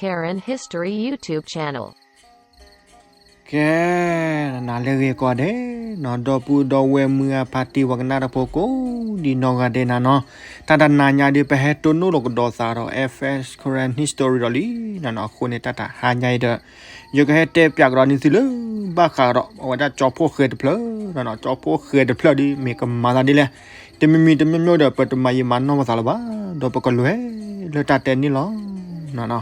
Karen History YouTube channel. ကဲ, နၤလၢအဂ့ၤကိးဂၤဒဲးနီၤ, ဒီပုၢ်ဒီဝဲၢ်မုၢ်ဂၤဖါတံၢ် ပှၤကနၣ်တၢ်ဖိကိးဒံနီၢ်ဂၤဒဲးနၤနီၤ, တၢ်တနၤညါဒ်ပဟဲတိၢ်နီၣ်လိာ်ကဒီးသးဒီး F S Karen History ဒီးလံနီၤနီၤ, အဃိန့ၣ် တၢ်တဟါညါအံၤဒီး ယကဟဲတဲပၠးကဒီးန့ၢ်သုလၢ ဘၣ်ဃးဒီး အဝဲဒၣ်ကၠီဖီၣ်ဃဲတဖျၢၣ်နီၤနီၤ, ကၠီဖီၣ်ဃဲတဖျၢၣ်ဒ်မ့ၢ်ကမၤသးဒ်လဲၣ်, တမံၤမံၤတမံၤမံၤဒီး ပတမၤယံာ်မၤနီၢ်ပသးလၢၤဘၣ်, ဒီးပကလဲၤလၢတၢ်တဲန့ၣ်လီၤနီၤနီၤ.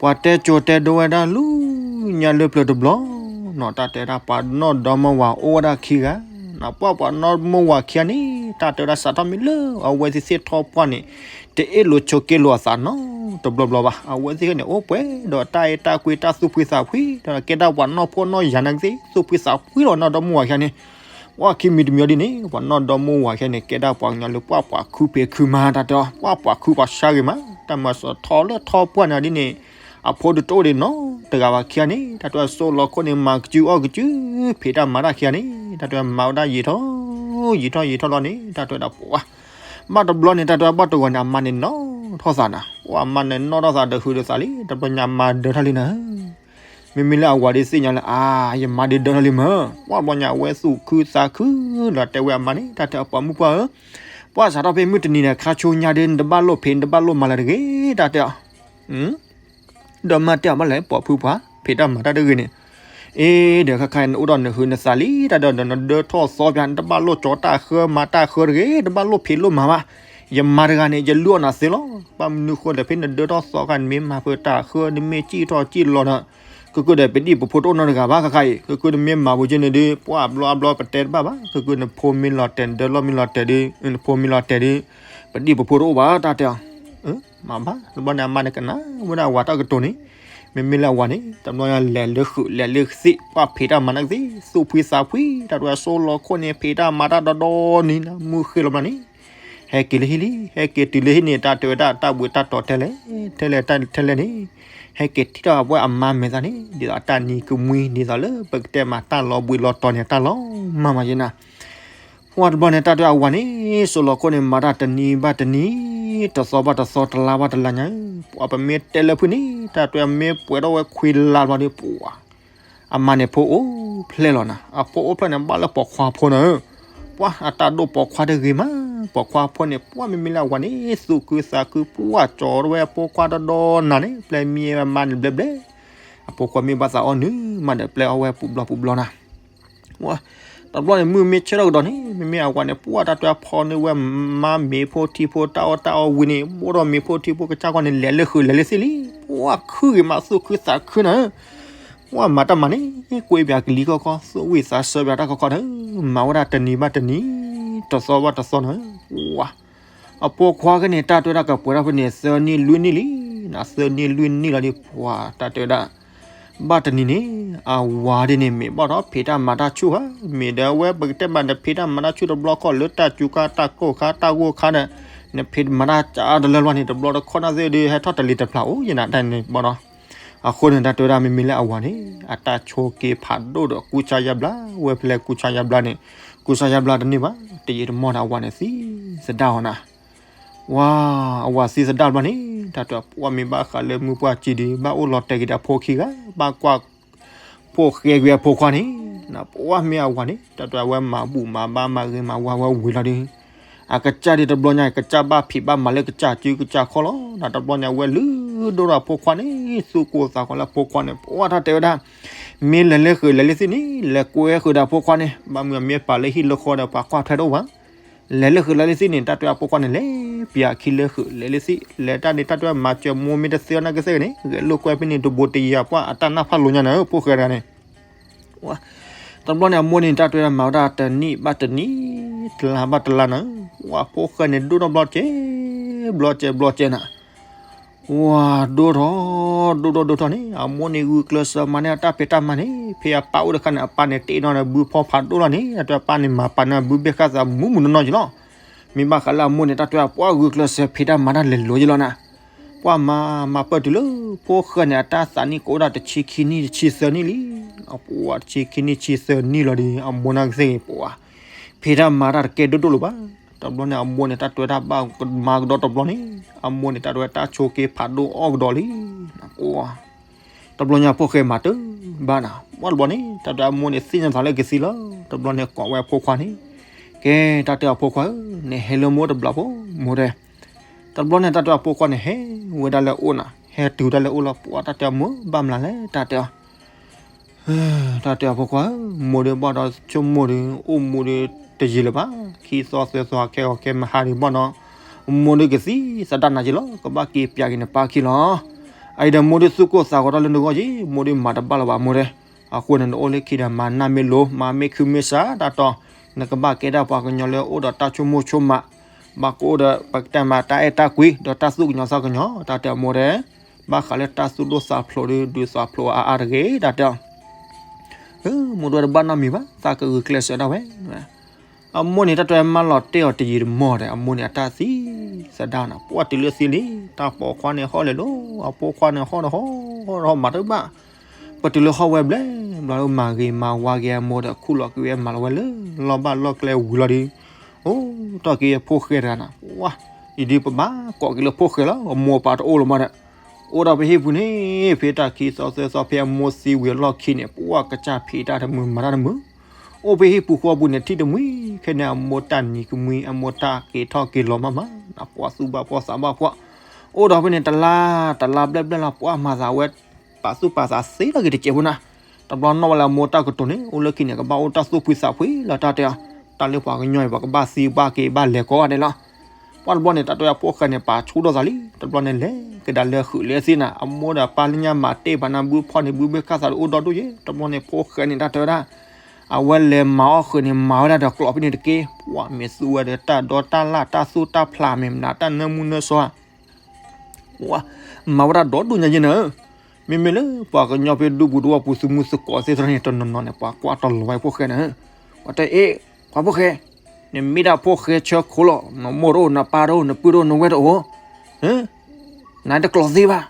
ပှၤတဲကိၤတဲဒိဝဲဒၣ်လၢညါလၢပျၢၤတဘျီနီၤ, တၢ်တဲဝဲဒၣ်ပှၤနီၢ်ဒီမါဝၤအိၣ်ဝဲဒၣ်ခံဂၤနီၤ, ပှၤပှၤနီၢ်မါဝၤခံဂၤန့ၣ် တၢ်တဲဝဲဒၣ်စးထီၣ်မ့ၢ်လၢအဝဲသ့ၣ်သ့ၣ်ထီၣ်ပှၢ်န့ၣ် တအ့ၣ်လိာ်ဆိးက့လိာ်အသးနီတဘျီဘျီဘၣ်. အဝဲသ့ၣ်န့ၣ် အိၣ်ပှဲၤဒီးတၢ်အဲၣ်တၢ်ကွံတၢ်သူၣ်ဖှံသးဖှံ, ဒီးကဲဒၣ်ပှၤနီၢ်ဖှီၣ်နီၢ်ယာ်နာ်က့သ့ၣ် သူၣ်ဖှံသးဖှံလီၤနီၢ်ဒီမါဝၤခံဂၤန့ၣ်. ပှၤခံမံၤတမံၤဒ်န့ၣ် ပှၤနီၢ်ဒီမါဝၤခံဂၤန့ၣ် ကဲဒၣ်ပှၤကညီလၢပှၤပှၤခုဖံးခုမၤ တၢ်တဲအီၤ ပှၤပှၤခုပှၤဆါဂ့ၤမး, တၢ်မၤစးထီၣ်လၢထီၣ်ပှၢ်န့ၣ်ဒ်န့ၣ် အဖိဒုးတအိၣ်ဒံးနီတဂၤဘၣ်ခံဂၤန့ၣ် တၢ်တဲဝဲဆိလီၤခိၣ်န့ၣ် မၤကစုအီၣ်ကစု ဖံးတၢ်မၤတၢ်ခံဂၤန့ၣ် တၢ်တဲဝဲမၤဝဲဒၣ်ယံာ်ထီၣ် ယံာ်ထီၣ်ယံာ်ထီၣ်လီၤန့ၣ် တၢ်တဲဝဲဒၣ်ပှၤ ဘၣ်တဘျီန့ၣ် တၢ်တဲဝဲဘၣ်တဂီၤန့ၣ် အမါန့ၣ်နီၣ်ထီၣ်သးနၤ, ပှၤအမါန့ၣ်နီၣ်ထီၣ်သးဒီးဟုးဒီးသးလံ တဘျီညါအမါဒၢထီၣ်လံနၤ. မ့မ့ၢ်လၢအဝၤဒ်သ့ၣ်ညါလၢ အါ ယမါဒ်ဒၢထီၣ်လံမၢ်, ပှၤဘျီညါအဝဲသူၣ်ခုသးခုဒီးတဲဝဲအမါန့ၣ် တၢ်တဲအီၤပှၤမုၣ်ပှၢ်ဧၢ, ပှၤစးထီၣ်ဖဲမုၢ်တနံၤန့ၣ် ခါဆိညါဒ်နတဘၣ်လိၣ်ဖံး နတဘၣ်လိၣ်မၤလၢၤတဂ့ၤ တၢ်တဲအီၤ ဒီးမါတဲအီၤဘၣ်လဲၣ် ပိာ်ဖုပှၤ ဖံးတၢ်မၤတၢ်တဂ့ၤန့ၣ်, အ့ ဒီးခါခါအံၤ နအိၣ်ဒီးနဟုးနသးလံ တၢ်ဒီး ဒီးနဒၢထီၣ်သီပၠး နတဘၣ်လိၣ်ကၠီတၢ်ဃၢမၤတၢ်ဃၢတဂ့ၤ တဘၣ်လိၣ်ဖံးလိၣ်မၤဘၣ်, ယမါတဂၤန့ၣ် ယလုၢ်အီၣ်နၤသ့လီၤ. ဘၣ်မနုၤဃိလဲၣ် ဖဲနဒၢထီၣ်သီခါ နမ့ၢ်မၤဖုးတၢ်ဃၢ နမ့ၢ်စံၣ်ထီၣ်စံၣ်လီၤဒီး ကကၢဒီးပဒံၣ်ပဖိတအိၣ်နီတဂၤဘၣ် ခါခါအံၤ ကကၢနမ့ၢ်မၤဝဲကဲန့ၣ်ဒီး ပှၤဘျီအဘျီပတဲတဘၣ်ဘၣ် ကကၢနဖိမ့ၢ်လီၤတဲာ် နဒၢလီၢ်မ့ၢ်လီၤတဲာ်ဒီး နဖိမ့ၢ်လီၤတဲာ်ဒီး ပဒံၣ်ပဖိတအိၣ်ဘၣ် တၢ်တဲအီၤ မၤဘၣ် တဘျီန့ၣ် အမါန့ၣ်ကနၣ်ဝဲဒၣ်အဝၤတၢ်ကတိၤန့ၣ်, မ့မ့ၢ်လၢအဝၤန့ၣ် တဘျီညါလဲၤလၢဃုာ်လဲၤလၢသ့ၣ် ပှၤဖံးတၢ်မၤတၢ်ကသ့ၣ် သူၣ်ဖှံသးဖှံ တၢ်တဲဝဲဆိလီၤခိၣ်န့ၣ် ဖံးတၢ်မၤတၢ်ဒီဒီနံၤ မုၢ်ဃ့လီၤဘျီန့ၣ် ဟဲက့ၤလၢဟံၣ်လံ ဟဲက့ၤတုၤလၢဟံၣ်န့ၣ် တၢ်တဲဝဲဒၣ်တၢ်ဘှံးတၢ်တီၤထဲလဲၣ် ထဲလဲၣ်တၢ်ထဲလဲၣ်န့ၣ် ဟဲက့ၤထံၣ်ထီၣ်အဝဲအမါမဲာ်သၣ်န့ၣ် ဒ်သိးအတၢ်နံၤကမှံ ဒ်သိးလၢပကတဲမးတၢ်လီၤဘှံးလီၤတီၤန့ၣ် တၢ်လီၤမၢ်မးယဲနၤ ပှၤတဘျီန့ၣ် တၢ်တဲအဝၤန့ၣ် ဆိလီၤခိၣ်န့ၣ် မၤတၢ်တနံၤဘၣ်တနံၤ တသီဘၣ်တသီ တလါဘၣ်တလါညါဧၢ, ပှၤပမ့ၢ်တဲလၢဖုန့ၣ် တၢ်တဲမ့ၢ်ပှဲၤထီၣ်ဝဲခွံလါဘျီဒီး ပှၤ အမါန့ၣ်ဖိအိၣ်ဖျဲၣ်လီၤနၤ, အဖိအိၣ်ဖျဲၣ်န့ၣ် ဘၣ်လၢပိာ်ခွါဖိနၤဧၢ, ပှၤအတၢ်ဒိၣ်ပိာ်ခွါတဂ့ၤမး, ပိာ်ခွါဖိန့ၣ် ပှၤမ့မ့ၢ်လၢအဝၤန့ၣ် သူၣ်ခုသးခု ပှၤကၠီဝဲအဖိခွါဒီဒီနၤန့ၣ် ပျဲမံအမါန့ၣ်ဘျဲဘျဲ အဖိခွါမ့ၢ်ဘၣ်သးအီၣ်နုာ်မးဒီးပျဲအီၣ်ဝဲပူၤဘျီပူၤဘျီနၤ, တဘျီန့ၣ် မုၢ်မ့ၢ်ဆ့ၣ်ထီၣ်ကဒီးန့ၣ် မ့မ့ၢ်အဝၤန့ၣ် ပှၤတၢ်တွဲဖီန့ၢ်ဝဲမါမ့ၤဖိထံဖိတၢ်အီၣ်တၢ်အီဝံၤန့ၣ် ဘိၣ်ဒီးမ့ၤဖိထံဖိကစၢ်ခီန့ၣ် လဲၤလၢဃုာ်လဲၤလၢသ့ၣ်လံ, ပှၤခုဂ့ၤမးသူၣ်ခုသးခုနၤဧၢ, ပှၤမၤတၢ်မၤန့ၣ် ကွ့ပၠးကလံၤခီခီ သူၣ်ဝံၣ်သးစၢပၠးတၢ်ခီခီနၤဧၢ, မၤဝဲဒၣ်တနံၤဘၣ်တနံၤ တသီဘၣ်တသီနၤဧၢ, ပှၤ အဖိခွါကန့ၣ် တၢ်တဲဝဲဒၣ်ကပှဲၤထီၣ်ဖဲန့ၣ် သၢနံၣ်လွံၢ်နံၣ်လံ, သၢနံၣ်လွံၢ်နံၣ်လီၤဒီး ပှၤတၢ်တဲဝဲဒၣ် ဘၣ်တနံၤန့ၣ် အဝၤဒ်န့ၣ် မ့ၢ်ဘၣ်ဒီးဖံးတၢ်မၤတၢ်ဆူၣ်ဧါ, မ့ၢ်ဒီးအဝဲပကတဲမး နဖံးတၢ်မၤတၢ်ဆူၣ်တဘျီခီၣ်လၢတၢ်စူၤခါတၢ်ကိၢ်ခါတၢ်ဂိၢ်ခါဒီး နဖံးမၤတၢ်ကတလၢဘျီန့ၣ် တဘျီတခီၣ်နၢ်သ့ၣ်ဒီး ဟဲထီၣ်တလံၤတဖျးအိၣ်ယနၤတၢ်န့ၣ်ဘၣ်ဒီး အဃိန့ၣ် တၢ်တဲဝဲဒၣ်မ့မ့ၢ်လၢအဝၤန့ၣ် အတၢ်ဆိးက့ၤဖးဒိၣ်ဒီးကူစါယါဘျါဝဲဖဲလဲၣ်ကူစါယါဘျါန့ၣ် ကူစါယါဘျါတန့ၢ်ဘၣ် တယံာ်တမီၢ်ဒီးအဝၤန့ၣ် သံသဒၣ်အီၤနၤ, ဝါ အဝၤသံသဒၣ်ဘျီန့ၣ် တၢ်တဲပှၤမ့ၢ်ဘၣ်ဃးလၢမုၢ်ပှၢ်စံးဒီး ဘၣ်အိၣ်လီၤတဲာ်က့ၤဒီးအဖိခံဂၤ ဘၣ်ကွၢ် ဖိၣ်ဃဲကွံာ်အဖိခွါန့ၣ် ပှၤမ့ၢ်အဝၤန့ၣ် တၢ်တဲအဝဲမၤဘူၣ်မၤဘါမၤဂ့ၤမၤဝါဝဲဝံၤလီၤဒီး အကစၢ်ဒ်တဘျီညါ ကစၢ်ဘၣ်ဖံးဘၣ်မၤလၢကစၢ်စုကစၢ်ခီၣ်လီၤ, တဘျီညါဝဲလုၢ်ဒိၣ်ထီၣ်အဖိခွါန့ၣ် သူၣ်ကိၢ်သးဂီၤလၢအဖိခွါန့ၣ် ပှၤတၢ်တဲဝဲဒၣ် မ့ၢ်လဲၤလၢဃုာ်လဲၤလၢသ့ၣ်န့ၣ် လဲၤကွဲဃုာ်ဒီးအဖိခွါန့ၣ် ဘၣ်မနုၤအမ့ၢ်ပာ်လၢဟံၣ်လၢဃီဒီးပှၤကွၢ်ထွဲတအိၣ်ဘၣ် လဲၤလၢဃုာ်လဲၤလၢသ့ၣ်န့ၣ် တၢ်တဲအဖိခွါန့ၣ် လဲၤပၠးခံလၢဃုာ်လဲၤလၢသ့ၣ် လဲၤတၢ်န့ၣ် တၢ်တဲမၤစၢၤမိၢ်မ့ၢ်တသ့အီၤနာ်က့သ့ၣ်ဂ့ၤန့ၣ် ဂဲၤလိာ်ကွဲဖဲန့ၣ် တဘိးတယၤပှၤအတၢ်နၢ်ဖးလိာ်ညါနၤဧၢ ဖိၣ်ဃဲတဂၤန့ၣ် တဘျီန့ၣ် အမိၢ်န့ၣ် တၢ်တဲဝဲဒၣ်မၤဝဲဒၣ်တနံၣ်ဘၣ်တနံၣ် တလါဘၣ်တလါနၤဧၢ, ပှၤဖိၣ်ဃဲန့ၣ် ဒိၣ်ထီၣ်ဘျီကဲ ဘျီကဲ ဘျီကဲနၤ, ပှၤဒိၣ်ထီၣ် ဒိၣ်ထီၣ်ဒိၣ်ထီၣ်န့ၣ် အမိၢ်န့ၣ်ဂုာ်ကျဲးစၢးမၤန့ၢ်အတၢ်ဖံးတၢ်မၤန့ၣ် ဖဲအပၢ်အိၣ်တခါန့ၣ် အပၢ်န့ၣ်တ့ၢ်နီၢ်န့ၣ် ဘုဖီဖးဒိၣ်လီၤန့ၣ် အတဲအပၢ်န့ၣ် မၤပာ်န့ၢ်ဘုဘ့ၣ်ဃာ်သးမူးမူးနီၢ်နီၢ်က့ၤလီၤ, မ့ၢ်ဘၣ်ဃးလၢအမိၢ်န့ၣ် တၢ်တဲဝဲပှၤဂုာ်ကျဲးစၢးဖံးတၢ်မၤတၢ်လဲၤလိၤက့ၤလီၤနၤ ပှၤမၤ မၤပၢၢ်တုၤလၢ ဖိၣ်ဃဲန့ၣ် အတၢ်သးနံၣ်ကအိၣ်ဒၣ်တဆံခံနံၣ်တဆံသၢနံၣ်လံ, ပှၤတဆံခံနံၣ်ဆံသၢနံၣ်လီၤဒီး အမိၢ်နာ်က့သ့ၣ်ဂ့ၤ ပှၤ ဖံးတၢ်မၤတၢ်တကဲဒိၣ်ဒိၣ်လၢၤဘၣ်, တဘျီန့ၣ်အမိၢ်န့ၣ် တၢ်တဲဝဲဒၣ်ဘၣ်မၤကဒီးတဘျီန့ၣ် အမိၢ်န့ၣ် တၢ်တဲဝဲတၢ်ဆိးက့ဖးဒိၣ်အီၣ်ကဒီးလံ. တဘျီညါဖိၣ်ဃဲမၤတၢ်ဘၣ်နၤ ပှၢ်တဘျီန့ၣ် တၢ်တဲအမိၢ်န့ၣ် သ့ၣ်ညါသးလၢကသံလီၤ. တဘျီန့ၣ်ကိးဝဲအဖိခွါန့ၣ်, ကဲ တၢ်တဲအဖိခွါဧၢ, နဟဲလၢမိၢ်တဘျီဖိ မိၢ်တဲ. တဘျီန့ၣ် တၢ်တဲအဖိခွါန့ၣ် ဟဲဝဲဒၣ်လၢအအိၣ်နၤ, ဟဲတုၤဒၣ်လၢအအိၣ်လီၤ. ပှၢ်တၢ်တဲအမိၢ်ဘၣ်မနုၤလဲၣ် တၢ်တဲအီၤ တၢ်တဲအဖိခွါဧၢ, မိၢ်ဒီးဘၣ်ဒီးဆိကမိၣ်ဒီး အိၣ်မူဒီးတယံာ်လၢၤဘၣ်. ခံသီသၢသီခဲဂီၤခဲမဟါဒီးဘၣ်ဒီး မိၢ်ဒီးကသံသဒၣ်နၤက့ၤလီၤ. ကဘၣ်က့ၤပျးက့ၤနပၢ်ခံလီၤ. အအံၤဒီးမိၢ်ဒီးသူၣ်ကိၢ်သးဂီၤထီၣ်လၢနဂီၢ်က့ၤ, မိၢ်ဒီးမၤတဘၣ်လၢၤဘၣ် မိၢ်တဲ. အဃိန့ၣ် နအိၣ်လၢခံဒီး မၤနၢ်မ့ၢ်လိၤ မၤမ့ၢ်ခုမ့ၢ်စး တၢ်တီ နကဘၣ်ကဲဒၣ်ပှၤကညီလၢအိၣ်ဒီးတၢ်ဆိကမိၣ်ဆိကမး, ဘၣ်ကအိၣ်ဒီးပကတဲမးတၢ်အဲၣ်တၢ်ကွံ ဒီးတၢ်သူၣ်ကညီၤသးကညီၤ တၢ်တဲအမိၢ်တဲ. ဘၣ်ဃးလၢတၢ်သူၣ်ဒိၣ်သးဖျိးဒီး ဒုးသးဖျိးအါအါတဂ့ၤ တၢ်တဲအီၤ. မိၢ်တဲတဘၣ်နီတမံၤဘၣ် သးကဂုာ်ကျဲးစၢးဒၣ်ဝဲ. အမိၢ်န့ၣ် တၢ်တဲမၢလီၤတဲာ်အီၤတယံာ်တမီၢ်ဒီး အမိၢ်န့ၣ် အတၢ်သံသဒၣ်နၤ ပှၢ်တုၤလၢသံလံ. တၢ်ပိာ်ခွါန့ၣ်ဟီၣ်လဲၤလိၤ အဖိခွါန့ၣ်ဟီၣ်ဒီးဟီၣ်ဒီးဟီၣ်မၤတၢ်ဘၣ်. ပတုၤလၢဟီၣ်ဝဲဘျဲၣ်ဘျီဒီး မၤဂ့ၤမၤဝါက့ၤအမိၢ်ဒီး ခူၣ်လီၤက့ၤဝဲမၤလီၤဝဲလၢ လီၢ်ဘၣ်လီၢ်ကျဲဝံၤလီၤဒီး အိၣ်ထီၣ်က့ၤအဖိၣ်ဃဲတဂၤနၤ ပှၢ် အံၤဒုးပဘၣ်ကိးက့ၤလၢဖိၣ်ဃဲလီၤ အမိၢ်ပၢ်တအိၣ်လၢၤမးဒီး အိၣ်ဒီးဖဲဟံၣ်ပူၤန့ၣ် ဖဲတၢ်ခံသီသၢသီဖဲအမိၢ်သံဝံၤအလီၢ်ခံန့ၣ် ပှၢ်ကစၢ်ဖံးတၢ်တမုာ်မၤတၢ်တမုာ် အိၣ်ဖဲဟံၣ်ပူၤဃီပူၤန့ၣ် ထံၣ်တမှံၤ ခဲန့ၣ်အမိၢ်တၢ်နံၤကမှံ အမိၢ်တၢ်က့ၤထီၣ်က့ၤလီၤမးမး ပှၢ်သူၣ်ဘၣ်ဖှီၣ်သးဘၣ်ဖှီၣ် အိၣ်ဒီးဖဲန့ၣ် တလါ တလါဘျဲၣ်ဘျဲၣ်လီၤ ပှၢ်မၤသးဝဲ ပာ်သူၣ်ပာ်သးသ့ထီၣ်က့ၤတစဲးဖိနၤ တဘျီနီၣ်ဝဲလၢအမိၢ်တၢ်ကတိၤန့ၣ် အိၣ်လၢခံန့ၣ် ကဘၣ်အိၣ်တၢ်သူၣ်ဖှံသးဖှံလီၤ တၢ်တဲအီၤ တၢ်လၢပှၤကညီအံၤ ပှၤကဘၣ်သံဘၣ်က့ၤဘၣ်လဲၤကိးဂၤဒဲးလီၤ ပှၢ်တဘျီန့ၣ် တၢ်တဲအဖိၣ်ဃဲန့ၣ် ပာ်ဆူၣ်ထီၣ်သးလံ တဘျီန့ၣ် လဲၤကဒါလၢဃုာ်လၢသ့ၣ်နၤ အမိၢ်ဒီးပၢ်လၢညါမၤတ့ၢ်ဘၣ်နၤ ဘုဖီၣ်န့ၣ် ဘုဘ့ၣ်ခၣ်သးဒီးအိၣ်ဒီဒူၣ်ယဲ တဘျီန့ၣ် ဖိၣ်ဃဲန့ၣ် တၢ်တဲဝဲဒၣ် အဝဲလဲၤမၤအီၣ်ဃုာ်န့ၣ် မၤဝဲဒၣ်ဒီးကျိးဖဲန့ၣ်တက့ၢ် ပှၢ်မ့ၢ်သူဝဲဒီးတၢ်ဒီတၢ်လၣ်တၢ်သူၣ်တၢ်ဖျးမ့ၢ်မနုၤ တၢ်နၢမူနၢဆှီ ပှၢ် မၤဝဲဒၣ်ဒီဒူၣ်ညါယဲနၤဧၢ မ့မ့ၢ်လၢပှၤကညီဖဲဒူပူၤတဝီပူၤ သုးမုၢ်သကိးသ့ၣ်တဖၣ်န့ၣ် တနီၤနီၤန့ၣ် ပှၤကွၢ်တလီၤဝဲဖိၣ်ဃဲနၤဧၢ ပှၤတဲအ့ၣ် ပှၤဖိၣ်ဃဲ နမ့ၢ်ဒၣ်ဖိၣ်ဃဲဆၢခိၣ်လီၤ နမိၢ်တအိၣ် နပၢ်တအိၣ် နပုၢ်တအိၣ် နဝဲၢ်တအိၣ် နတကျိးသ့ဘၣ်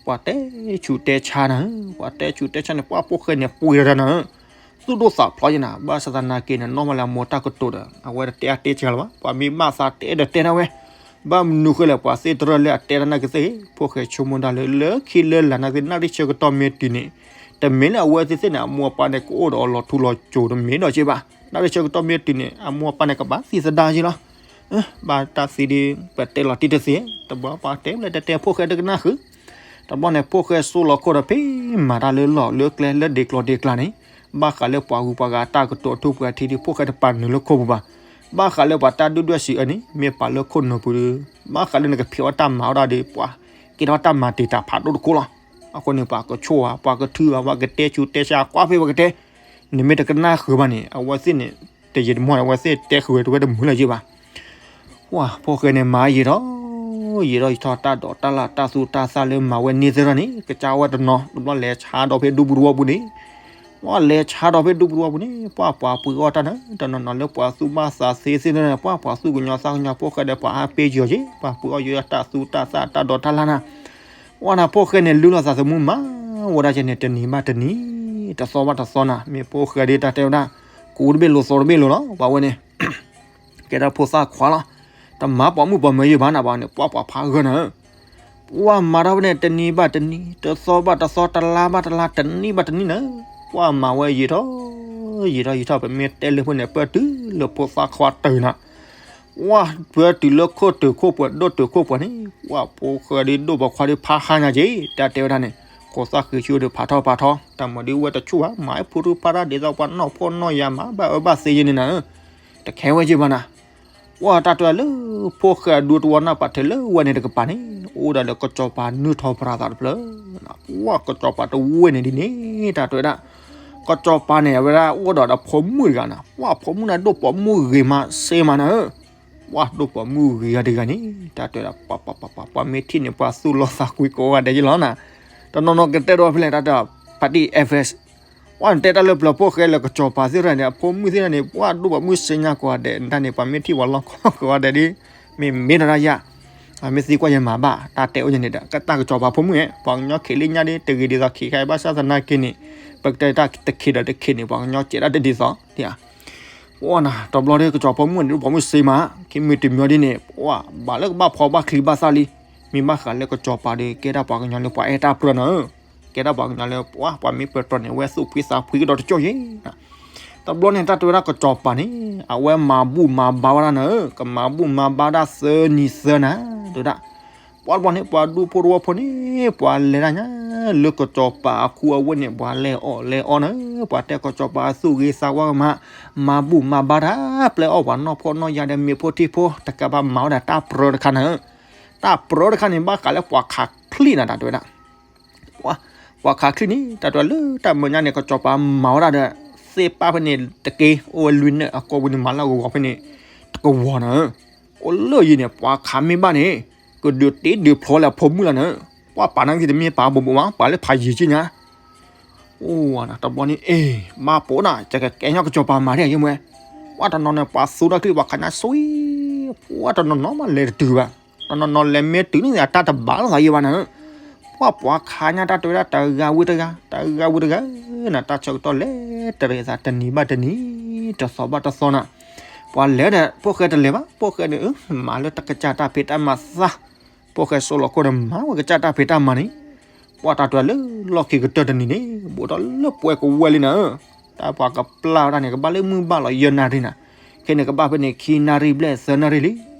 ပှၤတဲဆူးတဲဆါနၤဧၢ ပှၤတဲဆူးတဲဆါန့ၣ် ပှၢ်ဖိၣ်ဃဲန့ၣ်ပှ့ၤဒီးနၤဧၢ သူၣ်ဒိၣ်သးဖျိးယဲနၤ ဘၣ်ဆၣ်သနာ်က့န့ၣ် နီၣ်မးလၢအမိၢ်တၢ်ကတိၤဒီး အဝဲတတဲအါတဲစှၤလၢၤဘၣ် ပှၤမ့ၢ်ဘၣ်သးတဲဒီးတဲဒၣ်ဝဲ ဘၣ်မနုၤဃိလဲၣ် ပှၤသ့ၣ်တရၢၣ်လၢအတဲတၢ်နာ်က့သ့ၣ်ဂ့ၤ ဖိၣ်ဃဲဆိကမိၣ်ဒၣ်လၢ လၢခံလၢလာ်နာ်က့ နၣ်ရံၣ်ဆၢကတီၢ်မ့ၢ်တုၤန့ၣ် တမ့ၢ်လၢအဝဲသ့ၣ်သ့ၣ်န့ၣ် အမိၢ်အပၢ်န့ၣ် ကအိၣ်ဒီးအီၤလီၤထူလီၤစိၤတမ့ၢ်ဒီးက့ဘၣ် နၣ်ရံၣ်ဆၢကတီၢ်မ့ၢ်တုၤန့ၣ် အမိၢ်အပၢ်န့ၣ် ကဘၣ်သံသဒၣ်က့လီၤ ဘၣ်တၢ်သံဒ် ပတဲလီၤတံၢ်တသ့ တဘျီပှၤတဲဘျဲၣ်တဲတဲ ဖိၣ်ဃဲတကနၣ်ဃုာ် တဘျီန့ၣ် ဖိၣ်ဃဲစိလီၤခိၣ်ဒီးဖဲမၤတၢ်လၢလီၢ်လၢကျဲလၢဒ့ကျီဒ့ကျါန့ၣ် ဘၣ်ဃးလၢပှၤဂုၤပှၤဂၤတၢ်ကတိၤထူၣ်ပှဲၤထံဒ် ဖိၣ်ဃဲတပာ်နုာ်လၢခိၣ်ပူၤဘၣ် ဘၣ်ဃးလၢပှၤတၢ်ဒုၣ်ဒွဲၣ်စံးအၢန့ၣ် မ့ၢ်ပာ်လၢခိၣ်နူာ်ပူၤဒီး ဘၣ်ဃးလၢနကဖံးအီၣ်တၢ်မၤအီၣ်ဒၣ်ဒီး ပှၤကဲထီၣ်တၢ်မၤတံာ်တာ်ဖးဒိၣ်တခိၣ်လီၤ အဃိန့ၣ် ပှၤကဆိၣ်ဧါ ပှၤကထုဧါ ပှၤကတဲဆူးတဲဆါ ကွၢ်ဖဲပှၤကတဲ နမ့ၢ်တကနၣ်ဃုာ်ဘၣ်န့ၣ် အဝဲသ့ၣ်န့ၣ် တယံာ်တမီၢ်န့ၣ် အဝဲသ့ၣ်တဲဃုာ်ဝဲတဝဲတမုာ်လၢၤက့ဘၣ် ပှၢ်ဖိၣ်ဃဲန့ၣ် မၤယံာ်ထီၣ် ယံာ်ထီၣ်ယံာ်ထီၣ် တၢ်ဒိးတၢ်လၣ်တၢ်သူတၢ်သၣ်လၢမၤဝဲန့ၢ်သ့ၣ်ထီၣ်န့ၣ် ကစၢ်ဝဲတနီၤ တဘျီလဲၤဆါဒီးဖဲဒူပူၤတဝီပူၤန့ၣ် ပှၢ်လဲၤဆါဒီးဖဲဒူပူၤတဝီပူၤန့ၣ် ပှၢ်ပှၤပှ့ၤအီၣ်တၢ်န့ၣ် တနီၤနီၤလၢပှၤသူၣ်ဘၣ်သးသ့သ့ၣ်ထီၣ်န့ၣ် ပှၢ်ပှၤသူၣ်ကညီၤသးကညီၤ ဖိၣ်ဃဲဒီးပှၤအါပ့ယီၤက့ ပှၤပှ့ၤအီၣ်ယိယိတၢ်သူတၢ်သၣ်တၢ်ဒိးတၢ်လၣ်နၤ ပှၢ်နၤဖိၣ်ဃဲန့ၣ် လုၢ်လီၤသးသမူမၤဝဲဒၣ်က့န့ၣ် တနံၤဘၣ်တနံၤ တသီဘၣ်တသီနၤ မ့ၢ်ဖိၣ်ဃဲဒ်တၢ်တဲဝဲဒၣ် ကူတဘ့ၣ်လိာ်သီတဘ့ၣ်လိာ်လီၤ ပှၤဝဲန့ၣ် ကဲဒၣ်ဖိသၣ်ခွါလီၤ တမၤပိာ်မုၣ်ပိာ်မၢၤယံာ်ဘၣ်နၤ ပှၤန့ၣ် ပှၢ်ပှၤဖးဂၢၢ်နၤဧၢ ပှၢ်မၤတၢ်ဝဲန့ၣ် တနံၤဘၣ်တနံၤ တသီဘၣ်တသီ တလါဘၣ်တလါ တနံၣ်ဘၣ်တနံၣ်နၤ ပှၢ်မၤဝဲယံာ်ထီၣ် ယံာ်ထီၣ်ယံာ်ထီၣ် ပမ့ၢ်တဲလၢဖိန့ၣ် ပၢၢ်တုၤလၢဖိသၣ်ခွါတၢၢ်နၤ ပှၢ်ပၢၢ်တုၤလၢခိၣ်တုၤခိၣ်ပှဲၤ ဒိၣ်တုၤခိၣ်ပှဲၤန့ၣ် ပှၢ်ဖိၣ်ဃဲဒ်ဒိၣ်ပိာ်ခွါဒ်ဖးဟါညါက့ တၢ်တဲဝဲဒၣ်န့ၣ် ခိၣ်သၣ်ဃံးဆူၣ်ဒီးဖးထီၣ်ဖးထီ တၢ်မၤဒ်ဝဲတဆူၣ်ဘၣ် မၤဖုထူဖးတၢ်ဒ်သိးပှၤနီၢ်ဖိနီၢ်ယၤမၤဘၣ်အၢဘၣ်သီယဲန့ၣ်နၤဧၢ တခဲဝဲက့ဘၣ်နၤ ပှၢ်တၢ်တဲလၢ ဖိၣ်ဃဲအဒူတဝီနၢ်ပာ်ထဲလၢဝဲန့ၣ်တကပၤန့ၣ် အိၣ်ဒၣ်လၢကစီၤပၤနုာ်ထီၣ်ပြးသးတဖျၢၣ် ပှၢ်ကစီၤပၤတဝဲန့ၣ်ဒ်န့ၣ် တၢ်တဲဝဲဒၣ် ကစီၤပၤန့ၣ် အဝဲဒၣ်အိၣ်ဒီးဒီးဖိမုၣ်တဂၤနၤ ပှၢ်ဖိမုၣ်န့ၣ် ဒိၣ်ပိာ်မုၣ်ဂ့ၤမးစ့မးနၤဧၢ ပှၢ်ဒိၣ်ပိာ်မုၣ်ဂ့ၤဂၤတဂၤန့ၣ် တၢ်တဲဝဲဒၣ် ပှၤမ့ၢ်ထံၣ်န့ၣ် ပှၤသူၣ်လီသးကွံကိးဂၤဒဲးယ့လီၤနၤ တနီၤနီၤကတဲဒီးဖဲလဲၣ် တၢ်တဲ party F S ပှၢ်နတဲတၢ်လၢပျၢၤဖိၣ်ဃဲလၢကစီၤပၤသ့ၣ်တဖၣ်န့ၣ် အဖိမုၣ်သ့ၣ်တဖၣ်န့ၣ် ပှၢ်ဒိၣ်ပိာ်မုၣ်စ့ညါကိးဂၤဒဲး နတၢ်န့ၣ် ပှၤမ့ၢ်ထံၣ်ပှၤလီၢ်ခီကိးဂၤဒဲးဒ် မ့ၢ်မ့ၢ်ဒီးတၢ်ယၤ မ့ၢ်သံကွၢ်ယဲမၤဘၣ် တၢ်တဲအိၣ်ယဲန့ၣ်ဒီး ကတၢ်ကစီၤပၤဖိမုၣ်ဧၢ ပှၤကညီခံးလံညါဒ် တဂ့ၤဒ်သိးခံးခါအံၤ ဘၣ်ဆၣ်သနာ်က့န့ၣ် ပကတဲတၢ်တခံးဒီးတခံးန့ၣ် ပှၤကညီစဲးဒၣ်တဒ်သိး ဒ်ဧါ ပှၤနၤ တဘျီဒီး ကစီၤပီမုၣ်န့ၣ် ဒုးပိာ်မုၣ်စ့မး ခံမံၤတမံၤဒ်န့ၣ် ပှၤဘၣ်လၢကဘၣ်ဖီဘၣ်ချံဘၣ်သၣ်လံ. မ့ၢ်ဘၣ်ဃးလၢကစီၤပၤဒီး ကဲဒၣ်ပှၤကညီလၢပှၤအဲၣ်တၢ်ပြၢနၤဧၢ, ကဲဒၣ်ပှၤကညီလၢပှၤ ပှၤမ့ၢ်ပၢၤတြီၤန့ၣ် အဝဲသူၣ်ဖှံသးဖှံကဒီးတကၠိၢ်ယဲၢ်. တဘျီန့ၣ် တၢ်တဲဝဲဒၣ်ကစီၤပၤန့ၣ် အဝဲမၤဘူၣ်မၤဘါဝဲဒၣ်နၤဧၢ, ကမၤဘူၣ်မၤဘါဒၣ်သၢနံၤသၢနၤ တဲဝဲဒၣ် ပှၤတဘျီန့ၣ် ပှၤဒူဖိတဝီဖိန့ၣ် ပှၤလဲၤဒၣ်ညါ လၢကစီၤပၤအခိအဝ့ၢ်န့ၣ် ပှၤလဲၤအီၣ်လဲၤအီနၤဧၢ, ပှၤတဲကစီၤပၤသူၣ်ဂ့ၤသးဝါကမၤ မၤဘူၣ်မၤဘါတၢ် ပျဲအီၣ်ပှၤနီၢ်ဖှီၣ်နီၢ်ယာ်ဒီးမ့ၤဖိထံဖိ တကးဘၣ်မၤဝဲဒၣ်တၢ်ပြၢတခါနၤဧၢ. တၢ်ပြၢတခါန့ၣ် ဘၣ်ဃးလၢပှၤခးချံနၤ တၢ်တဲဝဲဒၣ် ပှၤခးချံန့ၣ် တၢ်တဲဝဲလၢတၢ်မဲာ်ညါန့ၣ် ကစီၤပၤမၤဝဲဒၣ်ဒီး သ့ၣ်ပၢ်ဖဲန့ၣ်တက့ၢ်, အိၣ်ဝဲလွံၢ်နၢၣ် အကိာ်ပူၤန့ၣ် မၤလၢအဂီၤဖဲန့ၣ် တကဝီၤနၤဧၢ. အိၣ်လၢယံၤန့ၣ် ပှၤခးမ့ၢ်ဘၣ်န့ၣ် ကဒုးတ့ဒုးဖျီလၢအဖိမုၣ်လီၤနၤဧၢ. ပှၤပာ်နာ်က့ၤတမ့ၢ်ပာ်ဘိးဘိးမး ပာ်လၢဖးယံၤက့ညါ အိၣ်ဝဲနၤ တဘျီန့ၣ် အ့ ဘၣ်ပိာ်နၤ ကကဲညီကစီၤပၤမၤဒ်အံၤမ့ၢ်, ပှၤတနီၤန့ၣ် ပှၤသူဒီးချံ ပှၤခးညါစွံ, ပှၤတနီၤနီၤမးလဲၤတတုၤဘၣ်, တနီၤနီၤလဲၤမ့ၢ်တုၤန့ၣ် အတၢ်တဘၣ်လိာ်သးယံၤဘၣ်နၤဧၢ. ပှၤပှၤခးညါတၢ်တဲဝဲဒၣ် တဂၤဝံၤတဂၤ တဂၤဝံၤတဂၤ, နတၢ်ဆၢကတီၢ်လဲၤတရံးသးတနံၤဘၣ်တနံၤ, တသီဘၣ်တသီနၤ, ပှၤလဲၤဒီး ဖိၣ်ဃဲတလဲၤဘၣ်, ဖိၣ်ဃဲန့ၣ် မၤလၢတၢ်ကစၢ်တၢ်ဖံးတၢ်မၤသး, ဖိၣ်ဃဲစိလီၤခိၣ်န့ၣ် မၤဝဲကစၢ်တၢ်ဖံးတၢ်မၤန့ၣ် ပှၤတၢ်တဲလၢလီၢ်ခံကတၢၢ်တနံၤန့ၣ် ဘူးထီၣ်လၢပှဲၤကဝဲၤလံနၤဧၢ, တၢ်ပှၤကပျၢ်ဝဲဒၣ်န့ၣ် ကဘၣ်လၢမုၢ်ဘၣ်လီၤယဲၢ်နၣ်ရံၣ်နၤ, ခဲန့ၣ်ကဘၣ်ဖဲန့ၣ် ခံနၣ်ရံၣ်ဘျဲၣ်သၢနၣ်ရံၣ်လံ,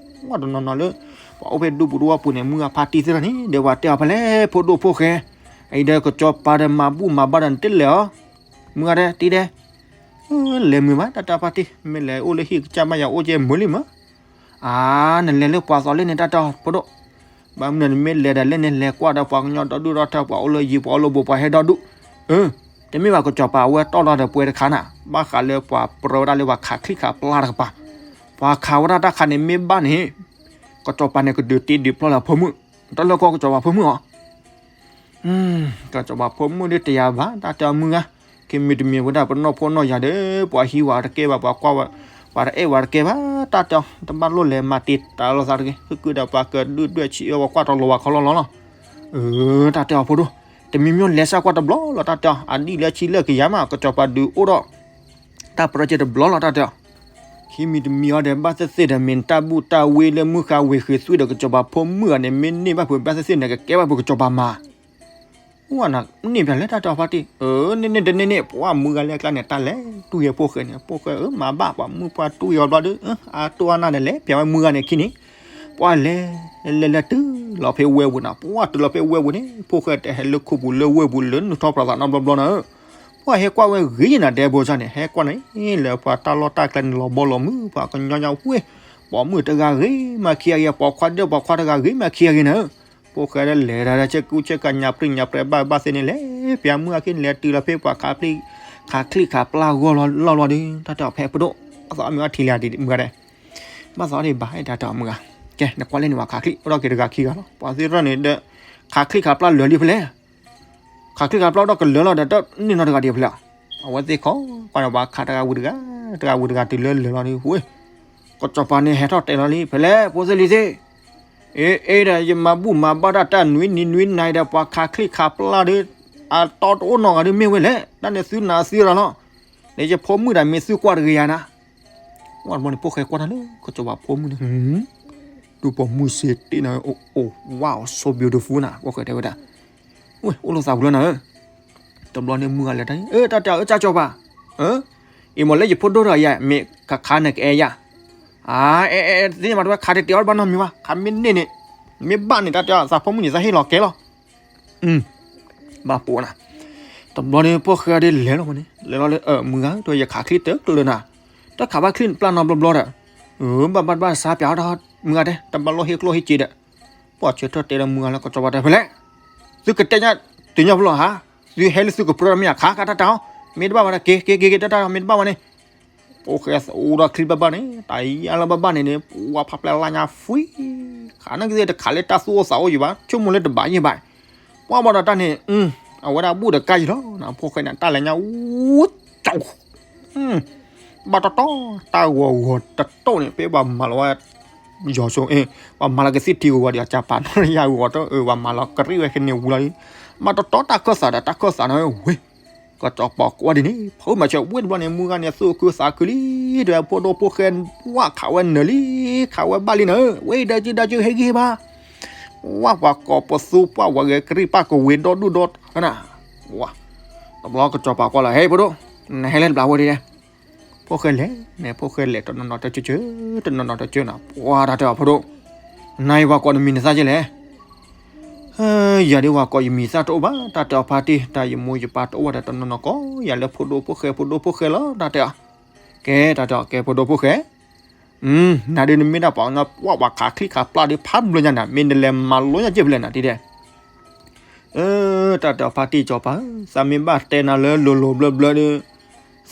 ပှၤတနီၤနီၤလၢ ပှၤအိၣ်ဖဲဒူပူၤတဝီပူၤန့ၣ် မုၢ်အဖါတံၢ်သ့ၣ်တဖၣ်န့ၣ် ဒီးပှၤတဲအီၤဖဲလဲၣ် ဖိဒိၣ်ဖိၣ်ဃဲ, အံၤဒီးကစီၤပၤဒီးမၤဘူၣ်မၤဘါဒီးနတလဲၤအီၤ, မုၢ်ဂၤဒဲးတံၤဒဲး လဲၤမုာ်ဘၣ် တၢ်တဲအီၤဖါတံၢ် မ့ၢ်လဲၤအိၣ်လၢဟံၣ်ကစၢ်ဘၣ်ယၤအိၣ်ကဲမုာ်လံမး, အါ နလဲၤလၢပှၤသိးလၢန့ၣ် တၢ်တဲအီၤဖိဒိၣ်, ဘၣ်မနုၤနမ့ၢ်လဲၤဒီးလၢန့ၣ် လဲၤကွၢ်ဒီးပှၤကညီဒီဒူၣ်ဒီထၢ ပှၤအိၣ်လၢယံၤ ပှၤအိၣ်လၢဘူး ပှၤဟဲဒီဒူၣ်, အၢ တမ့ၢ်ဘၣ် ကစီၤပၤအဝဲတီၢ်လီၤဒီးပှဲၤတခါနၤ, ဘၣ်ဃးလၢပှၤပြၢဝဲဒၣ်လၢပှၤခးချံခးပျၢ်တကပၤ, ပှၤခးဝဲဒၣ်တၢ်ခးန့ၣ်မ့ၢ်ဘၣ်န့ၣ် ကစီၤပၤန့ၣ်ကဒုးတ့ဒုးဖျီလၢအဖိမုၣ်, တၢ်လၢကီၢ်ကစီၤပၤဖိမုၣ်အီၤ ကစီၤပၤဖိမုၣ်ဒ်တယၤဘၣ် တၢ်တဲအီၤမုၢ်ဂၤ, ခံမံၤတမံၤဝဲဒၣ်ပနီၢ်ဖှီၣ်နီၢ်ယာ်ဒီး ပှၤဟံးဝဲတကဲဘၣ် ပှၤကွၢ်ဝဲ ပှၤတအဲၣ်ဝဲတကဲဘၣ် တၢ်တဲအီၤ တဘၣ်လိၣ်လဲၤမၤတံာ်တာ်လိာ်သးတဂ့ၤ ဃုကုၢ်ဒီးပှၤကဒုၣ်ဒွဲၣ်ဆံးအၢ ပှၤကွၢ်ထီၣ်လိာ်ဝဲခီလီၤလီၤလီၤ, အၢ တၢ်တဲအီၤဖိဒိၣ်, တမံၤမံၤလဲၤစၢ်ကွၢ်တဘျီလီၤ တၢ်တဲအီၤ အဒံၣ်လၢဆံလၢကယၤမး ကစီၤပၤဒုးအိၣ်ဒီး တၢ်ပြၢကဲတဘျီလီၤ တၢ်တဲအီၤ ခံမံၤတမံၤအီၤဒီး ဘၣ်သ့ၣ်သ့ၣ်ဒီး မ့ၢ်တၢ်ဘူၣ်တၢ်ဝ့လၢမုၢ်ဃါဝ့ၤဃ့သွံဒီး ကစီၤပၤဖိမုၣ်အီၤန့ၣ် မ့ၢ်န့ၢ်ဘၣ်ဖုး ဘၣ်သ့ၣ်သ့ၣ်န့ၣ် ကကဲဘၣ်ဖုးကစီၤပၤမၤ အိၣ်နၤန့ၢ်ပၠးလဲၣ် တၢ်တဲအီၤဖါတံၢ် အၢ န့ၢ်န့ၢ်တန့ၢ်န့ၢ် ပှၤမုၢ်ဂၤလဲၤကျါန့ၣ် တၢ်လဲၤတူၢ်ယဲၢ်ဖိၣ်ဃဲန့ၣ် ဖိၣ်ဃဲအၢ မၤဘၣ် ပှၤမုၣ်ပှၤတူၢ်ယဲၢ်အီၤဘျီဒီး အတိၢ်အနၢ်န့ၣ် လဲၤပၠးဝဲမုၢ်ဂၤန့ၣ်ခံန့ၣ် ပှၤလဲၤ လဲၤလဲၤလဲၤတုၤလီၤဖဲဝဲၢ်ပူၤနၤ ပှၤတုၤလီၤဖဲဝဲၢ်ပူၤန့ၣ် ဖိၣ်ဃဲတဟဲလၢခိပူၤလၢဝဲၢ်ပူၤလၢနုာ်ထီၣ်ပျီသးနီတဘျီဘျီနၤဧၢ ပှၤဟဲကွၢ်ဝဲဂ့ၤနၤ ဒဲဘိစၢ်န့ၣ် ဟဲကွၢ်န့ၣ် လၢပှၤတၢ်လီၢ်တၢ်ကျဲန့ၣ် လီၤဘီလီၤမုၢ် ပှၤကညီညါဝ့ၢ် ပိာ်မုၣ်တဂၤဂ့ၤမးခံဂၤဂ့ၤ ပိာ်ခွါဒၢၣ်ပိာ်ခွါတဂၤဂ့ၤမးခံဂၤဂ့ၤနၤဧၢ ဖိၣ်ဃဲလၢလဲၤတၢ်ဆဲကူဆဲကၤညါပြံညါပြဲဘၣ်ဘၣ်သ့ၣ်န့ၣ် လဲၤပၠးမုၢ်ဂၤခံန့ၣ် လဲၤတုၤလီၤဖဲပှၤခးချံ ခးချံခးပျၢ်ဂီၢ်လီၤလီၤဒီး တၢ်တဲအီၤဖဲပဒိၣ် ဘၣ်သးအီၣ်မ့ၢ်အီထံလံဒံးမုၢ်ဂၤဒဲး ဘၣ်သးအီၣ်ဒံးဘၣ် တၢ်တဲအီၤမုၢ်ဂၤ ကဲ နကွၢ်လၢန့ၣ်ပှၤခးချံ အိၣ်ဒီးက့ၤတဂၤခံဂၤလီၤ ပှၤသ့ၣ်ရၢၣ်န့ၣ်ဒီး ခးချံခးပျၢ်လၢာ်လံဖဲလဲၣ် ခးချံခးပျၢ်ဒီးကလၢာ်လီၤဒီး တန့ၢ်နီတဂၤဒံးဖဲလဲၣ် အဝဲသ့ၣ်ခီ ကွၢ်ဒီးပှၤခးတဂၤဝံၤတဂၤ တဂၤဝံၤတဂၤတုၤလၢလၢာ်လီၤဒီး ဝ့ၢ် ကစီၤပၤန့ၣ်ဟဲထီၣ်တဲလီၤလံ ဖဲလဲၣ် ဖိသ့ၣ်လံၤသ့ၣ် အ့ အ့ဒီး ယမၤဘူၣ်မၤဘါတၢ်တၢ်နွံနံၤနွံနၤဒီး ပှၤခးချံခးပျၢ်ဒီး အတီတအိၣ်နီတဂၤဒီးမ့ၢ်ဝဲလဲၣ် တၢ်န့ၣ်သုနၤသံရၤလီၤ ဒီးယဖိမုၣ်ဒီးမ့ၢ်သုကွၢ်တဂ့ၤယၤနၤ ဝဲတဘျီန့ၣ် ဖိၣ်ဃဲကွၢ်တၢ်လၢ ကစီၤပၤဖိမုၣ်န့ၣ် ဒူပိာ်မုၣ်စ့တ့ၢ်နၤ အိၣ် wow so beautiful နၤ ဖိၣ်ဃဲတဲဝဲဒၣ် ဝ့ၢ် အိၣ်လိာ်သးပူၤလီၤနၤဧၢ တဘျီန့ၣ်မုၢ်ဂၤလဲၤတၢ် အၢ တၢ်တဲအီၤ အၢ ကၠၢ်ကၠီၤပၤ အၢ အံၤမ့ၢ်လၢယဖိဒိၣ်တဂၤယၤ မ့ၢ်ခးခးန့ၣ်ကအဲၣ်ယၤ အါ အဲ အဲ အဲ သ့ၣ်ညါမးတဝဲ ခးတတဲအီၤတဘၣ်နီတမံၤဘၣ် ခးမ့ၢ်န့ၢ်န့ၣ် မ့ၢ်ဘၣ်န့ၣ် တၢ်တဲအီၤ သးဖိမုၣ်န့ၣ် သးဟ့ၣ်လီၤကဲလီၤ ဘၣ်ပိာ်နၤ တဘျီန့ၣ် ဖိၣ်ဃဲဒ်လဲၤလီၤမးန့ၣ် လဲၤလီၤလၢ အၢ မုၢ်ဂၤ တဝဲယခးချံတကျၢၤနၤ တၢ်ခးဘၣ်ချံပျၢ်နီတဘျီဘျီဒီး အၢ ဘၣ်ဘၣ်ဘၣ်စါပၠးအီၤတၢ် မုၢ်ဂၤတဲ တဘၣ်လိၣ်ဟ့ၣ်ကျိၣ်ဟ့ၣ်စ့ဒီး ပှၤဆၢထၢၣ်တဲလၢမုၢ်ဂၤလၢကစီၤပၤတဲဖဲလဲၣ် သုကတဲညါ တုၤညီဖျိလီၤဟါ သုဟဲလၢသုကပြၢမ့ၢ်အခါခါတၢ်တၢ်အီၤ မ့ၢ်တဘၣ်ဝဲဒၣ်က့ၤက့ၤက့ၤက့ၤတၢ်တၢ်မ့ၢ်တဘၣ်ဝဲန့ၣ် ဖိၣ်ဃဲအိၣ်ဒီးချံဘၣ်ဘၣ်န့ၣ် တၢ်အံၤအါလၢဘၣ်ဘၣ်န့ၣ်န့ၣ် ပှၤဖးပျဲလၢညါဖှံ ခးန့ၣ်ကသ့ၣ်တခးလၢတၢ်သူၣ်အိၣ်သးအိၣ်ယံၤဘၣ် ဆိကမိၣ်လၢတဘၣ်ယံၤဘၣ် ပှၤဘၣ်ဒီးတၢ်န့ၣ် အဝဲဒၣ်ဘူၣ်တကါယံၤလီၤ ဖိၣ်ဃဲန့ၣ် တၢ်လဲၤညါအူကၠီ ဘၣ်တီတီ တၢ်ဂီၤဂီၤတတိၢ်န့ၣ် ဖဲပှၤမၤလီၤဝဲ ယီၤဆိ ပှၤမၤလီၤကသံၣ်ထံဂီၤဂီၤဒီး အကၢ်ပာ်နီၢ်ယၤဂီၤတၢ် ပှၤမၤလီၤကရံၣ်ဝဲခဲန့ၣ်ဝံၤလီၤလံ ဘၣ်တီတီတၢ်ခၢၣ်သးဒီးတၢ်ခၢၣ်သးန့ၣ်ဝဲ ကစီၤပၤကွၢ်ဒ်န့ၣ် ဖုမၤဆၢဝ့ၢ်တဘျီန့ၣ် မုၢ်ဂၤန့ၣ်သူၣ်ခုသးခုလံ, ဒီးဖိဒိၣ်ဖိၣ်ဃဲ ဝၣ်ခးဝဲနၢၤလံ, ခးဝဲဘၣ်လံနၢၤ, ဝဲအံၤဒီးက့ၤဒီးက့ၤဟဲဂ့ၤဘၣ်, ဝၣ်ပှၤကိးပသူပှၢ်ဝဲဂဲၤကရံၣ်ပၢ်ကဝ့ၤဒီဒူၣ်ဒီထၢနၤ, ဝါ, တဘျီကစီၤပၤကွၢ်လီၤ ဟဲဖိဒိၣ်, နဟဲလၢတဘျီဝဲဒ်လဲၣ်, ဖိၣ်ဃဲလဲၤန့ၣ် ဖိၣ်ဃဲလဲၤတနီၤနီၤတကၢကၢ, တနီၤနီၤတကၢနၤ, ပှၤတၢ်တဲအီၤဖိဒိၣ်, နၤအံၤပှၤကိးနမံၤနသၣ်က့လဲၣ် ယၤဒ်ဝဲကိးယမံၤသၣ်တအိၣ်ဘၣ်, တၢ်တဲအီၤဖါတံၢ် တၢ်ယမိၢ်ယပၢ်တအိၣ်ဘၣ်ဒီးတနီၤနီၤကိးယၤလၢဖိဒိၣ်ဖိၣ်ဃဲ ဖိဒိၣ်ဖိၣ်ဃဲလီၤ တၢ်တဲအီၤ, ကဲတၢ်တဲအီၤ ကဲဖိဒိၣ်ဖိၣ်ဃဲ, နၤဒ်နမ့ၢ်ဒၣ်ပှၤကညီ ပှၤခးချံခးပျၢ်ဒီးဖးဘျီညါနၤ မ့ၢ်နလဲၤမၤလိညါက့ဖဲလဲၣ်နၤတံၤဒဲး တၢ်တဲအီၤဖါတံၢ်ကစီၤပၤဧၢ, သးမ့ၢ်ဘၣ်တဲနၤလၢလိၤလိၤဘျၢဘျၢဒီး,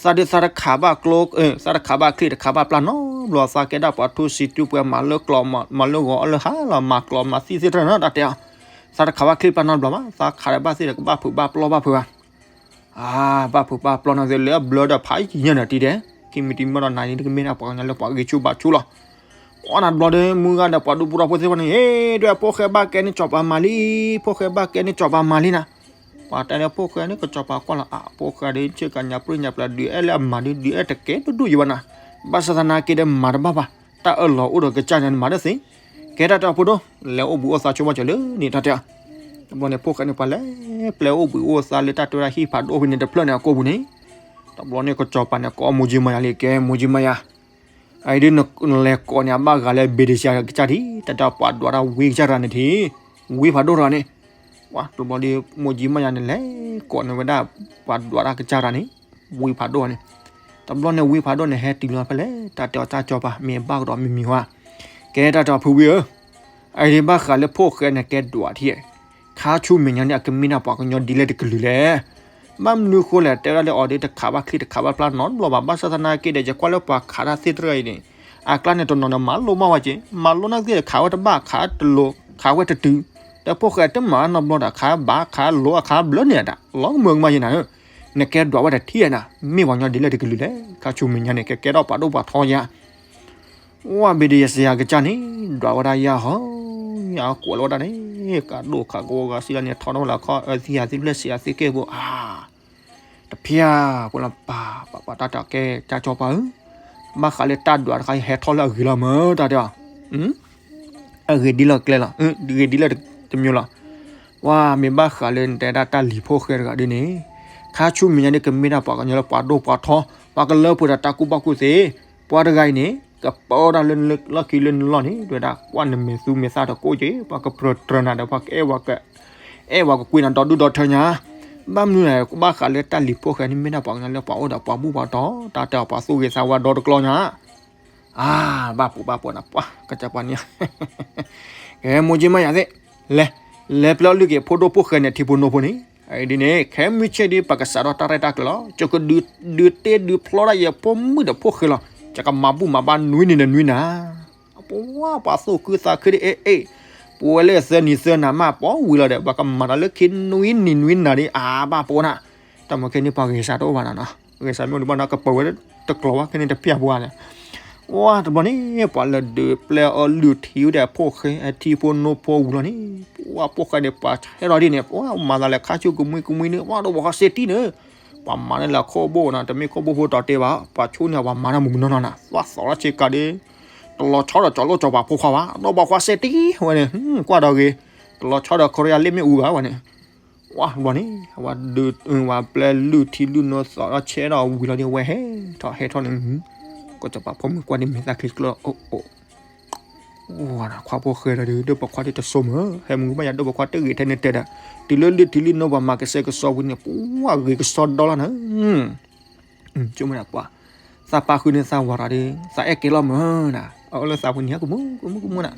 သးဒုးသးတခးဘၣ်ကျိ, သးတခးဘၣ်ချံတခးဘၣ်ပျၢ်နီတဘျီ, သးကဲဒၣ်ပှၤထူစံးထူပှဲၤ မၤလၢကျိာ်မၤလၢဂီၤအီၣ်လၢဟါလီၤ မၤကျိာ်မၤသံသ့ၣ်တဖၣ်န့ၣ် တၢ်တဲအီၤ, သးတခးဘၣ်ချံပျၢ်နီတဘျီဘၣ်, သးခးဒီးဘၣ်သ့ၣ်ဒီးကဘၣ်ဖုးဘၣ်ပျီဘၣ်ဖုးဘၣ် အါ, ဘၣ်ဖုးဘၣ်ပျီနီၤသ့ၣ်လၢအဘျၢဒီးဖးယံာ်ညါနၤတံၤဒဲး, ခံမံၤတမံၤဒီးနၤန့ၣ် တကမ့ၢ်ဒၣ်ပှၤကညီလၢပှၤဂ့ၤဆူၣ်ဘါဆူၣ်လီၤ. အီနၤတဘျီဒီး မုၢ်ဂၤဒီးပှၤဒူပူၤထီဖိသ့ၣ်တဖၣ်န့ၣ် ဟ့ၣ် ဒွဲၣ်ဖိၣ်ဃဲဘၣ်ကဲန့ၣ် စီၤပၤမၤလံ, ဖိၣ်ဃဲဘၣ်ကဲန့ၣ် စီၤပၤမၤလံနၤ. ပှၤတဲလၢဖိၣ်ဃဲန့ၣ် ကစီၤပၤကွၢ်လီၤ အါ ဖိၣ်ဃဲဒီး ဆ့ကၤညါပြံညါပျၢၤ ဒုးအဲၣ်လၢအမၤဒုး ဒုးအဲၣ်တကဲဒိၣ်ဒိၣ်ယံၤဘၣ်နၤ, ဘၣ်ဆၣ်သနာ်က့ဒီးမၤတဘၣ်ဘၣ်, တၢ်အၢၣ်လီၤအိၣ်ဒီးကစၢ်န့ၣ် နမၤတသ့. ကဲတၢ်တဲအီၤဖိဒိၣ်, လဲၤအိၣ်ဘှံးအိၣ်သါဆိဘၣ်စၢၤလၢန့ၣ် တၢ်တဲအီၤ. တဘျီန့ၣ် ဖိၣ်ဃဲန့ၣ် ပှၤလဲၤပျဲအိၣ်ဘှံးအိၣ်သါလၢတၢ်တဲဝဲဒၣ်ဟံၣ်ဖးဒိၣ်ဖဲန့ၣ်တဖျၢၣ်န့ၣ် အကိာ်ပူၤန့ၣ် တဘျီန့ၣ် ကစီၤပၤန့ၣ် ကိးမိၢ်ကၠံမါယၤလံ ကဲ မိၢ်ကၠံမါယၤ, အအံၤဒ်နလဲၤကိးန့ၣ် အဘၣ်ဂၤလၢ ဘ့ၣ်ဒ့ၣ်စယၤကစၢ်ထံး တၢ်တဲအီၤ ပှၤဒွးတၢ်ဝံကစၢ်တဂၤန့ၣ်ထံး, ဝံဖးဒိၣ်တဂၤန့ၣ်, ပှၤတဘျီဒီး မိၢ်ကၠံမါယၤန့ၣ် လဲၤကိးန့ၢ်ဝဲဒၣ် ပှၤဒွးတၢ်ကစၢ်တဂၤန့ၣ်, ဝံဖးဒိၣ်န့ၣ်, တဘျီန့ၣ် ဝံဖးဒိၣ်န့ၣ် ဟဲတုၤလီၤဖဲလဲၣ် တၢ်တဲအီၤ တၢ်ကစီၤပၤ မ့ၢ်ဘၣ်ကဒီးမံၤမံၤဝဲ, ကဲတၢ်တဲအီၤ ဖုဝံဧၢ အအံၤဒ်ဘၣ်ဃးလၢဖိၣ်ဃဲန့ၣ် ကဲဒွးထံး ခါဆူမဲာ်ညါန့ၣ် အကမ့ၢ်ဒၣ်ပှၤကညီဒ်လဲၣ်တကလုာ်လဲၣ်. ဘၣ်မနုၤဃိလဲၣ် တဲဒၣ်လၢအီၤဒ် တခးဘၣ်ချံတခးဘၣ်ပျၢ်နီတဘျီဘၣ်, ဘၣ်ဆၣ်သနာ်က့ဒီး ယကွၢ်လၢပှၤခးတၢ်သ့ၣ်တဖၣ်အံၤန့ၣ် အကျါန့ၣ်တနီၤန့ၣ် မၤလိမးဝဲက့ၤ, မၤလိနာ်က့ ခးဝဲတဘၣ် ခးတလိၤ ခးဝဲတတုၤ, ဒီးဖိၣ်ဃဲတမၤနီတဘျီဒီး ခးဘၣ်ခးလိၤအခးဘျၢန့ၣ်ဒၣ် လီၤကမၢကမၣ်ယဲနၤဧၢ, နကဲဒွးဝဲတထံၣ်နၤ, မ့ၢ်ပှၤကညီဒ်လဲၣ်တကလုာ်လဲၣ်, ခါဆူမဲာ်ညါန့ၣ် ကကဲထီၣ်ပှၤဒိၣ်ပှၤထီယၤ ဝဲဘ့ၣ်ဒ့ၣ်စယၤကစၢ်န့ၣ် ဒွးဝဲဒၣ်ယၤဟီ, ယၤကွဲးလီၤဝဲဒၣ်န့ၣ် ကးဒိၣ်ခးကဝီၤဂၤစံးလီၤန့ၣ် ထီထီၣ်ဝဲလၢခီၣ်အၢသံယၤသံဖျၢၣ်စံးယၤသံကဲၢ်ဘိ အါ, တဖျၢၣ်ဖိလီၤပၢ် ပှၤပှၤတၢ်တဲအီၤ ကဲတၢ်ကစီၤပၤဧၢ, ဘၣ်ဃးလၢတၢ်ဒွးတခါအံၤ ဟဲထီၣ်လၢအဂ့ၤလီၤမၢ် တၢ်တဲအီၤ အဂ့ၤဒ်လီၤကျဲလီၤ, ဂ့ၤဒ်လၢတမံၤလီၤ. ဝဲမ့ၢ်ဘၣ်ဃးလၢနတဲဒၣ်တၢ်လံၤဖိၣ်ဃဲတဂၤဒ်န့ၣ်, ခါဆူမဲာ်ညါဒ်ကမ့ၢ်ဒၣ်ပှၤကညီလၢပှၤဒိၣ်ပှၤထီ, ပှၤကလၢပှဲၤဒီးတၢ်ကူၣ်ဘၣ်ကူၣ်သ့, ပှၤတဂၤအံၤန့ၣ် ကပၢဒၣ်လၢနလၢခံလၢနလီၢ်န့ၣ် တဲဝဲဒၣ် ကွၢ်နမဲာ်သူမဲာ်သၣ်တကိးက့ၤ, ပှၤကပြၢတြၢၤနၤဒီး ပှၤကအဲၣ်ဝဲကကွံာ်နၤဒီဒူၣ်ဒီထၢညါ, ဘၣ်မနုၤလဲၣ် ဘၣ်ဃးလၢတၢ်လံၤဖိၣ်ဃဲန့ၣ် မ့ၢ်ဒၣ်ပှၤကညီလၢပှၤအိၣ်ဒီးပှၤဘူၣ်ပှၤတီၤ, တၢ်တဲအီၤပှၤသူၣ်ဂ့ၤသးဝါဒီတကျီညါ အါ, ဘၣ်ပူၤဘၣ်ပူၤနၤ ပှၤကစၢ်ပှၤန့ၣ်, ကဲမိၢ်ကၠံမါယၤသ့ၣ်, လဲၤ, လဲၤပျဲအီၤလုၢ်က့ၤ ဖိဒိၣ်ဖိၣ်ဃဲန့ၣ် ထံဖိနိဖိန့ၣ်, အအံၤဒ်န့ၣ် ခဲမုၢ်ဆ့ၣ်ဒ် ပကစးထီၣ်တၢ်ရဲၣ်တၢ်ကျဲၤလီၤ, ယကဒုး, ဒုးတ့ဒုးဖျီဒၣ်ယဖိမုၣ်ဒီးဖိၣ်ဃဲလီၤ, ယကမၤဘူၣ်မၤဘါနွံနံၤဒီးနွံနၤ ပှၤပှၤသူၣ်ခုသးခုဒ်အ့ၣ်အ့ၣ်, ပဝဲလၢသၢနံၤသၢနၤမး ပှၤဝံၤလီၤဒီး ပှၤကမၤတၢ်လၢခံနွံနံၤနွံနၤဒ် အါဘၣ်ပှၤနၤ, တၢ်မၤခဲန့ၣ် ပှၤဂဲၤစးတအိၣ်ဘၣ်နၤနီၤ, ဂဲၤစးမ့ၢ်အိၣ်ဒံးဘၣ်နီၤ ကပၢၤဝဲတကျိၤဘၣ် ခဲန့ၣ်တဖျၢၣ်ပှၤန့ၣ်, ဝဲတဘျီန့ၣ် ပှၤလၢဒုးပျဲအီၤလုၢ်ထံဝဲဒၣ်ဖိၣ်ဃဲ အထံဖိနိဖိဝံၤလီၤန့ၣ်, ပှၤဖိၣ်ဃဲန့ၣ် ပှၤဟဲလီၤဒ်န့ၣ် ပှၤမၤသးလဲၤခါဆူကမှံကမှံန့ၣ် ဝဲဒီးပှၤဃီစဲတံၢ်န့ၣ်, ပှၤမၤန့ၢ်လၢခိၣ်ဘိနီၤ တမ့ၢ်ခိၣ်ဘိဖိတီၤတဲဘၣ် ပှၤဆိန့ၢ်ပှၤမၤတၢ်မုၢ်မုၢ်နီၢ်နီၢ်နၤ သးသီၣ်လီၤဆ့ကၤဒ် တလီၤဆီဒီးကၠီၤလိၣ်ကၠီၤပၤဖိခွါဘၣ် ဒီးပှၤဃီစဲတံၢ်ဝဲန့ၣ်, ကွၢ်ဒီးဂ့ၤ, တလီၤဆီဒီးခီရယါလ့ၣ်မ့ၣ်အူဘၣ်ဝဲန့ၣ်, ဝဲတဘျီန့ၣ် အဝဲဒုး ဝဲပျဲလုၢ်ထံလုၢ်နိသီၣ်ဒီးဆဲးဒီးဝံၤလီၤန့ၣ် ဝဲဟဲထီၣ်ဟဲထီၣ်န့ၣ်, ကစီၤပၤဖိမုၣ်ကွၢ်ဒ်မဲာ်သၣ်ချံကျၢၢ်အိၣ်အိၣ် ဝဲခွါဖိၣ်ဃဲဒီး ဒီးပှၤခွါဒ်တစိမၢ် ဟဲမုၢ်ဘၣ်ယၤဒီးပှၤခွါတဂ့ၤထဲန့ၣ်တဲဒီး, တုၤလၢလုၢ်ထံလုၢ်နိပှၤမၤကစဲကစီဝံၤန့ၣ် ပှၤဂ့ၤကစီဒီလီၤနၤ, ဆိကမိၣ်ဒၣ်ပှၤ, သးပၢ်ဃုန့ၢ်သးဝၤဒီး သးအဲၣ်ကဲလီၤမၢ်နၤ, အအိၣ်လၢသးပူၤန့ၣ် ကမူကမူကမူနၤ,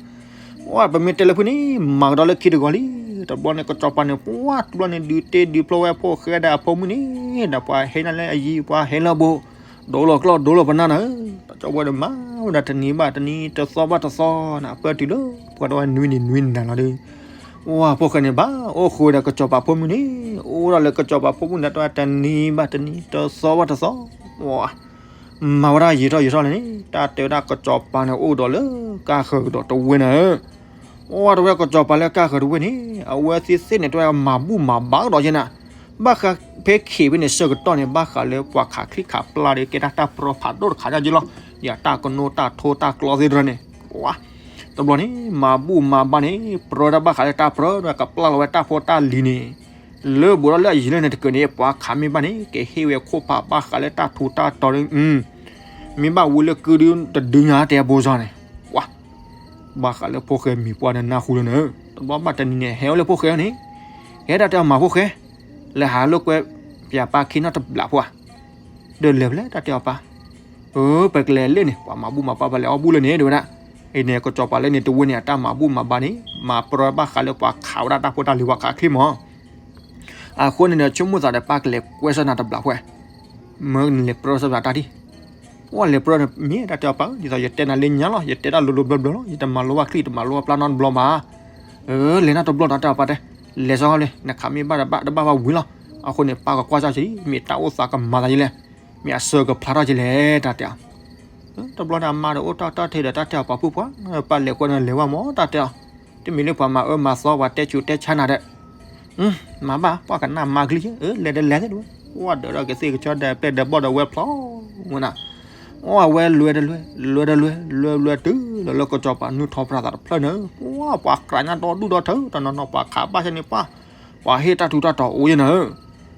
ဝဲပမ့ၢ်တဲလၢဖုန့ၣ် မၤကဒီးလၢခံတဂီၤလံ, တဘျီန့ၣ် ကစီၤပၤန့ၣ် ပှၤတဘျီန့ၣ် ဒုးတ့ဒုးဖျီဝဲဖိၣ်ဃဲဒီးအဖိမုၣ်န့ၣ် ဒီးပှၤဟဲနၤလၢအယံၤ ပှၤဟဲလၢအဘူး ဒိလီၤကျီၢ်ဒိလီၤပနၢ်နၤဧၢ, တၢ်ကၠီဝဲဒီးမၤဝဲဒၣ်တနံၤဘၣ်တနံၤ တသီဘၣ်တသီနၤ, ပၢတုၤလၢပှၤဒိဝဲနွံနံၤနွံနၤလီၤဒီး, ဝဲဖိၣ်ဃဲန့ၣ် ဘၣ်အိၣ်ဃုာ်ဝဲဒီးကစီၤပၤဖိမုၣ်န့ၣ်, အိၣ်ဒၣ်လၢကစီၤပၤဖိမုၣ်န့ၣ် တၢ်တနံၤဘၣ်တနံၤ တသီဘၣ်တသီ, ဝဲ မၤဝဲဒၣ်ယံာ်ထီၣ်ယံာ်ထီၣ်လဲၣ်န့ၣ် တၢ်တဲဝဲဒၣ်ကစီၤပၤန့ၣ် အိၣ်ဒီးလၢကါဃၢၤကဒီးတဝ့ၢ်နၤဧၢ, ဝဲတဝဲကစီၤပၤလၢကါဃၢၤတဝ့ၢ်န့ၣ် အဝဲသ့ၣ်သ့ၣ်န့ၣ် တဝဲမၤဘူၣ်မၤဘါကဒီးယဲနၤ, ဘၣ်ဃးဖဲခံးဖဲန့ၣ်ဆၢကတီၢ်န့ၣ် ဘၣ်ဃးလၢပှၤခးချံခးပျၢ်ဒီး ကဲဒၣ်တၢ်ပြၢဖးဒိၣ်တခါဒ်ယ့လီၤ. ယတၢ်ကနိတၢ်ထိတၢ်ကျီသ့ၣ်တဖၣ်န့ၣ် ပှၤ တဘျီန့ၣ် မၤဘူၣ်မၤဘါန့ၣ် ပြၢတၢ်ဘၣ်ဃးလၢတၢ်ပြၢ ကပျၢ်လီၤဝဲတၢ်ဖိတၢ်လံၤန့ၣ် လၢဘူးဒီးလၢအယံၤလၢန့ၣ်တကၢၢ်န့ၣ် ပှၤခးမ့ၢ်ဘၣ်န့ၣ် ကဟ့ၣ်ဝဲခိၣ်ဖးဘၣ်ဃးလၢတၢ်ထူးတၢ်တီၤဒီး မ့ၢ်ဘၣ်ဝံၤလၢကုဒုတဒုညါတဲအဘိစီန့ၣ် ပှၤ ဘၣ်ဃးလၢဖိၣ်ဃဲမံၤပှၢ်န့ၣ်နၢ်ဟူလၢန့ၣ် တဘျီဘၣ်တနံၤန့ၣ် ဟဲအိၣ်လၢဖိၣ်ဃဲန့ၣ် ကဲတၢ်တဲအီၤမၤဖိၣ်ဃဲ လဲၤဟးလိာ်ကွဲ ပၠးပၢ်ခ့နီၣ်တဘျးဖိဧါ ဒီးလဲၤဖဲလဲၣ်တၢ်တဲအီၤပၢ် အၢ ပကလဲၤလၢန့ၣ် ပှၤမၤဘူၣ်မၤဘါပှၤလဲၤအီၣ်ဘူၣ်လၢန့ၣ် တဲဝဲဒၣ် အံၤန့ၣ် ကစီၤပၤလၢန့ၣ် တဝဲန့ၣ် အတၢ်မၤဘူၣ်မၤဘါန့ၣ် မၤပြၢဘၣ်ဃးလၢပှၤခးဝဲဒၣ်တၢ်ဖိတၢ်လံၤပှၤခးချံမး အဃိန့ၣ်ဒီး ဆိကမိၣ်သးဒီးပၢ်ကလဲၤကွဲးစၢ်နၤတဘျးဖဲ မၢနလဲၤပြၢစၢ်ဘျးတၢ်ထံၣ် ပှၤလဲၤပြၢန့ၣ် မ့ၢ်တၢ်တဲအီၤပၢ် ဒ်သိးယတဲနၤလၢညါလီၤ ယတဲတၢ်လိၤလိၤဘျီဘျီလီၤ ယတမၤလိဘၣ်ချံ တမၤလိဘၣ်ပျၢ်နီတဘျီဘၣ် အၢ လဲၤနီတဘျီဒီးတၢ်ပၢ်တဲ လဲၤစီလၢ နခးမ့ၢ်ဘၣ်တဘၣ်တဘၣ်ဘၣ်ဝံၤလီၤ အဃိန့ၣ် ပၢ်ကကွၢ်စၢ်က့ၤ မ့ၢ်တၢ်အိၣ်သးကမၤသးယလဲၣ် မ့ၢ်အစၢကဖျါထီၣ်က့ၤလဲၣ် တၢ်တဲအီၤ တဘျီန့ၣ် အမါဒီးအိၣ်တၢ်တၢ်ထဲဒီးတၢ်တဲအီၤပှၤဖုၣ်ပှၢ် ပၢ်လဲၤကွဲးန့ၣ်လဲၤဝဲမးတၢ်တဲအီၤ တမ့ၢ်လၢပှၤမၤအၢမၤသီပှၤတဲဆူးတဲဆါနၤဒီး မၤဘၣ် ပှၤကနၣ်မါကလံၤ အၢ လဲၤဒီးလဲၤသ့ၣ်တဝဲ ကွၢ်ဒီးဒီးကသ့ၣ်ကဆီဒီးပဲဒီးဘီၣ်ဒီးဝဲဖျီဝဲနၤ အဝဲလွဲဒီးလွဲ လွဲဒီးလွဲ လွဲလွဲတုၤလီၤလၢကစီၤပၤနုာ်ထီၣ်ပြၢ်သးတဖျၢၣ်န့ၣ် ပှၤ ပှၤကြၢးညါဒီဒူၣ်ဒီထၢ တနီၤနီၤပှၤခးဘၣ်ဆၣ်န့ၣ် ပှၤ ပှၤဟ့ၣ်တၢ်ထူးတၢ်တီၤအိၣ်ယဲနၤဧၢ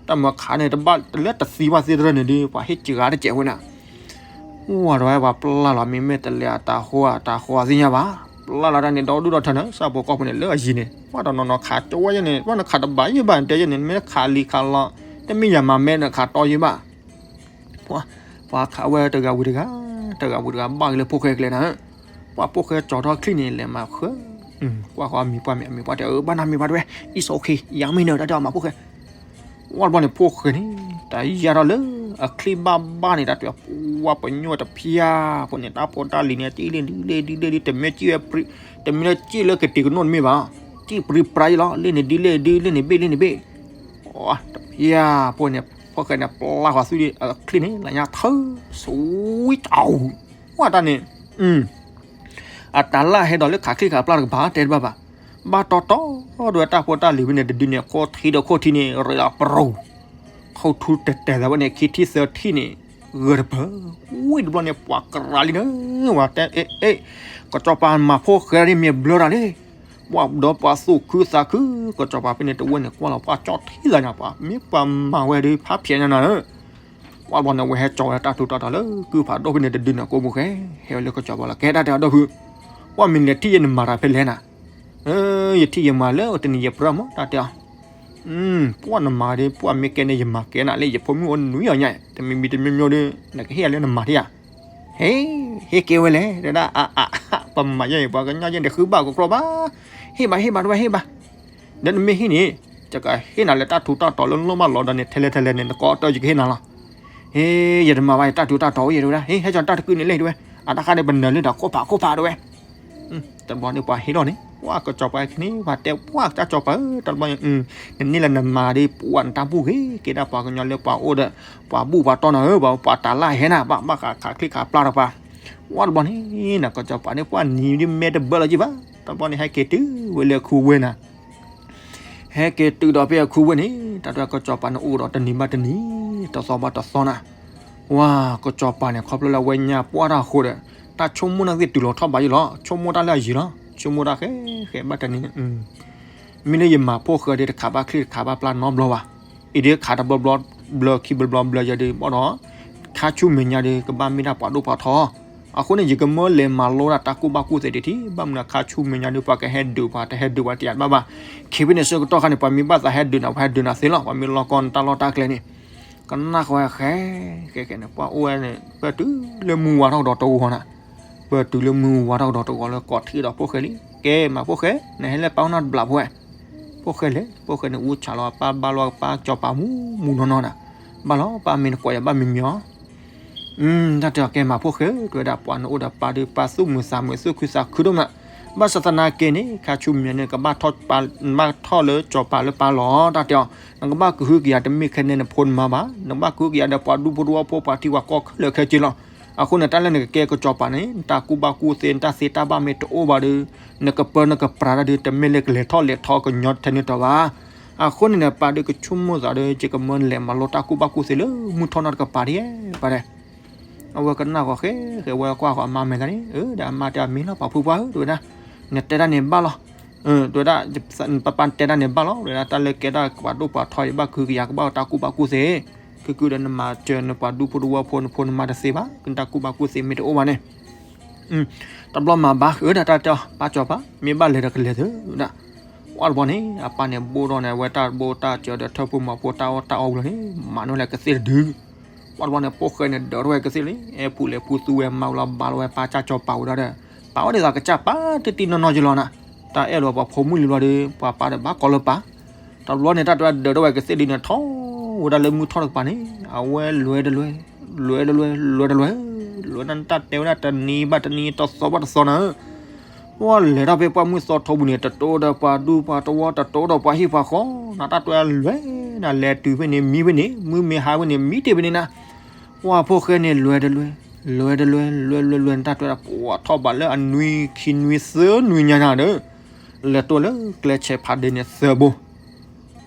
တၢ်မၢခးန့ၣ် တဘၣ်လၢတသံဘၣ်သ့ၣ်တဖၣ်န့ၣ်ဒီး ပှၤဟ့ၣ်စှၤတစဲးဝဲနၤ ဝဲဒီးဝဲပှၤပျၢ်လီၤ မ့မ့ၢ်တလဲၤအတၢ်ဃိအတၢ်ဃိသ့ၣ်ညါဘၣ် ပျၢ်လီၤတၢ်န့ၣ်ဒီဒူၣ်ဒီထၢနၤ ဆၣ်ဖိကီၢ်ဖိန့ၣ်လၢအယံၤန့ၣ် ပှၤတနီၤနီၤခးကၠိဝဲယဲန့ၣ် ပှၤနခးတဘၣ်ယဲဘၣ်တဲယဲန့ၣ် မ့ၢ်ခးလံၤခးလီၤ တမ့ၢ်ယၤမၤမဲနခးတီယဲဘၣ် ပှၤ ပှၤခးဝဲတဂၤဝံၤတဂၤ တဂၤဝံၤတဂၤဘၣ်က့ၤလၢဖိၣ်ဃဲကျဲနၤ ပှၤဖိၣ်ဃဲကၠီထီၣ်ချံန့ၣ် လဲၤမၤဃၢ ကွၢ်ဃီအမံၤပှၢ်မ့ၢ်အမံၤပှၢ်တဲ အၢ ဘၣ်နၤမ့ၢ်ပှၢ်တဝဲ it's okay ယၤမ့ၢ်နၢၤ တၢ်တဲအီၤမၤဖိၣ်ဃဲ ဝဲတဘျီန့ၣ် ဖိၣ်ဃဲန့ၣ် တၢ်ယၤထီၣ်လၢ အချံဘၣ်ဘၣ်န့ၣ် တၢ်တဲအီၤ ပှၤပညိၣ်တဖၠၣ်ဖိန့ၣ် တၢ်ဖိတၢ်လံၤန့ၣ် တံၢ်လံဒ်လဲၣ်ဒ်လဲၣ်ဒ် တမ့ၢ်စံၣ်ဝဲ တမ့ၢ်လၢစံၣ်လၢကတံၤကနိၣ်တမ့ၢ်ဘၣ် စံၣ်ပြံပြါယလီၤ လ့ၣ်န့ၣ်ဒ်လဲၣ်ဒ် လ့ၣ်န့ၣ်ဘ့ၣ် လ့ၣ်န့ၣ်ဘ့ၣ် တဖၠၣ်ဖိန့ၣ် ဖိၣ်ဃဲန့ၣ် ပျၢ်ဃီၤသုဒ်အချံန့ၣ် လၢညါထၢ စဝံတၢ် ဝဲတၢ်န့ၣ် အတၢ်လၢဟဲဒီးလၢခးချံခးပျၢ်တကပၤတဲတဘၣ်ဘၣ် ဘၣ်တီတီဒီးတၢ်ဖိတၢ်လံၤဖဲန့ၣ်တဒုန့ၣ် ခိၣ်ထံဒီးခိၣ်ထံန့ၣ် ရ့လီၤပရိၤ ခိၣ်ထူတဲာ်တဲာ်သးဝဲန့ၣ် ခံထံသၢထံန့ၣ် ဂၢၢ်တပၢၢ် ဝံၤတဘျီန့ၣ် ပှၤကရၤလံနၢ် ဝဲတဲ အ့ အ့ ကစီၤပၤမၤဖိၣ်ဃဲဒ်မ့ၢ်ဘျၢတၢ်လံ ပှၤဒီးပှၤသူၣ်ခုသးခု ကစီၤပၤဖဲန့ၣ်တဝဲန့ၣ် ကွၢ်လီၤပှၤကၠီထံသးညါ ပှၤမ့ၢ်ပှၤမၤဝဲဒ်ဖးဖျဲးညါနၤဧၢ ပှၤဘျီန့ၣ် ဝဲဟဲကၠီဝဲတၢ်ထူးတၢ်တီၤလၢကုဖးဒိၣ်ဖဲန့ၣ်တဒုန့ၣ် ကိးမူဃဲ ဟဲဝဲလၢကစီၤပၤလီၤ ကဲတၢ်တဲအီၤဒီပုၢ် ပှၤမ့ၢ်လဲၤထံၣ်ယဲနမၤတၢ်ဖဲလဲၣ်နၤ ယထံၣ်ယမၤလၢတနံၤယပြၢမး တၢ်တဲအီၤ ပှၤနမၤဒီး ပှၤမ့ၢ်ကဲန့ၣ် ယမၤကဲနၤလၢယဖိမုၣ်အိၣ်နွံအီၤညါ တမံၤမံၤတမံၤမံၤဒီး နကဟ့ၣ်ယၤလၢနမၤထံၣ်ဧါ ဟ့ၣ် ဟ့ၣ်ကဲဝဲလဲၣ် တဲဒၣ် အါအါ ပမၤယဲန့ၣ် ပှၤကညီယဲန့ၣ်ဃုဘၣ်ကကြီဘၣ် ဟ့ၣ်ဘၣ် ဟ့ၣ်ဘၣ်တဝဲ ဟ့ၣ်ဘၣ် ဒီးနမ့ၢ်ဟ့ၣ်န့ၣ် ယကဟ့ၣ်နၤလၢတၢ်ထူးတၢ်တီၤလၢလီၢ်ဘၣ်လီၤဒီးန့ၣ် ထဲလဲၣ်ထဲလဲၣ်န့ၣ် နကိးတၢ်ယကဟ့ၣ်နၤလီၤ ဟ့ၣ် ယတမၤဘၣ် ယတၢ်ထူးတၢ်တီၤအိၣ်ယဲတဝဲဒၣ် ဟ့ၣ် ဟဲကၠီတၢ်တကုန့ၣ်လဲၣ်တဝဲ အတၢ်ဃါဒီးပနၢၤလၢဒီးခိၣ်ဖးခိၣ်ဖးတဝဲ တဘျီန့ၣ်ပှၤဟ့ၣ်လီၤန့ၣ် ပှၤကစီၤပၤခဲန့ၣ် ပှၤတဲပှၤတၢ်ကစီၤပၤဧၢ တဘျီ နန့ၢ်လၢနမၤဒီး ပှၤနတၢ်ဘူၣ်ဂ့ၤ ကဲဒၣ်ပှၤကညီလၢပှၤအိၣ်ဒီး ပှၤဘူၣ်ပှၤတီၢ်နၤဧၢ ပှၤပှၤတၢ်လၢဟဲနၤ ဘၣ်ဘၣ်ဃးခးချံခးပျၢ်တပၤ ဝဲတဘျီန့ၣ် နကစီၤပၤန့ၣ် ပှၤနံၤဒ်မဲတဘၢလီၤကံဘၣ် တဘျီန့ၣ် ဟဲက့ၤတုၤဝဲလၢအခူဝဲနၤ ဟဲက့ၤတုၤဒီးဖဲအခူဝဲန့ၣ် တၢ်တဲကစီၤပၤန့ၣ်အိၣ်ဒီးတနံၤဘၣ်တနံၤ တသီဘၣ်တသီနၤ ဝဲကစီၤပၤန့ၣ် ခီဖျိလၢအဝဲညါပှၢ်တၢ်အဃိဒီး တၢ်ဆိကမိၣ်န့ၣ်သ့ၣ်တုၤလီၤထီၣ်ဘးယံၤလီၤ ဆိကမိၣ်တၢ်လၢအယံၤလီၤ ဆိကမိၣ်တၢ်ဃဲဃဲဘၣ်တနံၤန့ၣ် မ့ၢ်လၢယမၤဖိၣ်ဃဲဒီးတခးဘၣ်ချံတခးဘၣ်ပျၢ်နီတဘျီဘၣ် အံၤဒ်ခးတဘျီဘျီ ဘျၢခံဘျီဘျီဘျၢယၤဒ်ဘၣ်ဒီး ခါဆူမဲာ်ညါဒီး ကဘၣ်မ့ၢ်ဒၣ်ပှၤဒိၣ်ပှၤထီ အဃိန့ၣ် ယကမၢလဲၤမၤလိဒၣ်တၢ်ကူၣ်ဘၣ်ကူၣ်သ့ဒ်ထံၣ် ဘၣ်မနုၤခါဆူမဲာ်ညါဒီး ပှၤကဟဲဒုးပှၤတဟဲဒုးပှၤတယာ်ဘၣ်ဘၣ် ခံဖဲန့ၣ်ဆၢကတီၢ်ခါန့ၣ် ပှၤမ့ၢ်ဘၣ်သးဟဲဒုးနၤ ပှၤဟဲဒုးနၤသ့လီၤ ပှၤမ့ၢ်လီၢ်ကီၢ်နတၢ်လီၢ်တၢ်ကျဲန့ၣ် ကနၣ်ဃီဃဲ ကဲကဲန့ၣ် ပှၤအိၣ်ဝဲန့ၣ် ပၢၢ်တုၤလၢမုၢ်ဝါထီၣ်ကဒီးတဂီၤနၤ ပၢၢ်တုၤလၢမုၢ်ဝါထီၣ်ကဒီးတဂီၤလၢကိးထံၣ်ဒီးဖိၣ်ဃဲလံ ကဲမၤဖိၣ်ဃဲ နဟဲလၢပၢ်အိၣ်နီတဘျီဖိဝဲ ဖိၣ်ဃဲလဲၣ် ဖိၣ်ဃဲန့ၣ် အူဆးလီၤပၢ်ဘါလီၤပၢ်ကစီၤပၤမူမူနီၢ်နီၢ်နၤ ဘၣ်လီၤပၢ်မ့ၢ်နကိးယၤဘၣ်မံၤမံၤအီၤ တၢ်တဲအီၤကဲမၤဖိၣ်ဃဲ တဲဝဲဒၣ်ပှၤနအိၣ်ဒီးပၢ်ဒီးပၢ်သူၣ်မုာ်သးမုာ်သူၣ်ခုသးခုဒိၣ်မး ဘၣ်ဆၣ်သနာ်က့န့ၣ် ခါဆူမဲာ်ညါန့ၣ် ကဘၣ်ထီၣ်ပၢ် နဘၣ်ထီၣ်လၢကစီၤပၤလၢပၢ်လီၤ တၢ်တဲအီၤ နကဘၣ်ကဟုကယာ်တမ့ၢ်ခဲန့ၣ်နဖိနမါဘၣ် နကဘၣ်ကဟုကယာ်ဒီးပှၤဒူဖိတဝီဖိပှၤထံပှၤကီၢ်ခဲလၢာ်ခဲဆ့လီၤ အဃိန့ၣ် တၢ်လၢနကကဲကစီၤပၤန့ၣ် နတၢ်ကူၣ်ဘၣ်ကူၣ်သ့ နတၢ်သ့တၢ်ဘၣ်မ့ၢ်တအိၣ်ဘၣ်ဒီး နကပၢနကပြးတၢ်ဒီး တမ့ၢ်လၢကလဲၤထီၣ်လဲၤထီကညီထဲန့ၣ်တဘၣ် အဃိန့ၣ်န့ၣ် ပၢ်ဒုးကဆိကမိၣ်သးဒီး ယကမၢလဲၤမၤလိတၢ်ကူၣ်ဘၣ်ကူၣ်သ့လၢမုၢ်ထီၣ်နီတကပၤဒ်ယဲ ပၢ်တဲ. အဝဲကနၣ်ဃီၤဃဲဃဲ ဝဲကွၢ်ဃီၤအမါမဲာ်သးန့ၣ် အၢဒီးအမါတဲအမ့ၢ်လီၤ ပှၤဖိခွါဧၢ တဲဝဲဒၣ်, နတဲတၢ်န့ၣ်ဘၣ်လီၤ, တဲဝဲဒၣ်, ပၢ်ပၢ်တဲတၢ်န့ၣ်ဘၣ်လီၤ တဲဝဲဒၣ် တၢ်လၢကဲဒၣ်ပှၤဒိၣ်ပှၤထီ ယဘၣ်ခုကယၤကဘၣ်တၢ်ကူၣ်ဘၣ်ကူၣ်သ့, ခုကုဒီးနမၤစၢၤနပှၤဒူဖိတဝီဖိနဖိနမါတသ့ဘၣ် ကတၢ်ကူၣ်ဘၣ်ကူၣ်သ့မ့ၢ်တအိၣ်ဘၣ်န့ၣ် တဘျီမၤဘၣ်ဃုာ်ဒီးတၢ်တဲအီၤ ပၢ်ကၠီၤပၢ် မ့ၢ်ဘၣ်လဲၤဒီးကလဲၤသုဒၣ်. ပှၢ်တဘျီန့ၣ် အပၢ်န့ၣ်ဘိၣ်ထီၣ်န့ၣ် အဝဲတၢ်ဘိၣ်တၢ်စၢၤဒီးထၢၣ်ဖိမၤဖိတၢ်အီၣ်တၢ်အီဝံၤလီၤန့ၣ် မၤန့ၢ်ဝဲလၢကသ့ၣ်တဒု. ပှၢ်တဘျီန့ၣ် ဖိၣ်ဃဲန့ၣ်ဒၢးထီၣ်ဝဲကသ့ၣ်လံ အဲၣ်ပူၤလဲၤပူၤသူဝဲမါဝံၤလီၤ ဘၣ်လီၤဝဲပၢ်ကၠီၤပၢ်ဝံၤဒီး ပၢ်အိၣ်ဒ်သိးကစၢ်ပၢ်တံၢ်တံၢ်နီၢ်နီၢ်ကလီၤနၤ, တၢ်အဲၣ်လီၤပှၤဖိမုၣ်လံဘျီဒီး ပှၤပၢ်ဒီးဘၣ်ကီလၢပၢ် တဘျီန့ၣ် တၢ်တဲဝဲဒၢးထီၣ်ဝဲကသ့ၣ်ဒုန့ၣ် ထီၣ်ဝဲဒၣ်လၢမုၢ်ထီၣ်တကပၤန့ၣ် အဝဲလဲၤတလဲၤ, လဲၤတလဲၤ, လဲၤတလဲၤ, လဲၤတၢ်တဲဝဲဒၣ်တနံၤဘၣ်တနံၤ တသီဘၣ်တသီနၤဧၢ, ပှၢ်လဲၤထီၣ်ဖဲပှၢ်မုၢ်သီထီပူၤန့ၣ် တတိဒီးပှၤဒူပှၤတဝီ တတိဒီးပှၤဟံၣ်ပှၤဃီ, နတၢ်တဲဝဲလဲၤနၤ လဲၤတုၤဖဲန့ၣ်မံဖဲန့ၣ် မုၢ်မ့ၢ်ဟါဖဲန့ၣ် မံတ့ၢ်ဖဲန့ၣ်နၤ, ပှၢ်ဖိၣ်ဃဲန့ၣ်လဲၤတလဲၤ, လဲၤတလဲၤ, လဲၤလဲၤလဲၤ နတၢ်တဲဝဲဒၣ် ပှၢ်ထီၣ်ဘးလၢအနွံခံနွံသၢနွံညါညါဒီး လဲၤတိၢ်လၢကျဲဆဲးဖးဒ့န့ၣ်သၢဘိ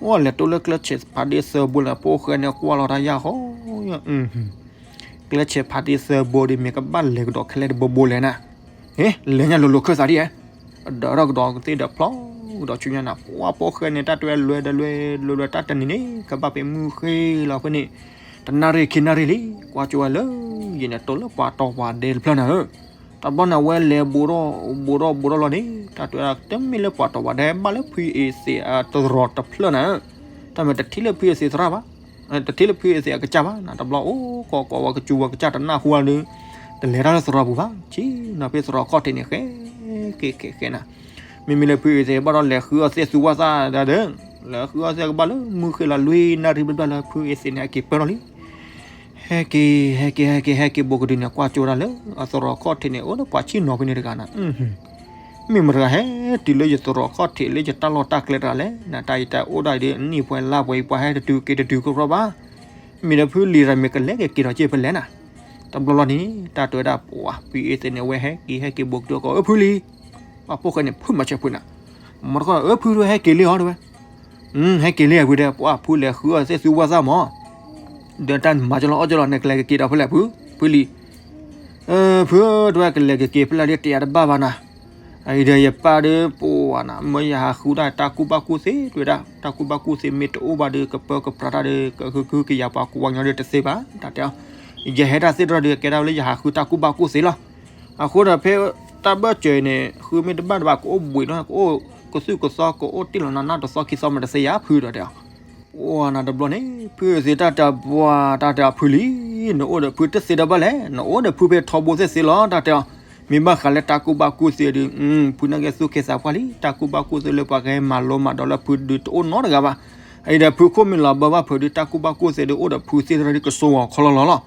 ပှၢ်လဲၤတိၢ်လၢကျဲဆဲးဖးဒ့သၢဘိလၢ ဖိၣ်ဃဲန့ၣ်ကွၢ်လီၤတၢ်ယၢ်ဃီ, ကျဲဆဲးဖးဒ့သၢဘိဒီး မ့ၢ်ကဘၣ်လဲၤကဒီးခဲလၢာ်တဘိဘိလဲၣ်နၤ, ဟ့ လဲၤညါလိၤလိၤခၢၣ်သးဒ်ဧါ, ဒၢးထီၣ်ကဒီးကသ့ၣ်ဒီးဖျီကဒီးဆူညါနၤ, ပှၢ်ဖိၣ်ဃဲန့ၣ် တၢ်တဲဝဲလဲၤတလဲၤလဲၤလဲၤ တၢ်တနံၤန့ၣ် ကဘၣ်ဖဲမုၢ်ဃ့လီၤဖဲန့ၣ် တနၣ်ရံၣ်ခံနၣ်ရံၣ်လံ, ကွၢ်ကၠိဝဲလၢ ယံာ်န့ၣ်တိၢ်လၢပှၤတီပှၤဒဲတဖျၢၣ်နၤဧၢ တဘျီန့ၣ် အဝဲလဲၤဘူးထီၣ်ဘူးထီၣ်ဘူးထီၣ်လီၤန့ၣ် တၢ်တဲဝဲဒၣ်တမ့ၢ်လၢပှၤတီပှၤဒဲ ဘၣ်လၢဖုအ့သ့းအသရိာ်တဖျၢၣ်နၤဧၢ, တၢ်မ့ၢ်တထံၣ်လၢဖုအ့သ့းသရၣ်ဘၣ်, တထံၣ်လၢဖုအ့သ့းအကစၢ်ဘၣ်နၤ, တဘျီအိၣ်ကိးကိးဝဲကစူၤဝဲကစၢ်တနၢ်ဟူလၢ တလဲၤတၢ်လၢသရိာ်ပူၤဘၣ်, ဆ့ၣ်နီၤဖဲသရိာ်ခီၣ်ထံးန့ၣ် ဃဲက့ၤဃဲဃဲနၤ, မ့မ့ၢ်လၢဖုအ့သ့းဘၣ်ဒီးလဲၤဃုအီၣ်သ့ၣ်သူဝၣ်သၣ်ဒၣ်ဒီး လဲၤဃုအီၣ်သ့ၣ်ကဘၣ်လၢမုၢ်ဃ့လီၤလွံၢ်နၣ်ရံၣ်ဘျီဘျီလၢဖုအ့သ့းန့ၣ် အက့ၤပၢၢ်ထီၣ်လံ ဟဲက့ၤ ဟဲက့ၤ ဟဲက့ၤ ဟဲက့ၤ ဘူးကဒုန့ၣ် ကွၢ်ကၠိဒၣ်လၢ အသရိာ်ခီၣ်ထံးန့ၣ် အိၣ်လၢပှၤဆံၣ်နီၤဖဲန့ၣ်တဂၤနၤ, မ့ၢ်မတဂၤဟဲတုၤလၢယသရိာ်ခီၣ်ထံးလၢယတၢ်လီၢ်တၢ်ကျဲတဂၤလဲၣ်, နတၢ်အံၤတၢ်အိၣ်ဒၣ်အံၤဒီး နံၣ်ပှဲၤလါပှဲၤအံၤ ပှၤဟဲတတုၤက့ၤတတုၤကရီဘၣ်, မ့ၢ်ဒီးဖုလံၤတဂၤမ့ၢ်ကလဲၤက့ၤက့ၤဒီးက့ၤဖဲလဲၣ်နၤ, တဘျီဘျီန့ၣ် တၢ်တဲဝဲဒၣ်ပှၤ ဖုအ့သ့းန့ၣ် အဝဲဟဲက့ၤ ဟဲက့ၤဘူးကဒုကီး အၢ ဖုလံၤ ပှၢ်ဖိၣ်ဃဲန့ၣ် ဖုမၤဆဲးဖုနၤ, မတခီ အၢ ဖုတဝဲဟဲက့ၤလံဟီတဝဲ, ဟဲက့ၤလံဖုတဲ ပှၢ်ဖုလဲၤဃုအီၣ်သ့ၣ်သူဝၣ်သၣ်မး, ဒီးတၢ်မၤကလီအီၣ်ကလီ နကလဲၤကက့ၤဒီးဖဲလဲၣ်ဖု, ဖုလံၤ, ဖုတဝဲကလဲၤကက့ၤဖဲလဲၣ်ဒီး တဲယၤတဘၣ်ဘၣ်နၤ, အံၤဒီးယပၢ်ဒီးပှၢ်နၤ မၢယဟးဃုတၢ်တၢ်ကူၣ်ဘၣ်ကူၣ်သ့ တဲဝဲဒၣ် တၢ်ကူၣ်ဘၣ်ကူၣ်သ့မ့ၢ်တအိၣ်ဘၣ်ဒီး ကပၢကပြးတၢ်ဒီး ကဟုကယာ်ပှၤကူပှၤကညီဒီးတသ့ဘၣ် တၢ်တဲအီၤ, ယဟဲတၢ်သ့ၣ်တဖၣ်ဒီး ကဲဒၣ်လၢယဟးဃုတၢ်ကူၣ်ဘၣ်ကူၣ်သ့လီၤ. အဃိဒီးဖဲတၢ်ဘၢၣ်စၢၤအံၤန့ၣ် ဃုမ့ၢ်တဘၣ်တဘၣ် ကအိၣ်ဘှံးလီၤ ကအိၣ်ကသုၣ်ကသီ ကအိၣ်တ့ၢ်လီၤနၤနၢ်တသီခံသီမးတသ့ယၤဖုဒီးတဲအီၤ, ပှၢ်နၤတဘျီန့ၣ် ဖုအ့သ့းတၢ်တဲပှၢ် တၢ်တဲအီၤဖုလံၤ နအိၣ်ဒီးဖုတသ့ဒီးဘၣ်လဲၣ် နအိၣ်ဒီးဖုဖဲထီဘိသ့ၣ်သ့လီၤ တၢ်တဲအီၤ, မ့ၢ်ဘၣ်ဃးလၢတၢ်ကူၣ်ဘၣ်ကူၣ်သ့ဒီး ဖုနာ်က့သူၣ်က့သးပှၢ်လံ တၢ်ကူၣ်ဘၣ်ကူၣ်သ့လၢပှၤကဟဲမၤလိမၤဒိးလၢဖုဒုးတအိၣ်နီတဂၤဘၣ်. အံၤဒီးဖုခိၣ်မ့ၢ်လီၤဘၢဘၣ်ဖုးဒုး တၢ်ကူၣ်ဘၣ်ကူၣ်သ့ဒုး အိၣ်ဒီးဖုသ့ၣ်တဖၣ်ဒုးကစိဝီၤခီလီၤလီၤလီၤ.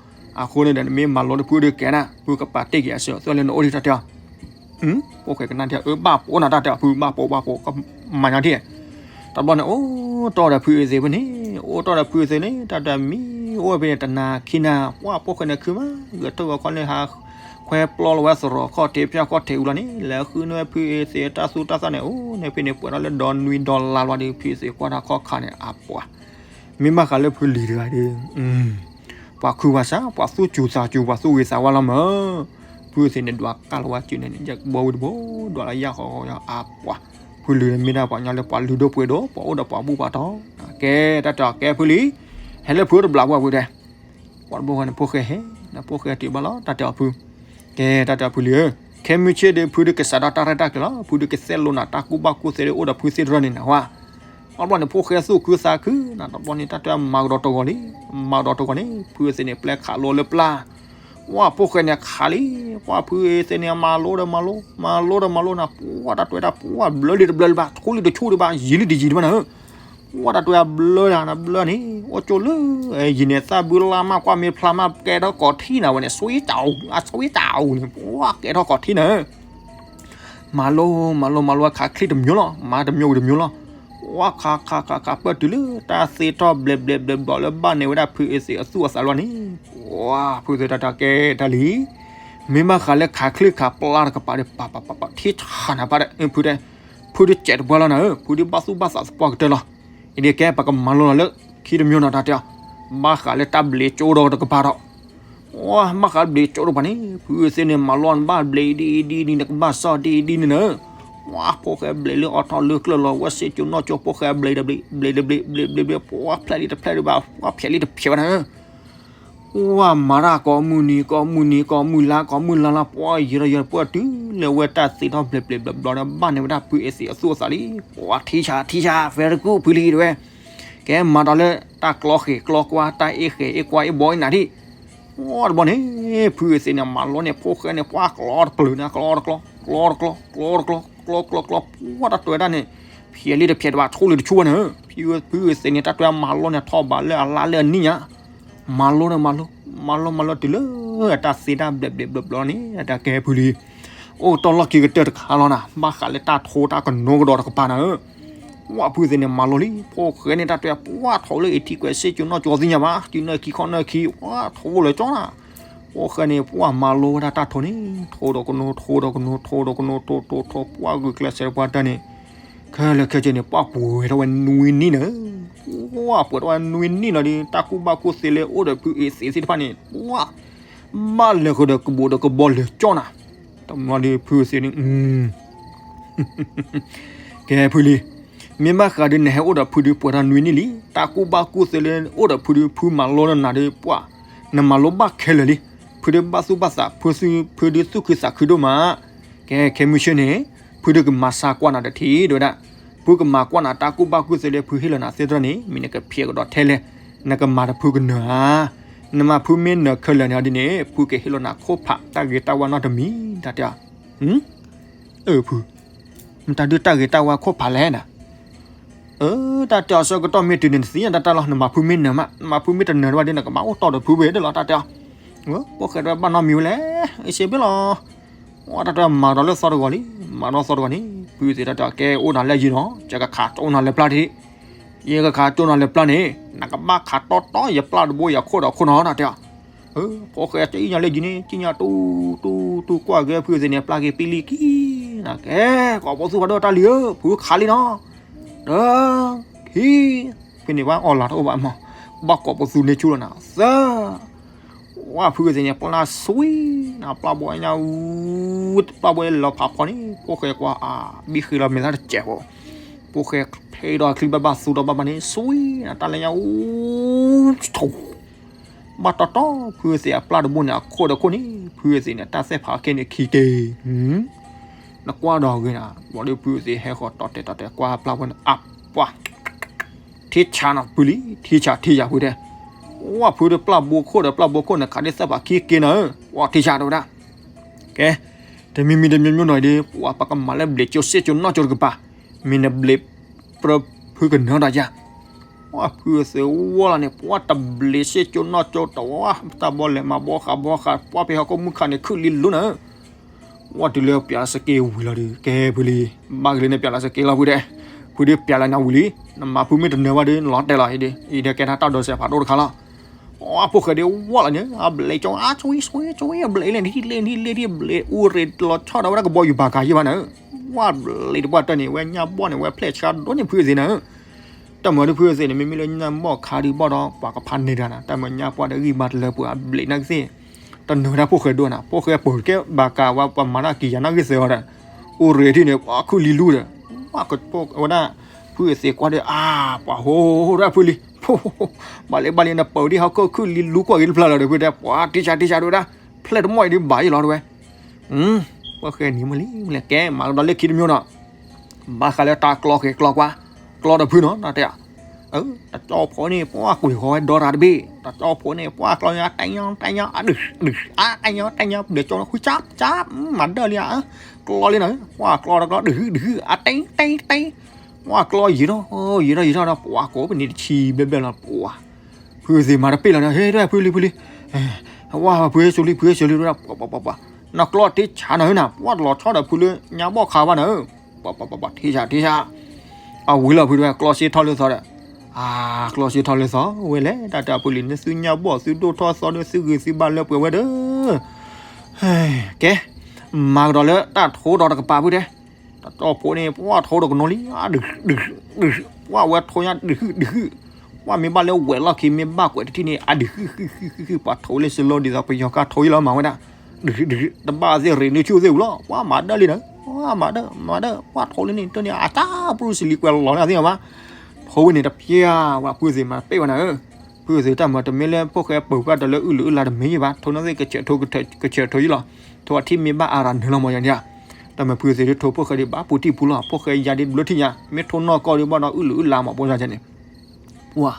အဃိန့ၣ်ဒီး နမ့ၢ်မၤလိဒီးဖုဒုးကဲနၤ ဖုကပာ်တ့ၢ်က့ၤအဆၢ သိၣ်လၢနအိၣ်ဒံးတၢ်တဲအီၤ ဖိၣ်ဃဲကနၣ်ဒံး အၢဘၣ်ပိာ်နၤတၢ်တဲအီၤ ဖုဘၣ်ပိာ်ဘၣ်ပိာ် ကမၤညါဒံး. တဘျီန့ၣ် အိၣ်တီၢ်ဒီးဖုအ့သ့ၣ်ဖဲန့ၣ် အိၣ်တီၢ်ဒီးဖုအ့သ့ၣ်န့ၣ် တၢ်တမံၤအိၣ်ဝဲဖဲန့ၣ် တနၤခံနၤ ပှၢ်ဖိၣ်ဃဲန့ၣ်ခုမး ဂဲၤထၢၣ်ဂီၤခီလၢဟး ခွဲပျီလီၤဝဲသရိာ်ခီၣ်ထံးဖၠၣ်ခီၣ်ထံးဝံၤလီၤန့ၣ် လဲၤဃုန့ၢ်ဝဲဖုအ့သ့ၣ်တၢ်သူတၢ်သၣ်န့ၣ် အိၣ်န့ၣ်ဖဲန့ၣ် ပှဲၤထီၣ်လၢဒီနွံဒီလါလီၤဒီး ဖုအ့သ့ၣ်ကွၢ်တၢ်ခီၣ်ခါန့ၣ် အပှၤ မ့ၢ်ဘၣ်ဃးလၢဖုလံၤတဂၤဒီး ပှၤခုပှၤဆး ပှၤသူၣ်စူၤသးစူၤ ပှၤသူၣ်ဂ့ၤသးဝါလီၤမး. ဖုအ့သ့ၣ်န့ၣ် ဒွးကၢ်လီၤဝဲစုန့ၣ် ယကဘီဝံၤတဘိ ဒွးလၢယၢ်ဃီအပှၤ ဖုလံၤန့ၣ်မ့ၢ်ဒၣ်ပှၤကညီလၢပှၤလုၢ်ဒိၣ်ပှ့ၤဒိၣ် ပှၤအိၣ်ဒီးပှၤဘူၣ်ပှၤတီၤ ကဲတၢ်တဲအီၤ ကဲဖုလံၤ ဟဲလၢဖုအိၣ်တဘျီပှၢ်ဖုတဲ ပှၤတဘိဃီန့ၣ် ဖိၣ်ဃဲဟဲ ဖိၣ်ဃဲတုၤဘၣ်လီၤ တၢ်တဲအီၤဖု ကဲတၢ်တဲအီၤဖုလံၤဧၢ ခဲမုၢ်ဆ့ၣ်ဒီး ဖုဒုးကစးထီၣ်တၢ်ရဲၣ်တၢ်ကျဲၤလီၤ ဖုဒုးကသဲလိာ်နၤ တၢ်ကူၣ်ဘၣ်ကူၣ်သ့ဒုး အိၣ်ဒီးဖုသ့ၣ်တဖၣ်န့ၣ်နဝဲ တဘျီန့ၣ် ဖိၣ်ဃဲသူၣ်ခုသးခု နတဘျီန့ၣ် တၢ်တဲအီၤမၤကဒီးတဂီၤလံ မၤကဒီးတဂီၤန့ၣ် ဖုအ့သ့ၣ်န့ၣ် ပျဲခးလိလၢပျၢ် ပှၢ်ဖိၣ်ဃဲန့ၣ်ခးလံ ပှၢ်ဖုအ့သ့ၣ်န့ၣ် မၤလိဒီးမၤလိ မၤလိဒီးမၤလိနၤ ပှၢ်တၢ်တဲတၢ်ပှၢ်ဘျၢလံတဘျၢလၢၤဘၣ် ထူလံတထူလံဘၣ် ယံာ်လံတယံာ်လံဘၣ်နၤဧၢ ပှၢ်တၢ်တဲဘျၢနၤဘျၢန့ၣ် အိၣ်ကၠိလၢ ယံာ်န့ၣ် သၣ်ဘုလါမး ကွၢ်မ့ၢ်ဖျါမး ကဲထီၣ်ကိးထံနၤဝဲန့ၣ် ဆွံတၢ်အူ အဆွံတၢ်အူန့ၣ် ပှၢ်ကဲထီၣ်ကိးထံနၤဧၢ မၤလိ မၤလိ မၤလိ ခးချံတမျိုးလီၤ မၤတမျိုးဝံၤတမျိုးလီၤ ပှၢ်ခးခးခးခး ပၢၢ်တုၤလၢ တၢ်သ့ထီၣ်ဘျဲးဘျဲးဘျဲးဘျီလၢဘၣ်န့ၢ်ဝဲဒၣ်ဖုအ့သ့ၣ်အသူၣ်အသးလီၤန့ၣ် ပှၢ်ဖုသ့ၣ်တၢ်တဲကဲတၢ်လံ မ့ၢ်ဘၣ်ဃးလၢခးချံခးပျၢ်တကပၤဒီး ပာ်ပာ်ပာ်ပာ် ထံဆးနၤပၢ်ဒီး ဖုတဲ ဖုဒုးစဲးတပှၢ်လီၤနၤဧၢ ဖုဒုးဘၣ်သူၣ်ဘၣ်သးသပှၢ်ကတၢၢ်လီၤ အံၤဒ်ကဲ ပကမၤလိလီၤလၢ ခံတမံၤနီၤ တၢ်တဲအီၤ, ဘၣ်ဃးလၢတၢ်ဘျံးကၠိဒီးတကပၤဒီး, အိ ဘၣ်ဃးဘျံးကၠိတကပၤန့ၣ် ဖုသ့ၣ်န့ၣ် မၤလိနဘၣ်ဘျံးဒ်အံၤဒ်အံၤ နကဘၣ်စီၣ်ဒ်အံၤဒ်န့ၣ်နၢ, ဝါ ဖိၣ်ဃဲဘျံးလၢအီၣ်ထီၣ်လၢကျၢၢ်လီၤ ဝဲစ့ၢ်ကီးနီၢ်ကၠိ ဖိၣ်ဃဲဘျံးတဘျံး ဘျံးတဘျံး ဘျံးဘျံးဘျံး ပှၤဖျဲးလံတဖျဲးဒံးဘၣ် ပှၤဖျဲးလံတဖျဲးဘၣ်နၢ ဝါ မၤတၢ်ကိးမုၢ်နံၤ ကိးမုၢ်နံၤ ကိးမုၢ်လါ ကိးမုၢ်လါလါ ပှၤယံာ်ထီၣ်ယံာ်ထီၣ် ပှၤတုၤလၢဝဲတၢ်သ့ထီၣ်ဘျဲးဘျဲးဘျီဘျီဒီး ဘၣ်န့ၢ်ဝဲဒၣ်ဖုအ့သ့ၣ်အသူၣ်အသးလံ. ပှၤထံဆးထံဆး very good ဖုလံတဲဝဲ, ကဲမၤဒီးလၢတၢ်ကျီဃဲၤကျီကွၢ် တၢ်အ့ၣ်ဃဲၤအ့ၣ်ကွၢ်အ့ၣ်ဘီအ့ၣ်နၤဒံး, ပှၤတဘျီန့ၣ် ဖုအ့သ့ၣ်န့ၣ် မၤလိန့ၢ်ဖိၣ်ဃဲန့ၣ် ပှၤကျီတပျုာ်န့ၣ် ကျီတကျီ ကျီတကျီ ကျီတကျီ ကျီကျီကျီ ပှၤတၢ်တွဲတၢ်န့ၣ် ဖျဲးလံတဖျဲးဒံးဘၣ် ဆိလံတဆိဘၣ်န့ၣ်, ဖုအ့သ့ၣ်န့ၣ် တၢ်တွဲမၤလိန့ၣ် ထီၣ်ဘးလၢအလါလၢအနံၣ်ညါ မၤလိန့ၣ်မၤလိ မၤလိမၤလိတုၤလၢအတၢ်သ့တၢ်ဘျဲးဘျဲးဘျီဘျီန့ၣ် အတၢ်ကဲဖုလံ, အိၣ်တ့ၢ်လီၢ်ခံကတၢၢ်တခါလီၤနၤ ဘၣ်ဃးလၢတၢ်ထိတၢ်ကနိကဒီးတကပၤနၤဧၢ, ဝါဖုသ့ၣ်န့ၣ်မၤလိလံ ဖိၣ်ဃဲန့ၣ်တၢ်တဲပှၤထိလၢအထံကွဲးစ့ၢ်ကီးနီၢ်ကၠိသ့ၣ်ညါဘၣ် တုၤနၢ်ခံခီနၢ်ခံ ဝါထိလၢကၠီနၤ, ဖိၣ်ဃဲန့ၣ် ပှၤမၤလိဝဲဒၣ်တၢ်ထိန့ၣ် ထိဒီးကနိ ထိဒီးကနိ ထိဒီးကနိ ထိထိထိ ပှၤဂုာ်ကျဲးစၢးပှၤတၢ်န့ၣ် ခဲလၢာ်ခဲဆ့န့ၣ် ပှၤပှဲၤထီၣ်ဝဲနွံနံၣ်နၢ, ပှၤပှဲၤထီၣ်ဝဲနွံနံၣ်လီၤဒီး တၢ်ကူၣ်ဘၣ်ကူၣ်သ့လၢအိၣ်ဒီးဖုအ့သ့ၣ်သ့ၣ်တဖၣ်န့ၣ် ပှၤ ဘၣ်လဲၤဃုာ်ဒီးကဘူးဒီးကဘီလဲၤကၠီနၤ, တမီဒီးဖုအ့သ့ၣ်န့ၣ် ကဲဖုလံ, မ့ၢ်ဘၣ်ဃးဒီးနဟဲအိၣ်ဒီးဖုဒီး ပှဲၤထီၣ်နွံနံၣ်လံ, တၢ်ကူၣ်ဘၣ်ကူၣ်သ့လၢအိၣ်ဒီးဖုဒီး ဖုမၤလိနၤဒီး ပှၤ နမၤလိဘၣ်ခဲလၢာ်လံ, ဖုဒီးဘၣ်သူၣ်ဘၣ်သး ဖု ဖုဒီးသူၣ်ခုသးခုဒိၣ်မး, ကဲခဲမုၢ်ဆ့ၣ်န့ၣ် ဖုဒီးကမၤစၢၤကွၢ်နၤတထံၣ်ဒိၣ်ဝဲဒၣ်, ဖုကမၤကွၢ်နၤတၢ်ကူၣ်ဘၣ်ကူၣ်သ့လၢဖုဟ့ၣ်လီၤနၤသ့တဖၣ်န့ၣ် မ့ၢ်နကဖျဲးကဒီးထဲလဲၣ်, နကမၤတဖုကနၢၤဧါ, နမၤဖုမ့ၢ်နၢၤခဲလၢာ်န့ၣ်ဒ်န့ၣ် ဖုကဟ့ၣ်လီၤနၤခိၣ်ဖးတၢ်ဂ့ၤတၢ်ဝါနီတမံၤ တၢ်တဲအီၤ, အၢ ဖု မတၤဒုးတၢ်ဂ့ၤတၢ်ဝါခိၣ်ဖးလဲၣ်နၤ, အၢ တၢ်တဲအီၤဆၢကတီၢ်မ့ၢ်တုၤန့ၣ် နသ့ၣ်ညါတၢ်တၢ်လီၤ, နမၤဖုမ့ၢ်နၢၤမး နမၤဖုမ့ၢ်တနၢၤတဘၣ်ဒီး နကဘၣ်အိၣ်တီၢ်ဒီးဖုဝဲဒၣ်လီၤ တၢ်တဲအီၤ, ဖိၣ်ဃဲတဘၣ်နီတမံၤဝဲလဲၣ်, အ့ၣ်စ့ဘ့ၣ်လီၤ, တၢ်တဲမၤဒီးလၢသီတဂီၤလံ, မၤဒီးသီတဂီၤန့ၣ် ဖုသ့ၣ်တၢ်တဲအီၤ ကဲအိၣ်နၤလၢယံၤနီၤ ယကခးကၠိနၤလၢပျၢ်တထံၣ်, ယကခးကၠိနၤလၢပျၢ်န့ၣ် နကဘၣ်ခးတီတီယပျၢ်တဘိယခိၣ်ဒီးခိၣ်နီၤ တၢ်တဲအီၤ ဖိၣ်ဃဲကံၣ်ညါလၢယံၤန့ၣ် ကံၣ်ညါတူတူတူကွၢ်က့ၤဖုသ့ၣ်န့ၣ် ပျၢ်က့ၤပံလံကံနၤ, ကဲ ကိးပသူဖးဒိၣ်တၢ်လံဧၢ ဖုခးလံနီၤ, ဒီး ခံ ဖဲန့ၣ်ပှၤအီၣ်လၤတအိၣ်ဘၣ်မး, ဘၣ်ကိးပသူန့ၢ်ဆူၣ်လီၤနၤ သၢ ဝါဖုသ့ၣ်န့ၣ် ပျၢ်ဆွံနၤ ပျၢ်ဘိညါ ပျၢ်ဘိလီၤဖးဖီန့ၣ် ဖိၣ်ဃဲကွၢ်အါ ဘံဃ့လီၤမဲာ်သၣ်တစဲးဖိ, ဖိၣ်ဃဲဖဲဒီးချံဘၣ်ဘၣ်သူဒီးဘၣ်ဘၣ်န့ၣ် ဆွံနၤ တၢ်လၢညါ ထူ ဘၣ်တီတီ ဖုသ့ၣ်အပျၢ်တဘိန့ၣ် အခိၣ်ဒီးခိၣ်န့ၣ် ဖုသ့ၣ်န့ၣ် တၢ်သ့ၣ်ဖးအကဲန့ၣ်ခံက့ၤ, နကွၢ်ဒီးဂ့ၤနၤ ဘၣ်ဒီးဖုသ့ၣ်ဟဲဃီၤတီတဲာ်တီတဲာ်ကွၢ်ပျၢ်ဘိန့ၣ် အပှၢ် ထံဆးနီၤဖုလံ ထံဆးထံဆးဖုတဲ, ဝါဖုဒီးပျၢ်ဘိခိၣ်ဒီးပျၢ်ဘိခိၣ်န့ၣ် ခးဒ်သ့ၣ်ဖးခံက့ၤနၤ, ဝါထံဆးတဲဝဲဒၣ်, ကဲ, တမံၤမံၤတမံၤမံၤနီၤဒီး ပှၤပကမၤလၢဘျံးကၠိစ့ၢ်ကၠိနီၢ်ကၠိတကပၤ, မ့ၢ်နဘျံးပြၢဖုကနၢၤဒီးယၤ, ဝါဖုသ့ၣ်ဝီလီၤန့ၣ် ပှၤတဘျံးစ့ၢ်ကၠိနီၢ်ကၠိတဝါ တၢ်ဘီလဲၤမၤဘီဃးဘီဃး ပှၤဖဲဟီၣ်ခိၣ်မုၣ်ခါန့ၣ် ခုၣ်လံလူနၤ ဝါတုၤလၢပျးလီၤစက့ဝံၤလီၤဒီး ကဲဖုလံ, ဘၣ်ကလံန့ၣ်ပျးလီၤစက့လီၤဖုတဲ, ဖုဒုးပျးလီၤနၤဝံၤလံ, နမၤဖုမ့ၢ်တနၢၤဘၣ်ဒီး နလီၤတဲာ်လီၤအံၤဒီး အံၤဒီးကဲထီၣ်တၢ်ဒိးစဲးဖးဒိၣ်တခါလီၤ. အဖိၣ်ဃဲဒုးဝီလီၤန့ၣ် အဘျဲးကၠီအါဆွံဆွံဆွံ အဘျဲးလဲၣ် နဟံးလဲၣ် နဟံးလဲၣ် နဟံးလဲၣ်ဒ်ဘျဲးအူရ့းလီၤဆီဒီးဝဲဒၣ်ကဘီယူၤဘၣ်ကးယံၤဘၣ်နၤ, ဝါဘျဲးတပှၢ်တၢၢ်န့ၣ် ဝဲညါဘီၣ်န့ၣ် ဝဲဖျဲၣ်ဆှါဒိၣ်န့ၢ်ဖုသ့ၣ်နၤ တၢ်မၤဒီးဖုသ့ၣ်န့ၣ် မ့မ့ၢ်လၢညါဘီၣ်ခါဒုးဘၣ်ဒီး ပှၤကဖးန့ၢ်တၢ်နၤ တၢ်မၤညါပှၢ်ဒီးဂံၢ်ဘါတလၢပှဲၤ အဘျဲးနၤကသ့ၣ်, တနၢၤဒၣ်ဖိၣ်ဃဲဒိၣ်နၤ ဖိၣ်ဃဲပၢၤကဲဘၣ်ကးဝဲ ပှၤမၤတၢ်ကံၤယၤနၢ်ဂ့ၢ်သၢဂီၤဒီး အိၣ်ရ့းထံၣ်န့ၣ် ပှၤခုၣ်လံလူဒီး ဝဲဒၣ် ဖုသ့ၣ်ကွၢ်ဒီး အါ ပှၤဟိဒၣ်ဖုလံ ဘၣ်လံဘၣ်လံ နပၢၤဒ်ဟီၣ်ခိၣ်ခုၣ်လံလူကွၢ်က့ၤတဖျၢၣ်လီၤဒီး ဖုတဲ ပှၤထံဆးထံဆးဒိၣ်ဝဲဒၣ် ဖျဲၣ်တမီၢ်အံၤဒုးဘၣ်ယံၤလီၤတဲဝဲ ပှၤဃဲနံၤမုၢ်လံမုၢ်လၢကဲ မၤကဒီးလၢခံတမံၤနီၤ ဘၣ်ဃးလၢတၢ်ကျီဃဲၤကျီကွၢ် ကျီဒီးဖုနီၤ တၢ်တဲ တကၠီဖိန့ၣ် ပှၤကွံာ်ဃီဝဲဒီတၢ်တဘ့ၣ် တကၠီဖိန့ၣ် ပှၤကျီညါတဲညါတဲညါ အဒုးဒုး အတဲညါတဲညါ ဘျဲးကၠီဃုကၠၢပ်ကၠၢပ် မၤဒၢလံဧါ ကျီလံနီၤ ပှၤကျီတကျီ ဒုးဒုး အတဲတဲတဲ ပှၤကျီယံၤထီၣ် ယံၤထီၣ်ယံၤထီၣ်ဒီး ပှၤကိးပနံၤတဆံဘျဲၣ်ဘျဲၣ်လီၤ ပှၤ ဖုသ့ၣ်မၤတပ့ၣ်လီၤဒီး ဟဲဒၣ်ဖုလံဖုလံ ဝါဖုဟဲစိၤလံ ဖုဟဲစိၤလံ ဒၣ်ပှၤပှၤပှၤပှၤ နကျီတ့ဆးနီၤဟဲနၤ ပှၤလီၤဆီဒီးဖုလၢညါဘီၣ်ခးဘၣ်နၤဧၢ ပှၤပှၤပှၤပှၤ ထံဆးထံဆး အဝံၤလီၤဖုတဲ ကျီစ့ထီၣ်လၢသီဒီး အါ ကျီစ့ထီၣ်လၢသီဝဲလဲၣ် တၢ်တဲအဖုလံ နသုညါဘီၣ်သုဒိၣ်ထီၣ်သီဒီး သုဂ့ၤသုဘၣ်လၢပှဲၤဝဲဒီး ကဲ မၤကဒီးလၢတၢ်ထိဒီးတကပၤဖုတဲ တၢ်တီၢ်ဖိန့ၣ် ပှၢ်ထိဒီးကနိလံ, ဒုး, ဒုး, ဒုး, ပှၢ်ဝဲထိညါဒုးဟုၣ်ဒုးဟုၣ်, ပှၢ်မ့ၢ်ဘၣ်လၢဝဲၤလီၢ်ခံမ့ၢ်ဘၣ်ကွဲးတထံၣ်န့ၣ် အဒုးဟုၣ်ဟုၣ်ဟုၣ်ဟုၣ်ဟုၣ် ပှၤထိလၢစလီဒ်သိးပယီၤကါထိယံလီၤမၤဝဲဒၣ်, ဒုးဟုၣ်ဒုးဟုၣ် တဘၣ်သ့ၣ်ရ့းနုာ်ဆူၣ်သ့ၣ်ဝံၤလီၤ, ပှၢ်မၤဒၢလံနၤ, ပှၢ်မၤဒၢ, မၤဒၢ, ပှၢ်ထိလံန့ၣ် တန့ၣ် အတၢ်ပရူစလံကွဲးလီၤန့ၣ်သ့ၣ်ညါဘၣ်, ထိဝဲန့ၣ်တပျၢ် ဝဲဖုသ့ၣ်မၤပ့ၢ်ဝဲနၤဧၢ, ဖုသ့ၣ်တၢ်မၤတမ့ၢ်လၢဖိၣ်ဃဲပၢၤပှၢ်ဒီးလၢအုၣ်လုၢ်အုၣ်လါတမ့ၢ်ယံဘၣ်, ထိန့ၣ်သ့ၣ်ကဆဲးထိ ကဆဲးထိယံလီၤ, ထိအထံၣ်မ့ၢ်ဘၣ်အရၤနုာ်လီၤမၤယၤန့ၣ်, တၢ်မၤဖုသ့ၣ်ဒ်ထိဖိၣ်ဃဲဒ်ဘၣ်ပူၤတံၢ်ပူၤလီၤ, ဖိၣ်ဃဲယၤဒ်ဘျၢထံၣ်ညါ, မ့ၢ်ထိနီၢ်ကီၢ်ဒ်ဘၣ်ဒီးအုၣ်လုၢ်အုၣ်လါမၤပိာ်ယၤန့ၣ်, ပှၢ်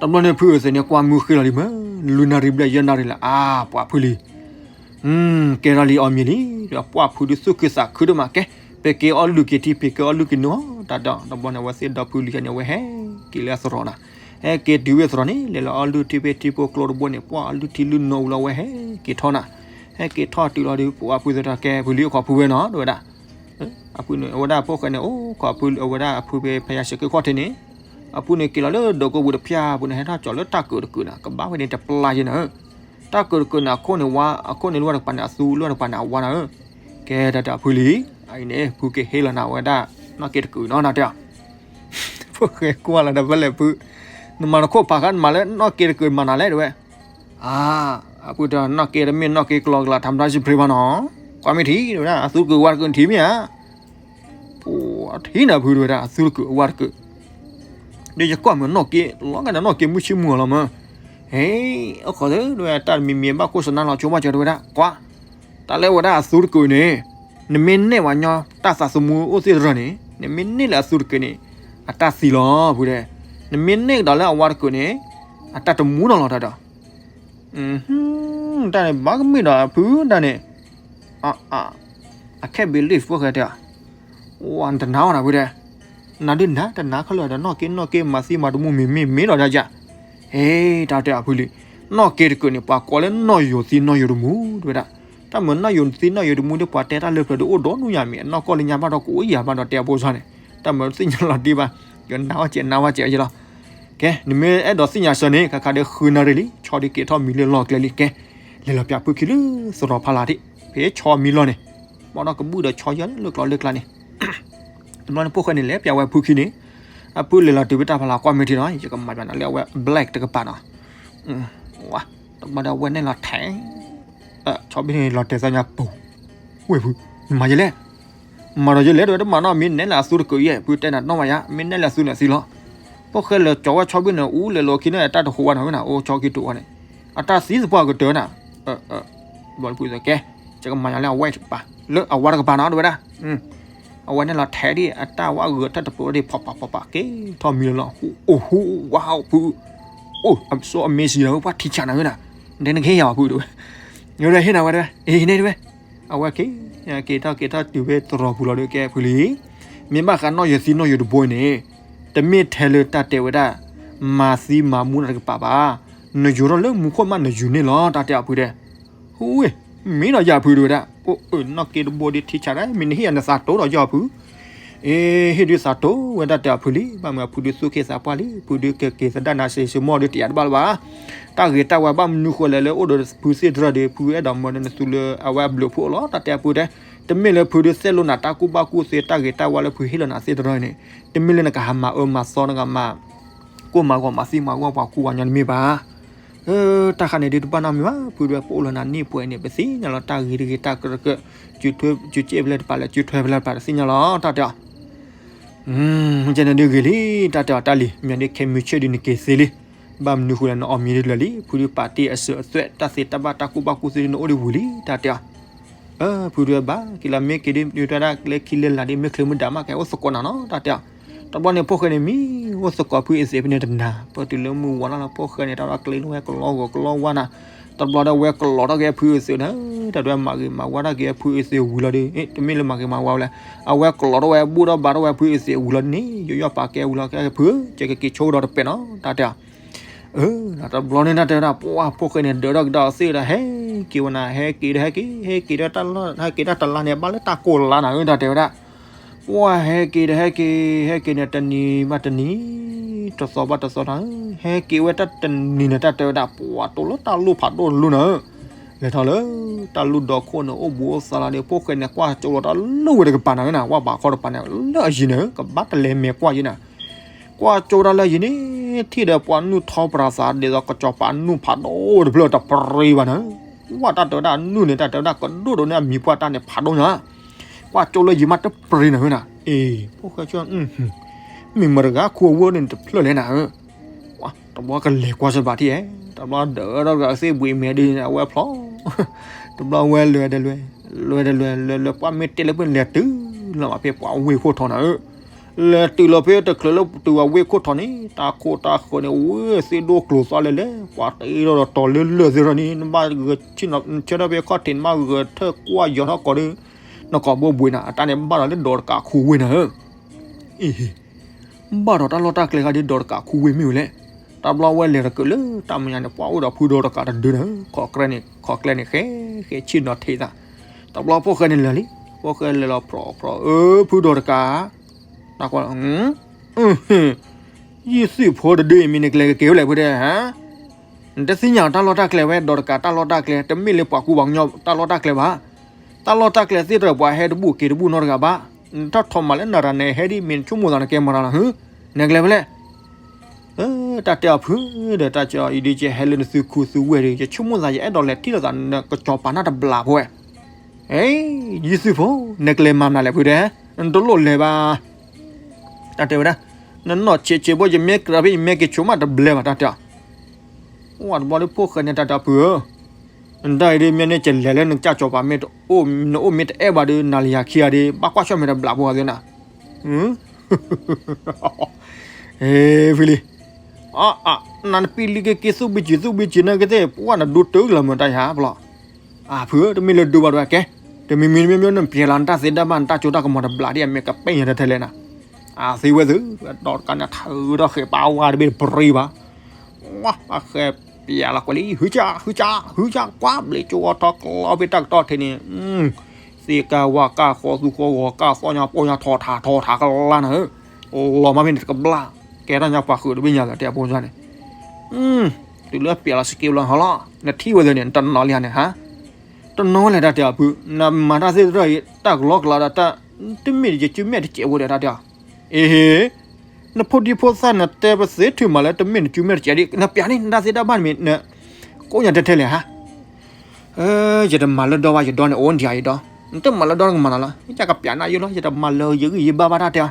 တဘျီန့ၣ်ဖုသ့ၣ်န့ၣ် ကွၢ်မုၢ်ဃ့လီၤလံမး, လွံၢ်နၣ်ရံၣ်ဘျဲၣ်ယဲၢ်နၣ်ရံၣ်လၢ အါ ပှၢ်ဖုလံ, ကဲထီၣ်လံအီၤမံၤလံ, ပှၢ်ဖုဒုးသူၣ်ခုသးခုဒိၣ်မးကဲ, ပက့ၤအီၣ်လုၢ်က့ၤထံ ပက့ၤအီၣ်လုၢ်က့ၤနူၤအီၤ, တၢ်ဒီး တဘျီန့ၣ် အဝဲသ့ၣ်ဒီဖုလံၤယၤန့ၣ် အဝဲဟဲက့ၤလၢအသရိာ်နၤ, ဟဲက့ၤတုၤဝဲသရိာ်န့ၣ် လဲၤလီၤအီၣ်လုၢ်ထံဖဲထံဖိကျိတဘိန့ၣ် ပှၢ်အီၣ်လုၢ်ထံလုၢ်နီၤဝံၤလီၤ အဝဲဟဲက့ၤထီၣ်နၤ, ဟဲက့ၤထီၣ်တုၤလီၤဒီး ပှၢ်ဖုသ့ၣ်တၢ်ကဲ ဖုလံအခီၣ်ဖုဝဲနီၤ တဝဲဒၣ် အဖုန့ၣ် အဝဲဒၣ်ဖိၣ်ဃဲန့ၣ် အိၣ်ခိးဖု အဝဲဒၣ်အဖုဖဲဖယါစဲးက့ၤခီၣ်ထံးန့ၣ်, အဖုန့ၣ်က့ၤလီၤလၢဒိးကိပူၤတဖၠၣ်ပူၤန့ၣ် ဟဲထီၣ်ကၠီၤလၢတၢ်ကုးတကုးနၤ ကဘၣ်ဝဲန့ၣ်တပျၢ်ယဲနၤဧၢ, တၢ်ကုးတကုးန့ၣ် အခိၣ်န့ၣ်ဝါ အခိၣ်န့ၣ်လၢတကပၤန့ၣ် အသူလၢတကပၤန့ၣ် အဝါနၤဧၢ, ကဲတၢ်တၢ်ဖုလံ, အအံၤန့ၣ် ဖုက့ၤဟ့ၣ်လီၤနၤဝဲဒၣ် နီၣ်က့တကုးနီၤ တၢ်တဲအီၤ, ဖိၣ်ဃဲကွၢ်လီၤဒီးဖဲလဲၣ်ဖု, နမၤနခိၣ်ဖးခါ နမၤလၢနီၣ်က့တကုးမၤနၤလဲၣ် တဝဲ အါ, အဖုတနီၣ်က့တမ့ၢ်နီၣ်က့ကလီကလီ ထမ်ဒၣ်စံဖရ့ဘၣ်နီၤ, ကွၢ်မ့ၢ်ထံၣ် တဝဲဒၣ် အသူတကုးဝါတကုးထံၣ်မ့ၢ်ဧါ, ပှၤထံၣ်နၤဖုတဝဲဒၣ် အသူတကုးအဝါတကုး, ဒီးယကွၢ်မ့ၢ်နီၣ်က့ လီၤဂာ်ဒီးနီၣ်က့မုၢ်ဆ့မုၢ်အီၤလီၤမး, ဟဲ, အခီၣ်သၢ တဝဲတၢ်တမံၤမံၤဘၣ် ခိၣ်စနါလီၤဆိဘၣ်စၢၤတဝဲဒၣ် ကွၢ်, တၢ်လၢဝဲဒၣ်အသူတကုးန့ၣ်, နမ့ၢ်နဲၣ်ဝဲညီ တၢ်သးသမူအိၣ်သ့ၣ်တရၢန့ၣ် နမ့ၢ်နဲၣ်လၢအသူတကုးန့ၣ်, အတၢ်သံလီၤ ဖုတဲ, နမ့ၢ်နဲၣ်ကဒီးလၢအဝါတကုးန့ၣ်, အတၢ်တမူနီၤလီၤတၢ်ဒီး တၢ်န့ၣ် ဘၣ်ကမ့ၢ်ဒီးအဖုတၢ်န့ၣ်, အ I can't believe ဖိၣ်ဃဲတဲအီၤ, ဝါ နတနာ်အီၤနၤဖုတဲ, နၤဒုးနၤ တနာ်ခဲလၢာ်ဒီး နီၣ်က့နီၣ်က့ မၤသံမၤတမူမ့ၢ်မ့ၢ်မ့ၢ်ဒီးဒ်ယၤ, ဟဲ တၢ်တဲအဖုလံ, နီၣ်က့တကုးန့ၣ် ပှၤကိးလၢနီၣ်ယိၤသံနီၣ်ယိၤတမူ တဝဲဒၣ်, တၢ်မၤနီၣ်ယိၤသံနီၣ်ယိၤတမူဒီး ပှၤတဲတၢ်လၢပျၢၤဒီးအိၣ်ဒီးနူယၤမ့ၢ် အနီၢ်ကီၢ်လၢညါဘၣ်ဒီး ကအိၣ်ယၤဘၣ်ဒီးတဲအဖိစၢ်န့ၣ်, တၢ်မၤသ့ၣ်ညါလီၤတံၢ်ဘၣ်, ယနၢ်ဝဲကဲးနၢ်ဝဲကဲးယလီၤ ကဲ နမ့ၢ်အဲၣ်ဒိးသ့ၣ်ညါစၢၤန့ၣ် ခါခါဒီးဃုနၣ်ရံၣ်လံ ဆီဒုးက့ၤထီၣ်မံၤလၢလီၢ်ကျဲလံ ကဲ, လဲၤလီၤပၠးဖုခံလၢသရိာ်ဖီလာ်ဒံး ဖဲဆီမံၤလီၢ်န့ၣ်, ဘၣ်ဒီးကဘူၣ်ဒီးဆီယဲလၢကျိၤလၢကျါန့ၣ်, တဘျီန့ၣ်ဖိၣ်ဃဲန့ၣ် လဲၤပၠးဝဲဖုခံန့ၣ်, အဖုလဲၤလီၤတုၤဖဲတၢ်ဖီလာ်ကွၢ်မ့ၢ်ထံနီၤ ယကမၤပၠးနၤလၢအဝဲ black တကပၤနီၤ, ဝါ, တဘျီဒီးအဝဲနဲၣ်လီၤထဲး ဆီဘ့ၣ်န့ၣ်လီၤတဲာ်သးညါပူၤ, ဝဲၢ်ဖု, နမၤယလဲၣ်, မၤဒီးယလဲၣ် တဝဲတမၤနီၣ် မ့ၢ်နဲၣ်လၢအသူတကုးယဲၢ် ဖုတဲနၤနီၣ်မးယါ မ့ၢ်နဲၣ်လၢအသူန့ၣ်သံလီၤ, ဖိၣ်ဃဲလၢာ်ကၠီၤဝဲဆီဘ့ၣ်န့ၣ် အူလဲၤလီၤခံန့ၣ် အတၢ်တဃိးဝဲနီၤ ဝဲနၤ အိၣ်ဆီခံတအိၣ်န့ၣ်, အတၢ်သံသပှၢ်ကတၢၢ်နၤ, ဘျီဖုသ့ၣ်ကဲ, ယကမၤယၤလၢအဝဲတကပၤ, လၢအဝဲတကပၤနီၤ တဝဲဒၣ် အဝဲန့ၣ်လီၤထဲးဒံး အတၢ်ဝဲဂုာ်တၢ်တပျိဒံး ဖီၣ်ပာ်ဖီၣ်ပာ်က့ၤထီၣ်မံၤလီၤလီၤ, အိၣ်ဟူးဝါဖု, အိၣ် so amazing လီၤ ပှၤထံဆးနၤဝဲဒၣ်, ဒဲနကဟ့ၣ်ယၤဖုတဝဲ, ယဝဲဒၣ်ဟ့ၣ်နၤဝဲတဝဲ အ့ၣ်န့ၣ်တဝဲ, အဝဲက့ၤ, က့ၤထီၣ်က့ၤထီၣ်တုၤဖဲသရိာ်ပူၤလီၤဒီးကဲဖုလံ, မ့ၢ်ဘၣ်ဃးနီၣ်ယိၤသံနီၣ်ယိၤတဘိအံၤန့ၣ်, တမ့ၢ်ထဲလၢတၢ်တဲဝဲဒၣ်, မၤသံမၤမူနၤတကပၤဘၣ်, နယိၤထီၣ်လၢမူခိၣ်မးနယုၤန့ၣ်လီၤ တၢ်တဲအဖုတဲ ဟူဝဲ, မ့ၢ်ဒီးယၤဖုတဝဲဒၣ်, အိၣ် နီၣ်က့တဘိဒ်ထံဆးဒၣ် မ့ၢ်နဟ့ၣ်ယၤနသးတိၤဒီးယၤဖု, အ့ ဟ့ၣ်ဒုးသးတိၤဝဲဒၣ်တဲအဖုလံ, ဘၣ်မနုၤအဖုဒုးသူၣ်က့သးပှၢ်လံ, ဖုဒုးကက့ၤသဒၣ်နၤစ့စ့မိၢ်ဒုးတယၤတဘၣ်လၢၤဘၣ်, တၢ်ဂ့ၤတၢ်ဝါဘၣ်မနုၤဃိလဲၣ်လၢအိၣ်ဒီးဖုသ့ၣ်တရၢၢ်ဒီး ဖုအဲၣ်ဒိးမၢနသုလၢအဝဲအဘျုးဖှိၣ်လီၤ တၢ်တဲအဖုတဲ, တမ့ၢ်လၢဖုဒုးသဲလိာ်နၤတၢ်ကူၣ်ဘၣ်ကူၣ်သ့တၢ်ဂ့ၤတၢ်ဝါလၢဖုဟ့ၣ်လီၤနၤသ့ၣ်တရၢၢ်န့ၣ်, တမ့ၢ်လၢနကဟးမၤအၢမၤသီနကမၤ ကိၢ်မၤဂီၤမၤသံမၤဂီၤပှၤကူပှၤကညီတမ့ၢ်ဘၣ်. တၢ်ခါန့ၣ်ဒုးတဘၣ်နီတမံၤဘၣ်, ဖုဒုးပအိၣ်လၢနၤနံၣ်ပှဲၤန့ၣ် ပသ့ၣ်ညါလီၤတၢ်ဂ့ၤတဂ့ၤတၢ်ကရၢကရိ, ကၠူကၠ့ၣ်ဖဲလဲၣ်တပၤလဲၣ်ကၠူထွဲဖဲလဲၣ်တပၤတသ့ၣ်ညါလီၤ တၢ်တဲအီၤ. ကဲန့ၣ်ဒုးဂ့ၤလံ, တၢ်တဲအီၤတၢ်လံ, မ့ၢ်ဒ်ခဲမုၢ်ဆ့ၣ်ဒုးနက့ၤသ့လံ, ဘၣ်မနုၤဃိလဲၣ်နအီၣ်မံၤဒ်လၢာ်လံ, ဖုဒုးပာ်တ့ၢ်အစၢၤအသွဲၣ် တၢ်သ့တၢ်ဘၣ်တၢ်ကူၣ်ဘၣ်ကူၣ်သ့ဒုးနအိၣ်ဒံးဝံၤလံ တၢ်တဲအီၤ. ဖုဒုးဘၣ်က့ၤလီၤမ့ၢ်က့ၤဒုး ဒုးတၢ်ဒၣ်လၢခံလၢလာ်ဒ်မ့ၢ်ချ့မုၢ်ဒၣ်မးကဲအိၣ်သကိးနၤနီၤ တၢ်တဲအီၤ. တဘျီန့ၣ်ဖိၣ်ဃဲန့ၣ်မံ, အိၣ်သကိးဖုအ့ၣ်သ့းဖဲန့ၣ်တနၤ, ပတုၤလၢမုၢ်ဝါလီၤလၢဖိၣ်ဃဲန့ၣ် တၢ်ဒၣ်ကျဲလၢဝဲကလီဂီၤကလီဝါနၤ, တဘျီဒီးဝဲကလီထီၣ်က့ၤဖုအ့ၣ်သ့းန့ၣ်, တၢ်ဒွဲမၤဂ့ၤမၤဝါထီၣ်က့ၤဖုအ့ၣ်သ့းဝံၤလီၤဒီး တမ့ၢ်လၢမၤဂ့ၤမၤဝါဝဲလဲၣ်, အဝဲကလီထီၣ်ဝဲဘူၣ်ထီၣ်ဘါထီၣ်ဝဲဖုအ့ၣ်သ့းဝံၤလီၤန့ၣ် ယိယီၣ်ပာ်ကဲဝံၤလီၤကဲဖု, ကဲကက့ၤဆိကဒီးတပဲာ်နီၤ တၢ်တဲအီၤ. တဘျီန့ၣ်တၢ်တဲဝဲဒၣ် ပှၢ်ဖိၣ်ဃဲန့ၣ် ဒၢးထီၣ်ကဒါအီၤသ့ၣ်ဒီး ဟဲက့ၤဝဲနၤ ဟဲက့ၤဒီးဟဲက့ၤ ဟဲက့ၤဒီးတၢ်လီၢ် ဟဲက့ၤဒီးတလါန့ၣ် ဘၣ်လၢတၢ်ကိၢ်လါနၤဧၢ တၢ်တဲဝဲဒၣ်. ပှၢ်ဟဲက့ၤဒီးဟဲက့ၤ ဟဲက့ၤန့ၣ် တနံၤဘၣ်တနံၤ တသီဘၣ်တသီနၤဧၢ ဟဲက့ၤဝဲတၢ်တနံၤန့ၣ် တၢ်တဲဝဲဒၣ် ပှၢ်တိၢ်လၢတၢ်လိၣ်ဖးဒိၣ်တလိၣ်နၤဧၢ လဲၤထီၣ်လၢ တၢ်လူၢ်ဒီခိၣ်န့ၣ် အိၣ်ဘူးအိၣ်သးလီၤဒီး ဖိၣ်ဃဲန့ၣ် ကွၢ်ကၠိလီၤတၢ်လၢဝဲတကပၤနၤဝဲနၤ, ဝၣ်ဘးခီတပၤန့ၣ် လၢအယံၤန့ၣ် ကဘၣ်တလဲၤမဲာ်ကွၢ်ယဲနၤ, ကွၢ်ကၠိဝဲဒၣ်လၢယံၤန့ၣ် ထံၣ်ဒီးပှၤနုၢ်ထီပရၤသး ဒ်သိးကစီၤပၤနုၢ်ဖးဒိၣ်တဖျၢၣ်တပြံဘၣ်နၤ, ဝၣ်တၢ်တဲဝဲဒၣ်နုၢ်န့ၣ် တၢ်တဲဝဲဒၣ်ကဒိၣ်ဒိၣ်န့ၣ် အမံၤပှၢ်တၢ်န့ၣ်ဖးဒိၣ်ညါ, ကွၢ်ကၠိလၢယံၤမးတပြံနၤဝဲနၤ, အ့ ဖိၣ်ဃဲဆိ မ့ၢ်မတၤတဂၤခူအဝဲန့ၣ်တဖျၢၣ်လဲၣ်နၤဧၢ တဘျီကလဲၤကွၢ်စ့ၢ်ဘၣ်ထံၣ်ဧဲ, တဘျီဒီးဒီးဂၤသ့ၣ်ဘှံးမဲာ်ဒ်န့ၣ် အဝဲဖျီ, တဘျီဝဲလဲၤတလဲၤ, လဲၤတလဲၤ လဲၤလဲၤပှၢ်မ့ၢ်တဲလၢပလဲၤတုၤလီၤဘၣ်ဖဲပှၤဝ့ၢ်ခိၣ်ထီနၤဧၢ, လဲၤတုၤလီၤဖဲတချုးလၢတုၤဝဲဝ့ၢ်ခိၣ်ထီန့ၣ် တၢ်ခိၣ်တၢ်ဃၢၤန့ၣ် ဝ့ၢ်သ့ၣ်ဒိၣ်ကျိၤသီလဲၣ်လဲၣ် ပှၤတ့ထီၣ်ဒီးတီၤလၢလၢာ်သ့ၣ်ထီၣ်န့ၣ် နဘၣ်ဂဲၤဆၢထၢၣ်ဖဲခီၣ်ထံး နဘၣ်ဂဲၤထၢၣ်ကွၢ်ယီၤထီၣ်ကီးဒီး နကိာ်ဘိဘှံးနၤ အတၢ်န့ၣ်ဘၣ်ဒီးလၢဒီးတကးခူဝ့ၢ်နၤဧၢ အ့ ဘၣ်ဒီးတၢ်လီၢ်တၢ်ကျဲခါဒ်ဒီးတကးခူဝ့ၢ်မ့ၢ်ဝဲလဲၣ်, တဘျီဝဲလဲၤတကးလၢတၢ်မဲာ်ညါန့ၣ် ပှၤအိၣ်ဒီးဖုဒီးတကးတဒုနၤ, ခီၣ်ကျဲန့ၣ် ခီၣ်ကျဲန့ၣ် ဃဲ ဃဲဆ့ၣ်နီၤထံးသး, တဘျီဖိၣ်ဃဲန့ၣ်လဲၤလံ, ဖိၣ်ဃဲလဲၤလီၤဖြီဖြီ အၢ ဖုဒီးတကး, တၢ်ကွၢ်လီၤ ယံာ်သုးဖိတဒုအံၤ မ့ၢ်နကလဲၤကက့ၤဝဲလဲၣ်ဖုဒဲးဧါ, နတသ့ၣ်ညါတၢ်လီၢ်တၢ်ကျဲဝဲ ဒီးတကးတၢ်လီၢ်တၢ်ကျဲ တမ့ၢ်လၢပှၤကူပှၤကညီတၢ်လီၢ်တၢ်ကျဲဘၣ်, တၢ်လီၢ်တၢ်ကျဲသ့ၣ်တဖၣ်ပှၤဟဲတဘူၣ်က့ၤတဘူၣ်နီတဂၤဘၣ်, နထီၣ်ထီၣ်မးလၢနရၤန့ၣ် ဟဲဒ်မ့ၢ်နဆိကမိၣ်သးနကဲမၤရၤလီၤဟု, နကလဲၤဖဲလဲၣ် တၢ်တဲအီၤဖုဒီး တၢ်ကီအံၤဒ်ကဲဟဲလၢနသုခိၣ်သုဝဲၢ်ဒီး ယဆိကမိၣ်သးယအဲၣ်ဒိးလဲၤထံၣ်လိာ်သးနကစီၤပၤနၢ်တဘျးဖိဝဲ, အ့ ယံာ်သုးဖိ နကလဲၤမၤမနုၤလဲၣ်ဖုဒဲး, နတလိၣ်လဲၤဘၣ်, တၢ်တဲဝဲဒၣ်, နနီၢ်ဆံးဆံးဖိ ယမ့ၢ်ကြၢးဖဲယမ့ၢ်က့ၤဆိးမးတဘျဲဘၣ် တၢ်တဲအီၤ, ဝဲတဘျီဒီးဖိၣ်ဃဲန့ၣ် တၢ်တဲအီၤဖုဧၢ နတၢ်အံၤဒ်မ့ၢ်န့ၣ် ကလဲၤလၢနကစၢ်စီၤပၤမ့ၢ်တအိၣ် နအိၣ်မ့ၢ်တအဲၣ်ဘၣ်ဒီး နၤလၢယၤခံဂၤဒီး ဘၣ်ကွၢ်ဆၢၣ်မဲာ်တဘျးဖိသ့ၣ်နၤ, အ့ ဖုလံ, အ နနပံလံက့ၤက့ၤသူၣ်ဘံကံၤသူၣ်ဘံကံၤန့ၣ်ကသ့ၣ် ပှၢ်နဒိတၢ်လီၤမုာ်တၢ်ယၤဘျီ, အဖုဧၢ တမ့ၢ်လၢဒိဘၣ်ဒိကဲ, တမံၤမံၤတမံၤမံၤ နပျဲလီၤနတၢ်သ့တၢ်ဘၣ် နတၢ်ကၠိတၢ်ကမီၤတဘျးဒ်အမ့ၢ်ကပဲၢ်ညါတထဲလဲၣ်နၤ, အသ့ဝဲသု, ဒီးတကးန့ၣ်ထၢဒီးဃဲၤပာ်ဝါတဘ့ၣ်တပြံဘၣ် ဝါ အဃဲၤပျဲလီၤကွဲးလံ ဟုကၠး ဟုကၠး ဟုကၠး ကွၢ်ဘျံးကၠိအီထီၣ်ကျီဖဲတၢ်ကတီၢ်ထဲန့ၣ်, သ့ၣ်ကၢ်ဝၣ်ကၢ်ဃီသူဃီဂီၤ ကၢ်သီညါပိာ်ညါထီၣ်ထးထီၣ်ထးကလါနၤဧၢ, လီၤမးဖဲန့ၣ်တကဘျၣ်, ကဲထီၣ်ညါပှၤဃုာ်တဘ့ၣ်ညါလီၤတဲအဖိန့ၣ်, တုၤလၢပျဲလီၤစက့ဘျီဟီလီၤ နထံၣ်ဝဲသ့ၣ်န့ၣ် နတနီၤလံဧါန့ၣ်ဟါ, တနီၤဝဲလဲၣ်တၢ်တဲအီၤဖု, နမၤတၢ်သ့ၣ်တဖၣ်အံၤ တၢ်ကလီကလီဒီးတၢ်, တမ့ၢ်ယစုမဲာ်တစဲးဖိဒီးတၢ်တဲအီၤ, အ့ဟ့ နဖိဒံဖိသၣ်နတဲပသ့ထုးမးလၢတမ့ၢ်နစုမဲာ်တစဲးဒံး နပျဲန့ၣ် နတၢ်သ့တၢ်ဘၣ်တမံၤ နကိးညါတထဲလဲၣ်ဟါ, ယတမၤလၢဒီဘၣ် ယဒီန့ၣ်အိၣ်ဒံးယဒီ, နတမၤလၢဒီနကမၤနီၤလီၤ ယကပျဲနၤယိလီၤ ယတမၤလၢယဂံၢ်ယဘါဘၣ်တၢ်တဲအီၤ,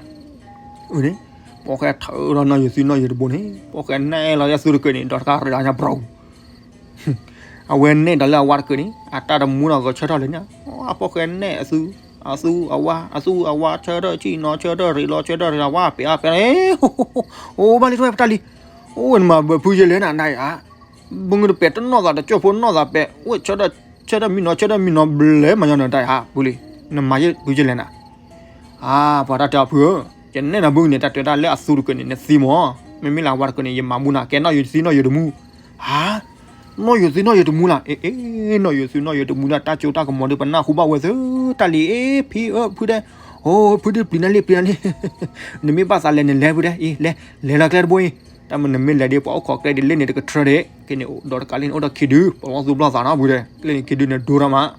အန့ၣ်, ပိာ်ဃဲထၢဒီးနီၢ်ယိၤသံနီၢ်ယိၤတဘိန့ၣ် ပိာ်ဃဲနဲၣ်လီၤလၢအသူတကၢၢ်န့ၣ် ဒီးတခါရ့လီၤညါဘြူၤ အဝဲနဲၣ်ဒီးလၢအဝါတကၢၢ်န့ၣ် အတၢ်တမူဒီးဂဲၤဆၢထၢၣ်လၢညါ, အပိာ်ဃဲနဲၣ်အသူ, အသူအဝါ အသူအဝါ ဆၢထၢၣ်ဆံၣ်နီၤ ဆၢထၢၣ်ရ့လီၤ ဆၢထၢၣ်ရ့လီၤ ဝါပျဲအပျဲ, အိၣ်ဘၣ်လံထီၣ်ဝဲပတၢ်လံ, အိၣ်ဝဲနမၤဘၢဖုယဲလဲၣ်နၤနၤဧါ, ဘုငုတပဲာ်တနီၣ်သးတကၠိၢ်ဖိနီၣ်သးပဲာ် အိၣ်ဆၢထၢၣ်ဆံၣ်နီၤ ဆၢထၢၣ်မံနီၤ ဆၢထၢၣ်မံနီၤဘျဲမၤညီနၤတၢ်ဧါ ဖုလံ, နမၤယဲဖုယဲလဲၣ်နၤ အါ ပှၤတၢ်တဲအီၤဖုဧၢ, ယနဲၣ်နၤဘုန့ၣ် တၢ်တဲဝဲဒၣ်လၢအသူတကၢၢ်န့ၣ် နသံမၢ်, မ့မ့ၢ်လၢအဝါတကၢၢ်န့ၣ် ယမၤမူနၤ ကဲနီၢ်ယိၤသံနီၢ်ယိၤတမူ, ဟါ, နီၢ်ယိၤသံနီၢ်ယိၤတမူလၢ, အ့ အ့ နီၢ်ယိၤသံနီၢ်ယိၤတမူလၢ တၢ်ကၠိတၢ်ကမီၤဒီး ပနၢ်ဟူဘၣ်ဝဲသု တၢ်လံ အ့ ဖံဧၢ ဖုဒဲး, အိ ဖုဒုးပျံၤနၤလံ ပျံၤနၤလံ, နမ့ၢ်ဘၣ်သးလဲၤန့ၣ် လဲၤဖုဒဲး အံၤ လဲၤ လဲၤလီၤကျဲတဘိအံၤ, တၢ်မ့ၢ်နမ့ၢ်လဲၤဒီး ပှၤအိၣ်ခိးကျဲဒ်လဲၣ်န့ၣ် တကထြၢဒံး, က့န့ၣ် ဒီးတကးလံန့ၣ် အိၣ်ဒီးခံဒု, ပလီၢ်သူၣ်ပလီၢ်သးနီၤ ဖုဒဲး, ကျဲန့ၣ်ခံဒုန့ၣ် ဒိရၣ်မး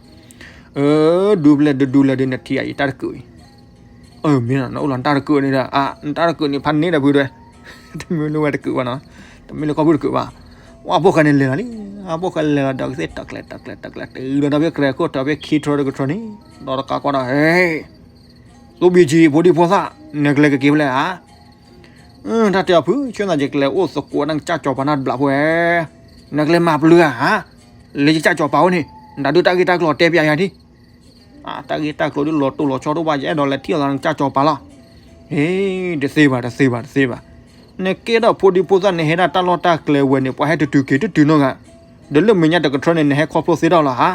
အၢ ဒူပျဲၢ်ဒူဒူလဲၣ်ဒီး နထံၣ်အံၤတၢ်တကုးအံၤ, အၢ မ့ၢ်နအိၣ်လီၤနတၢ်တကုးန့ၣ်ဒီး အါ နတၢ်တကုးန့ၣ် ဖးန့ၢ်ဒီးဖုဒဲး, တမ့ၢ်လၢဝဲတကုးဘၣ်နီၤ, တမ့ၢ်လၢခီဖုတကုးဘၣ်, ဝဲအဖိၣ်ဃဲန့ၣ်လဲၤလီၤလံ, အဖိၣ်ဃဲလဲၤလီၤဒီးကသ့ၣ် တၢ်ကျဲၤတၢ်ကျဲၤတၢ်ကျဲၤ တုၤလီၤဒီးဖဲကြဲၤခိၣ်တၢ်ဖဲခံထြၢတကထြၢန့ၣ်, ဒီးတကးကွၢ်ဒီး ဟဲ သိဘံကံ ဖိဒံဖိသၣ် နကလဲၤကက့ၤဖဲလဲၣ်ဧါ တၢ်တဲအီၤဖု ဆၢသးယကလဲၤအိၣ်သကိးနကစၢ်စီၤပၤနၢ်တဘျးဖိဧါ, နကလဲၤမၤပျုၤဧါ, လဲၤယကစၢ်စီၤပၤဝဲန့ၣ် နတၢ်ဒုးတၢ်ဂ့ၢ်တၢ်ကျိၤတဲပျးယၤဒံး, တၢ်ဂ့ၢ်တၢ်ကျိၤဒ်လီၤတိၢ်လီၤဆီဒိၣ်ဘၣ် ယအဲၣ်ဒိးလဲၤထံၣ်လိာ်သးနကစၢ်စီၤပၤလီၤ, ဟ့ တသ့ဘၣ် တသ့ဘၣ် တသ့ဘၣ်, နကဲထီၣ်ဖိဒံဖိသၣ် နဟဲဒၣ်တၢ်လီၢ်တၢ်ကျဲဝဲန့ၣ် ပှၤဟဲတတုၤက့ၤတတုၤနီတဂၤ, ဒီးလၢမဲာ်ညါတကထြၢန့ၣ် နဟဲခီဖျိသ့ထီၣ်လီၤဧါ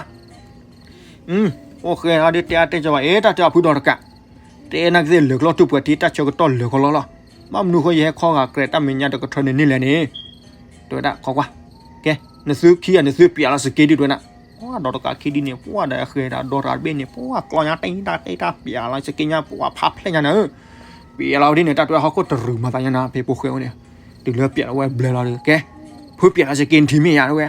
အိၣ်ဃဲအဒ်တဲအါတဲကီဘၣ် အ့ တၢ်တဲအီၤဖုဒီးတကး, တဲနကသ့ၣ်လၢာ်ကျီၢ်ထူၣ်ပှဲၤထံ တၢ်ဆၢကတီၢ်လၢာ်ကီလီၤလီၤ, ဘၣ်မနုၤဃိယဟဲခီဂာ်ကြဲး တၢ်မဲာ်ညါတကထြၢန့ၣ်န့ၣ်လဲၣ်န့ၣ်, တဲဝဲဒၣ် ခီကွၢ်, ကဲ နသုခံဂၤ နသုပျးလီၤစက့ဒ်တဲဝဲဒၣ်, ပှၤဒီးတကးခံဒ်န့ၣ် ပှၤဒီးအဃဲၤဒီးဒီတၢ်တဘ့ၣ်န့ၣ် ပှၤကျီညါတ့ၢ်တၢ်တ့ၢ်တၢ်ပျးလီၤစက့ညါ ပှၤဖးဖျဲၣ်ညါနၤဧၢ, ပျးလီၤဝဲဒ်န့ၣ် တၢ်တဲဝဲဟီၣ်ခိၣ်တရူးမၤသးညါနၤ ဖဲဖိၣ်ဃဲအိၣ်န့ၣ်, တုၤလၢပျးလီၤဝဲဘျဲလီၤဒီး ကဲ, ဖုပျးလီၤစက့နထံၣ်မ့ၢ်ယါတဲဝဲ,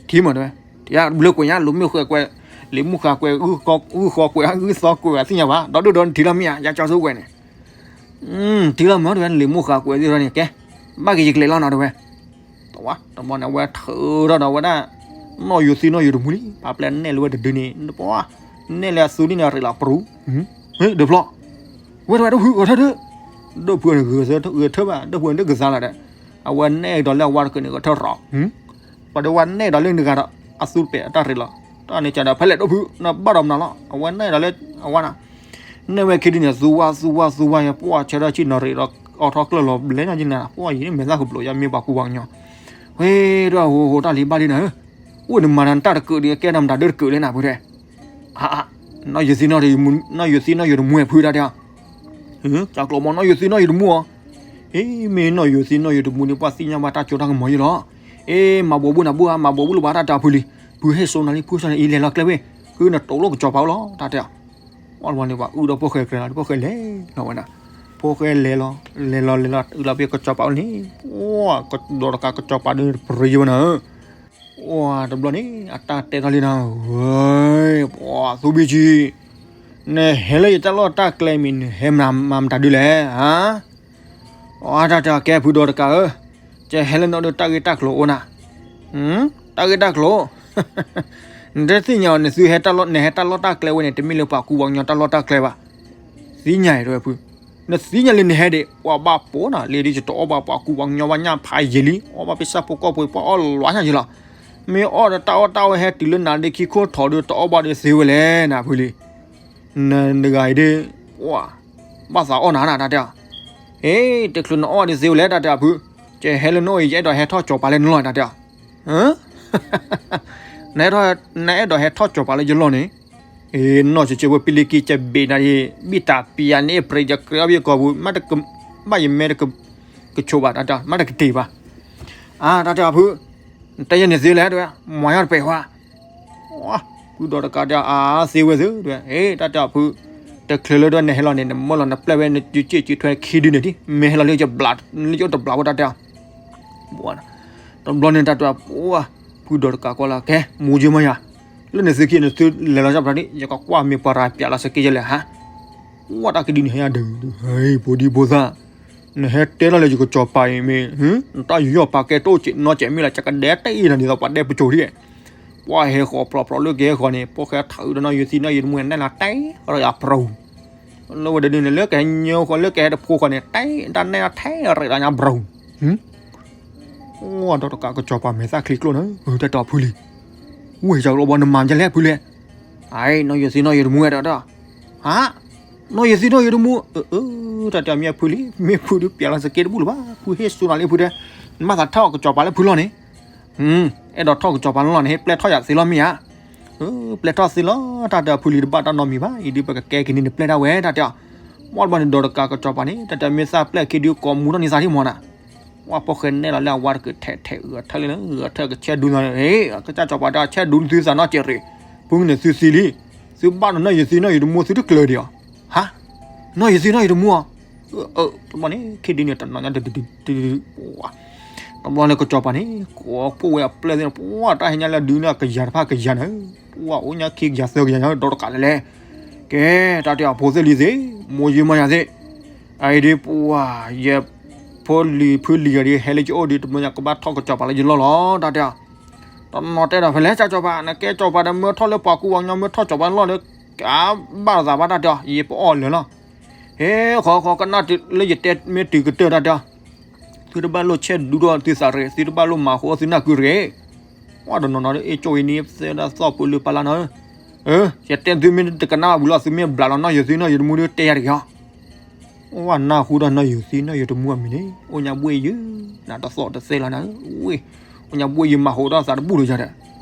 ထံၣ်မးတဲဝဲ ဘျၢကွဲးညါ လိာ်မုၢ်ဃဲကွဲး, လံာ်မုၢ်ဃာ်ကွဲး, ဂုၢ်ဃီကွဲး, ဂုၢ်သီကွဲး သ့ၣ်ညါဘၣ်, ဒီးဒုၣ်ဒီးနထံၣ်လီၤမ့ၢ်ဧါ, ယကၠီဆိကွဲးန့ၣ်, ထံၣ်လီၤမ့ၢ်တဝဲ လံာ်မုၢ်ဃာ်ကွဲးသ့ၣ်ထီၣ်န့ၣ် ကဲ, ဘၣ်က့ၤယကလဲၤလီၤနီၤတဝဲ, တဝဲ, တဘျီန့ၣ် အဝဲထုးထီၣ်ဒီးဝဲဒၣ် နီၢ်ယိၤသံနီၢ်ယိၤတမူလံ, ပာ်ပျဲနဲၣ်လၢဝဲတဒုန့ၣ်, ပှၤ, နဲၣ်လၢအသူဒ်န့ၣ် အရ့လီၤပရူၤ, ဟ့ၣ် ဒုးဖျီၣ် ဝဲတဝဲ ဒိၣ်ဖုဂဲၤထၢၣ်ဒုး, ဒိၣ်ဖုန့ၣ်ဂဲၤထၢၣ်ဘၣ်, ဒိၣ်ဖုန့ၣ်တဂ့ၤသးလၢၤဒီး, အဝဲနဲၣ်ဒီးလၢအဝါတကၢၢ်န့ၣ် ဂဲၤထၢၣ်ရီၤ, ပှၤဒီးဝဲနဲၣ်ဒီးလၢနဂၤဒီး အသူတပဲာ်အတၢ်ရ့လီၤ, တၢ်န့ၣ်ကဒီး ဖဲလဲၣ်ဒိၣ်ဖု နဘၣ်ဒီးမနုၤလီၤ, အဝဲနဲၣ်ဒီးလၢအဝါနၤ, နဲၣ်ဝဲခံဒုန့ၣ် သူဝါသူဝါသူဝါယၤ ပှၤဆၢထၢၣ်ဆံၣ်နီၤရ့ဒီး အိးထီၣ်ကျၢၢ်လီၤဘျဲညါကနၤ, ပှၤယံၤန့ၣ်မဲာ်သၣ်ကဘျိးယၤ မ့ၢ်ပှၤကူပှၤကညီ, ဝဲဒီးဟိဟိတၢ်လံၤဘၣ်လံနၤဧၢ, အိၣ်နမၤနၤတၢ်တကုးဒီး ကဲနၤမတၤဒၢတကုးလဲၣ်နၤဖုတဲ အါ, နီၢ်ယိၤသံနီၢ်ယိၤတမူ, နီၢ်ယိၤသံနီၢ်ယိၤတမူဝဲဖုတၢ်တဲအီၤ, ကၢ်ကျိးမ့ၢ်နီၢ်ယိၤသံနီၢ်ယိၤတမူအီၤ, အ့ မ့ၢ်နီၢ်ယိၤသံနီၢ်ယိၤတမူန့ၣ် ပှၤသ့ၣ်ညါဘၣ်တၢ်ကၠိတၢ်ကမီၤယဲလီၤ, အ့ မၤဘိးဘုၣ်နၤဘိၣ်ဧါ မၤဘိးဘုၣ်လၢဘၣ်တၢ်တၢ်ဖုလံ, ဖုဟ့ၣ်စိနၤလံ ဖုဟ့ၣ်စိနၤလံ အံၤလဲၤလီၤကျဲဝဲ, ဖုနတိၢ်လိာ်ကစီၤပၤအိၣ်လီၤ တၢ်တဲအီၤ, ဝဲတဘျီန့ၣ် ပှၤအုၣ်ဒီးဖိၣ်ဃဲကြၢးလီၤ ဖိၣ်ဃဲလဲၤလီၤဝဲဒၣ်, ဖိၣ်ဃဲလဲၤလီၤ, လဲၤလီၤလဲၤလီၤ အုၣ်လီၤဖဲကစီၤပၤအိၣ်န့ၣ်, ပှၤ ဒီးတကးကစီၤပၤဒုးပရံယဲဝဲနၤဧၢ ဝဲတဘျီန့ၣ် အတၢ်တဲထီၣ်လံနၤ, ဝဲ, ပှၤသူဘံၣ်ဆံ, နဟဲလၢယတၢ်လီၢ်တၢ်ကျဲမ့ၢ် နဟဲမၤမတၤဒုလဲၣ်, အါ, အတၢ်တဲအီၤ ကဲဖုဒီးတကးဧၢ, ကဟဲလၢနအိၣ်ဒီးတၢ်ဂ့ၢ်တၢ်ကျိၤအိၣ်နၤ, တၢ်ဂ့ၢ်တၢ်ကျိၤ နတသ့ၣ်ညါအီၤ နသုဟဲတၢ်လီၢ် နဟဲတၢ်လီၢ်တၢ်ကျဲဝဲန့ၣ် တမ့ၢ်လၢပှၤကူပှၤကညီတၢ်လီၢ်တၢ်ကျဲဘၣ်, သ့ၣ်ညါအံၤတဝဲဖု, နသ့ၣ်ညါလၢနဟဲဒံး ပှၤဘၣ်ပိာ်နၤလံဒီး ယတအီၣ်ဘၣ်ပှၤကူပှၤကညီဘၣ်ညၣ်ဖးယံာ်လံ အီၣ်ဘၣ်ပ့ၤစၢ်ဖိကီၢ်ဖိ ပှၤအီၣ်လီၤညါယံာ်လီၤ, မ့ၢ်အီၣ်ဒီးတၢ်အီၣ်တၢ်အီဟဲတုၤလၢနၤဒီးခံခိၣ်ထီၣ်ဒီး တအီၣ်ဘၣ်ဒီးသ့ဝဲလဲၣ်နၤဖုလံ, နတဂၤအံၤဒီး, ပှၤ, ဘၣ်သးအီၣ်နၤနၤတၢ်တဲအီၤ, အ့ တချုးနအီၣ်ဒီးသ့ဝဲလဲၣ်တၢ်တဲအီၤဖု, ကဟဲလၢနအိၣ်အံၤ ယအဲၣ်ဒိးဟဲထီၣ်ကၠီၤပၤလၢနလီၢ်တၢ်တဲအီၤ နအဲၣ်ဒိးဟဲထီၣ်ကၠီၤပၤလၢယလီၢ်န့ၣ်, နီၢ်ဆံးဆံးဝဲပံလ့ကံ ကဘ့ၣ်နၤဒ် ဘံၣ်တၢ်ပံၤယၤန့ၣ် ပြံယကြၢးအီၣ်ဘၣ်ယကီၢ်ပူၤ မ့တက, ဘၣ်ယမဲတက, ကဆိးဘၣ်တၢ်တဲ မ့တကတ့ၢ်ဘၣ်, အါ တၢ်တဲအီၤဖု, နတဲယဲန့ၣ်သ့လဲၣ်တဝဲ, မၤယီၢ်တပဲာ်ဝါ ဖုဒီးတကးဒီး အါ သ့ဝဲသ့တဝဲ, အ့ တၢ်တဲအီၤဖု, တချုးလၢဒၣ်နဟဲလီၤန့ၣ် နမၢလီၤနပျဲၢ်ဝဲ နစုစ့ၣ်စုထွဲခံဒုန့ၣ်ဒ် မ့ၢ်ဟဲလီၤလၢယဘျး, လၢယအိၣ်တဘျးဝဲတၢ်တဲအီၤ, တဘျီန့ၣ်တၢ်တဲအီၤ, ဖုဒီးတကးကွၢ်လၢ ကဲ မူယုမယၤ, လၢနသုခံ နသုလဲၤလီၤစၢ်ပျးဒ် ယကကွၢ်မ့ၢ်ပှၤရၤပျးလီၤစက့ယလဲၣ်ဟါ, ဝဲတၢ်ကဒုန့ၣ်ဟဲယၤဒုး, ဖိဒံဖိသၣ်, နဟဲတဲထီၣ်လၢယကစီၤပၤအံၤမ့ၢ်, နတၢ်ယူးယီၣ်ပာ်ကဲတအိၣ်စ့ၢ်နီတစဲးမ့ၢ်လၢ ကကဒဲတ့ၢ်နၤဒ်သိးပှၤဒဲပစိၤဒ်, ပှၤဟဲဃီၤဖျိးဖျိးလၢကဟဲဃီၤန့ၣ် ပှၤဟဲထီၣ်အုးဒီးနီၢ်ယိၤသံနီၢ်ယိၤတမူန့ၣ် နဲၣ်လီၤတဲာ်ရၢၢ်ယၤပရိၤ, လၢဝဲတဒုန့ၣ် လၢကဟဲညိဃီၤ လၢကဟဲတဖိဃီၤန့ၣ် တဲတၢ်နဲၣ်လီၤထဲရၢၢ်ဒီးညါပရိၤ, အိၣ်ဒီးတကးကစီၤပၤမဲာ်သၣ်ချံကျိၣ်နၤ, တၢ်တဲအီၤဖုလံ, ဝဲယၤကျိဘီနမၤဒ်လဲၣ်ဖုလဲၣ်, အ့ နီၢ်ယိၤသံနီၢ်ယိၤတမူဝဲဒီး, ဟါ, နီၢ်ယိၤသံနီၢ်ယိၤတမူ, တၢ်တဲအီၤမ့ၢ်ဖုလံ, မ့ၢ်ဖုဒုးပျးလီၤစက့တဘူၣ်လၢၤဘၣ်, ဖုဟ့ၣ်စူနၤလံဖုတဲ, နဘၣ်သးထီၣ်ကစီၤပၤလၢဖုလီၢ်န့ၣ် အဲၣ်ဒိးထီၣ်ကစီၤပၤလၢလီၢ်န့ၣ် ဟ့ၣ်ပျဲၢ်ထီၣ်ယၤသ့လီၤမ့ၢ်ဧါ, ပျဲၢ်ထီၣ်သ့လီၤ တၢ်တဲအီၤဖုလံတဘၣ်တၢ်နီတမံၤဘၣ်, အံၤဒုးပကကဲက့ၤန့ၣ်နပျဲၢ်ဒၣ်ဝဲတၢ်တဲအီၤ, မ့ၢ်တဘျီန့ၣ်ဒီးတကးကစီၤပၤန့ၣ် တၢ်တဲအီၤမ့ၢ်သၣ်ပျဲၢ်ခံဒုးကိးမူထီၣ်န့ၢ်သးထံၣ်မီၤနၤ ဝဲဖိၣ်ဃဲနဲၣ်လီၤလၢအဝါတက့ၢ်ထဲးထဲးဂဲၤထၢၣ်လံနၤ ဂဲၤထၢၣ်ကဆဲဒူနၤ, ကစၢ်စီၤပၤတဲဆဲဒူသုသးနီၢ်စဲးရ့ၣ်, ဖုန့ၣ်သုသံလံ, သုဘၣ်နီၢ်ယိၤသံနီၢ်ယိၤတမူသုတကျၢၤဒံးအီၤ, ဟါ, နီၢ်ယိၤသံနီၢ်ယိၤတမူအီၤ, တဘျီန့ၣ် ခံဒုန့ၣ်တနီၤညါ တဘျီန့ၣ်ကစီၤပၤန့ၣ် ကိးဖှိၣ်ဝဲအပျဲၢ်သ့ၣ် ပှၤတၢ်ဟဲညါလၢဒုးန့ၣ်ကယၤတဖၣ်ကယၤနၤ, ပှၤအိၣ်ညါခံကယၤသၢကယၤညါ ဒီးတကးလဲၣ်လဲၣ်, ကဲ တၢ်တဲအီၤဖိသ့ၣ်လံၤသ့ၣ်, မိၢ်ယံမါယၤသ့ၣ်, အအံၤဒ်ပှၤ ယဖိလံၤဖုလံၤဂၤဒ် ဟဲလၢယအိၣ်ဒ် တမၢယၤကဘၣ်ထီၣ်ကစီၤပၤလၢယလီၢ်လီၤ တၢ်တဲအီၤ, တနီၤတဲဒီးဖဲလဲၣ် ကၢ်စီၤပၤ နကဲစီၤပၤဒီးမၢထီၣ်လၢပှၤကူပှၤကညီ မၢထီၣ်စီၤပၤလီၢ်လၢ ကဘၣ်သးဘၣ် တၢ်တဲအီၤ ယပအီၣ်လၢာ်လီၤ, ဟဲ ဃီဃီကနၣ်လၢယတဲမ့ၢ်တုၤကတၢၢ် တၢ်တဲအီၤ သုတဘၣ်လိၣ်ဆဲးဒူထီၣ်သုသးရ့ၣ် သုတဘၣ်လိၣ်မၤဃိသုနၢ်ကုရ့ၣ်, ပှၤတနီၤနီၤ အ့ၣ်ကၠိအံၤန့ၣ် သဲဒၣ်သီၣ်ပူၤလၢပလါနီၤ, ယတဲသုမ့ၢ်တကနၣ်ဘၣ်ဝံၤလီၤ သုမ့ၢ်ဘျးလီၤနီၢ်ယိၤသံနီၢ်ယိၤတမူဒီးတဲယၤတဂ့ၤဟီ, အိၣ်ဝဲနၢ်ဟူဒီးနီၢ်ယိၤသံနီၢ်ယိၤတမူအမံၤန့ၣ် အိၣ်ညါဘှ့ၣ်ယုၢ် နတသီၣ်တသဲလီၤနၤ, အိၣ်ညါဘှ့ၣ်ယုၢ်မၤဃိဒီးသးတဘူၣ်လၢယၤဒီး,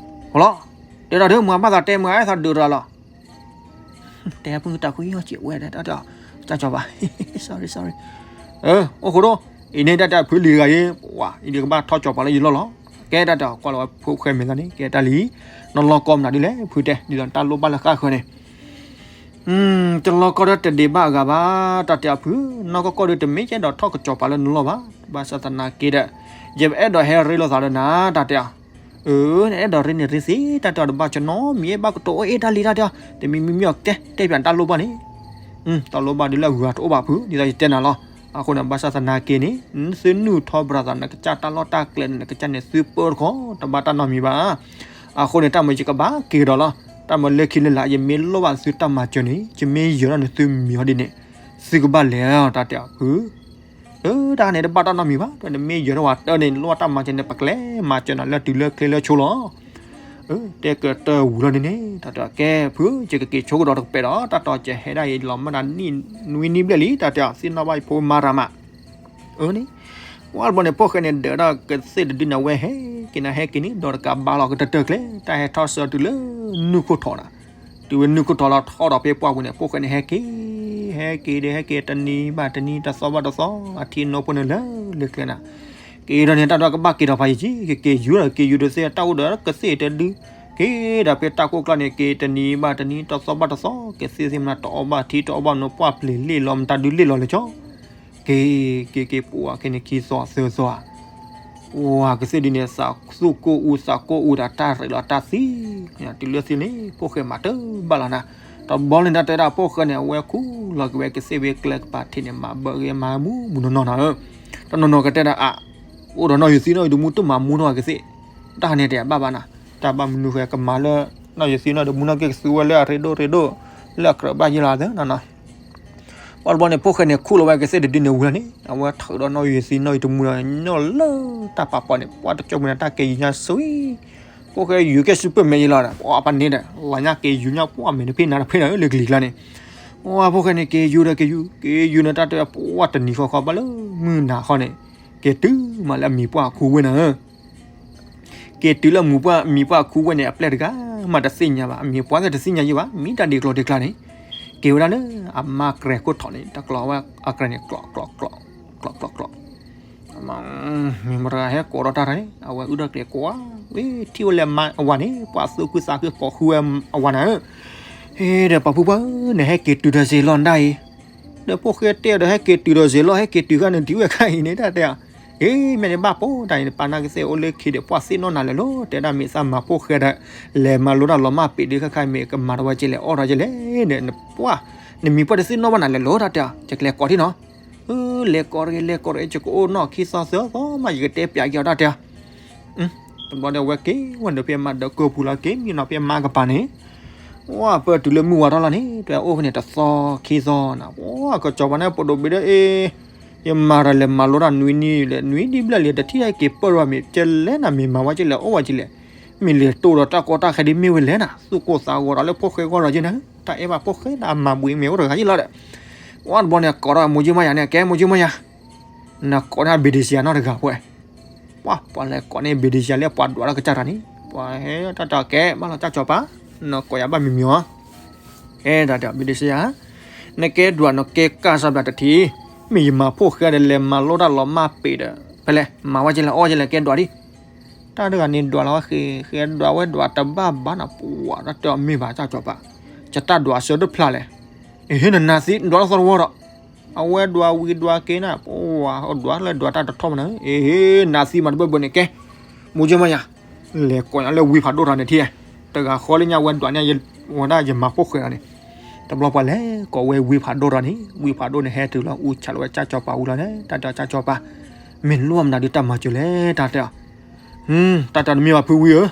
ဟီလီၤ, တဲဒၣ်ဒီးမၤဘၣ်သးတဲမၤအဲၣ်သးဒုးတၢ်လီၤ တဲဖုတၢ်ခွံဟီၣ်စံးဝဲဒၣ်တၢ် ကၢ်ကၠီၤဘၣ် sorry sorry, အိၣ်ဃိဒီး အံၤန့ၣ်တၢ်တၢ်ဖုလံၤဂၤအံၤ ပှၤအံၤဒ်ကဘၣ်ထီၣ်ကၠီၤပၤလၢယလီၢ်လီၤ, ကဲတၢ်တၢ်ကွၢ်လီၤဝဲဖိၣ်ဃဲမဲာ်သၣ်န့ၣ် ကဲတၢ်လံ, နလီၢ်ကီမနုၤဒ်လဲၣ် ဖုတဲ ဒ်သိးတၢ်လိၣ်ဘၣ်လၢဃၣ်ဃၢၤန့ၣ် တလီၢ်ကီဒီးတဒံးဘၣ်အဂၤဘၣ် တၢ်တဲအီၤဖု, နီၢ်ကီၢ်ကီၢ်ဒီးတမ့ၢ်ကဲဒီးထီၣ်ကၠီၤပၤလၢနလီၢ်ဘၣ်, ဘၣ်ဆၣ်သနာ်က့ဒီး ယအဲၣ်ဒိးဟဲရ့လိာ်သးဒီးနၤ တၢ်တဲအီၤ, အၢ နအဲၣ်ဒိးရ့န့ၣ်ရ့သ့ တၢ်တဲအီၤ တဘၣ်ကနီတမံၤ ဘၣ်ကတိၤအိၣ်အ့ၣ်တၢ်လံတၢ်တဲအီၤ တမံၤမံၤမံၤအီၤကဲ တဲပၠးတၢ်လိၣ်ဘၣ်န့ၣ် တၢ်လိၣ်ဘၣ်ဒုးလၢအဂုၤအတအိၣ်ဘၣ်ဖု ဒ်သိးယတဲနၤလီၤ. အဃိန့ၣ် ဘၣ်ဆၣ်သနာ်က့န့ၣ် သုနုာ်ထီၣ်ဘြၤသး နကစၢ်တၢ်လီၢ်တၢ်ကျဲန့ၣ် နကစၢ်န့ၣ်သုပၢတခီ တဘၣ်တၢ်နီတမံၤဘၣ်. အဃိန့ၣ် တၢ်မၤယကဘၣ်က့ၤဒီးလီၤ. တၢ်မၤလၢခံလၢလာ် ယမ့ၢ်လိၣ်ဘၣ်သုတၢ်မၤစၢၤန့ၣ် ယမ့ၢ်ယၢၤထီၣ်န့ၣ်သုမံၤဟီဒ်န့ၣ် သုကဘၣ်လဲၤလီၤ တၢ်တဲအီၤဖု အၢ တၢ်န့ၣ်တဘၣ်တၢ်နီတမံၤဘၣ် တၢ်နမ့ၢ်ယၢၤထီၣ်ဝဲတၢ်န့ၣ် လိၣ်ဘၣ်တၢ်မၤစၢၤန့ၣ် ပကလဲၤမၤစၢၤနၤလၢတုၤလၢချ့လၢဆိလီၤ. အၢ တဲကတၢၢ်ဝံၤလီၤန့ၣ်န့ၣ် တၢ်တဲအီၤ ကဲဖုဧၢ ယကက့ၤဆိကဒီးတကပဲာ်ဒီး တၢ်တီယဟဲဒၣ်အံၤလီၤမၢ်ဒၣ်နံၣ်နွံနံၣ်ဘျဲၣ်လံ တၢ်တဲအီၤ သ့ၣ်နီၣ်ဘၣ်ယဖိမါရၤမး အၢန့ၣ် ဝံၤတဘျီန့ၣ် ဖိၣ်ဃဲန့ၣ် ဒၢးဒၣ်ကသ့ၣ်တဒုန့ၣ် အဝဲဟဲက့ၤနၤဟဲက့ၤန့ၣ် ဒီးတကးဘၣ်လီၤကတၢၢ်တၢၢ်ကျဲ တၢ်ဟဲထီၣ်ဆၢတုၤလၢနုၢ်ခိၣ်ထီးနၤ တုၤဝဲနုၢ်ခိၣ်ထီးလီၤထီၣ်ဒီးဖဲပှၢ်ပူၤန့ၣ် ဖိၣ်ဃဲန့ၣ် ဟဲက့ၤ ဟဲက့ၤဒီး ဟဲက့ၤတနံၤဘၣ်တနံၤ တသီဘၣ်တသီ အထံနီၢ်ဖိန့ၣ်လၢလၢကျဲနၤ က့ၤဒီးန့ၣ် တၢ်ဒီးကဘၣ်က့ၤထီၣ်ဖးယံၤကံ ကက့ၤယူၤဒီး က့ၤယူၤဒီးသ့ၣ်တၢ်အိၣ်ဒီးကသ့ၣ်တဒု က့ၤဒီးဖဲတၢ်ကိၢ်ကျါန့ၣ် က့ၤတနံၤဘၣ်တနံၤ တသီဘၣ်တသီ ကသ့ၣ်သ့ၣ်မနၤ တအီၣ်ဘၣ်ထံ တအီၣ်ဘၣ်နိ ပှၢ်ပျ့ၤလ့ၣ်လီၤ မတၤဒုလ့ၣ်လီၤလဲၤကၠီ က့ၤ က့ၤက့ၤ ပှၤက့ၤန့ၣ် ခံသီသၢသီဧါ ပှၤကသ့ၣ်ဒုန့ၣ် သးသူၣ်ကိၢ်အူ သးကိၢ်အူဒီးတၢ်ရဲၣ်လီၤတၢ်သံ တုၤလၢသ့ၣ်န့ၣ် ဖိၣ်ဃဲမၤတဘၣ်လီၤနၤ တဘျီန့ၣ် တၢ်တဲဒၣ်ဖိၣ်ဃဲန့ၣ် အဝဲခူၣ်လီၤက့ၤဝဲကသ့ၣ်ဝဲကျဲကပၤထံးန့ၣ် မၤဘၢဂ့ၤမၤမူမူနီၢ်နီၢ်နၤဧၢ တနီၤနီၤကတဲဒၣ်အါ အိၣ်ဒီးနီၢ်ယိၤသံနီၢ်ယိၤတမူတမၤမူနီၢ်ကသ့ၣ် တၢ်ဟးန့ၣ်တဲဘၣ်ဘၣ်နၤ တၢ်ဘၣ်မနုၤဃဲကမၤလၢ နီၢ်ယိၤသံနီၢ်ယိၤတမူနီၢ်က့ၤကသူဝဲလၢအရ့ဒိၣ်ရ့ဒိၣ် လၢအကြၢးဘၣ်ယဲလီၤသၢနီၢ်နီၢ် ပှၤတဘျီန့ၣ် ဖိၣ်ဃဲန့ၣ်ခူၣ်လီၤဝဲကသ့ၣ်တဒုန့ၣ်ဝံၤလီၤန့ၣ် အဝဲထုးဒီးနီၢ်ယိၤသံနီၢ်ယိၤတမူဒီး ညီလၢတၢ်ပာ်ပီန့ၣ် ပှၤတကၠိမ့ၢ်နၤတၢ်က့ၤယူၤညါစံ ဖိၣ်ဃဲယူၤကဲ super man ယဲလီၤဒီး ပှၤပှၤန့ၣ်ဒီး လီၤညါက့ၤယူၤညါ ပှၤမဲာ်တဖ့နၤတဖ့နၤဧၢ လၢကလံၤကျါန့ၣ် ပှၤဖိၣ်ဃဲန့ၣ် က့ၤယူၤဒီးက့ၤယူၤ က့ၤယူၤန့ၣ် တၢ်တဲပှၤတနံၤဃီဃီဘၣ်လၢမုၢ်နၤဃီန့ၣ် က့ၤတုၤမးလၢအမံၤပှၢ်အခူဝ့ၢ်နၤဧၢ က့ၤတုၤလၢမံၤပှၢ် မံၤပှၢ်အခူဝ့ၢ်န့ၣ် အပျဲၢ်တဂၤမးတသ့ၣ်ညါဘၣ် အမံၤပှၢ်သ့ၣ်တသ့ၣ်ညါယဲဘၣ် မံတၢ်ဒ်ကျိၤဒ်ကျါန့ၣ် က့ၤဝဲဒၣ်လၢအမါကြဲၤခိၣ်ထီးန့ၣ် တကျိၤဝဲအကြဲၤန့ၣ် ကျိး ကျိး ကျိး ကျိး ကျိး ကျိး မ့ၢ်မတၤတဂၤဟဲကိးထီၣ်တၢ်တၢ်န့ၣ် အဝဲအုၣ်ထီၣ်ကျဲၤကိးဝဲ ထံၣ်ဝဲလဲၤမၤအဝၤန့ၣ် ပှၤသူၣ်ခုသးခုကိးဃုဝဲအဝၤနၤဧၢ ဟ့ဒီးပှၤဖုပှၢ်ဧၢ နဟဲက့ၤတုၤဒီးစ့လီၢ်နဒၣ်အံၤ ဒီးဖိၣ်ဃဲတဲဒီး ဟဲက့ၤတုၤဒီးစ့လီၢ် ဟဲက့ၤတုၤဃာ်န့ၣ် တုၤဝဲခါအံၤန့ၣ် တၢ်တဲအီၤ အ့ မ့ၢ်န့ၣ်ဘၣ်ပိာ်တၢ်အံၤန့ၣ် ပာ်နၢ်ကသ့ၣ်အိၣ်လၢခံဒီး ပှၢ်သ့ၣ်နီၣ်နၤလဲၤလိၤ တဲဒၣ်မ့ၢ်သးမၤဖိၣ်ဃဲဒီး လဲၤမၤလိတၢ်လီၤမၢ်ပ့ၤဒုး ခါခါမ့ၢ်ကမၤတဝဲကလဲၣ် အီၣ်ထီၣ်ကလဲၣ်ဒီး နပှၢ် နမံၤပှၢ်တသ့ၣ်နီၣ်ဘၣ်နၤလဲၤလိၤ တၢ်တဲအီၤ ယကလဲၤကိးထံၣ်နီၤ အၢ လဲၤကိးတဂ့ၤ လဲၤကိးတဂ့ၤ ယကအိၣ်နီၢ်ခံသီသၢသီမး ယကတဲပၠးက့ၤအီၤ တၢ်တဲအီၤ တဘျီဒီး အဝဲက့ၤဝဲဒီးဖဲမါဒီးကၢၢ်ပူၤလီၤ က့ၤမံနီၤဖဲမါကပၤန့ၣ် ဝဲပၢတုၤလၢမုၢ်ဝါထီၣ်လီၤန့ၣ် တဲအိၣ်ဖဲန့ၣ်တသီခံသီနၤ ပှၤကစီၤပၤန့ၣ် ပဒိၣ်ဘ့ၣ်ဒီး အ့ ယမၤတၢ်လဲၤမၤလိတၢ်နွံနံၣ်လဲၣ် နွံနံၣ်ဘျဲၣ်လံ တထံၣ်တၢ်က့ၤပၢၢ်ထီၣ်မ့ၢ် ကလဲၣ်နၤ မ့ၢ်မၤဝဲကလဲၣ် အိၣ်ဝဲကလဲၣ် မ့ၢ်လဲၤတိၢ်ဒီးတၢ်ကီတၢ်ခဲဒ်မ့ၢ်ဝဲလဲၣ်နၤ သူၣ်ကိၢ်သးဂီၤဒီးလၢဖိၣ်ဃဲဂီၢ်ဒီးက့နၤ တၢ်အဲၣ်ဘၣ်ဖိၣ်ဃဲဒီးအမၤဘှံးမ့ၢ်အိၣ်တဂၤယ့လီၤဒီး ဝဲတဘျီန့ၣ် ကိးထီၣ်မိၢ်ကၠံမါယၤန့ၣ် ကဲမိၢ်ကၠံမါယၤ နကိးန့ၢ်ဘံဒံစယၤနီတဂၤဖဲ ပှၤ ပှၤလဲၤကိးန့ၢ်ဘံဒံစယၤလၢပှၤဒွးလၢကစၢ်တၢ်န့ၣ် ပှၤဟဲတၢ်တၢ်ကဲဘၣ်လီၤ ကၢ်စီၤပၤ နကိးယၤဘၣ်မံၤမံၤအီၤ ကဲတၢ်တဲဘံဒံစယၤ နကဲဒွးနကဲကၢ်စီၤပၤတထံၣ် မ့ၢ်ယမၤဖိၣ်ဃဲဒီးလဲၤမၤလိတၢ်လီၤမၢ်ပ့ၤဒီး ဖဲလဲၣ် မၤဝဲကလဲၣ် အီၣ်ကလဲၣ် ကဲဒွးဒံး တၢ်တဂၤန့ၣ်ဒွးလီၤဝဲဃဲ ဃဲဒွးဝဲဒွးတဘၣ်ဘၣ်နီၤ ပှၤတၢ်တဲအီၤမ့ၢ်ဘၣ် ကၢ်စီၤပၤ ယတၢ်ဒွးအဆၢတဖျါလဲၣ် အဟ့ၣ်နနၤသံ ဒွးလၢသီတဝီဒီး အဝဲဒွးဝံၤဒွးက့ၤနၤ ပှၤဒွးလၢဒွးတၢ်တထီၣ်မနုၤ အဟ့ၣ်နၤသံမးတဘၢဘၢန့ၣ်ကဲ မိၢ်ကၠံမါယၤ လဲၤကိးညါလၢဝံဖးဒိၣ်တဂၤန့ၣ်ထံၣ် တဂၤဃီလၢညါဝဲဒွးန့ၣ် ဝဲဒၣ်ယမၤဖိၣ်ဃဲတဂၤန့ၣ် တဘျီပှၤလဲၤကိးဝဲဝံဖးဒိၣ်တဂၤန့ၣ် ဝံဖးဒိၣ်န့ၣ်ဟဲတုၤလီၤအူဆးလီၤဝဲကၢ်စီၤပၤဝံၤလီၤန့ၣ် တၢ်တဲအီၤကၢ်စီၤပၤ မ့ၢ်လိၣ်မနုၤဒုးတၢ်မၤစၢၤလဲၣ် တၢ်တဲအီၤ တၢ်တဲတမ့ၢ်ဘၣ်ဖုဝံဧၢ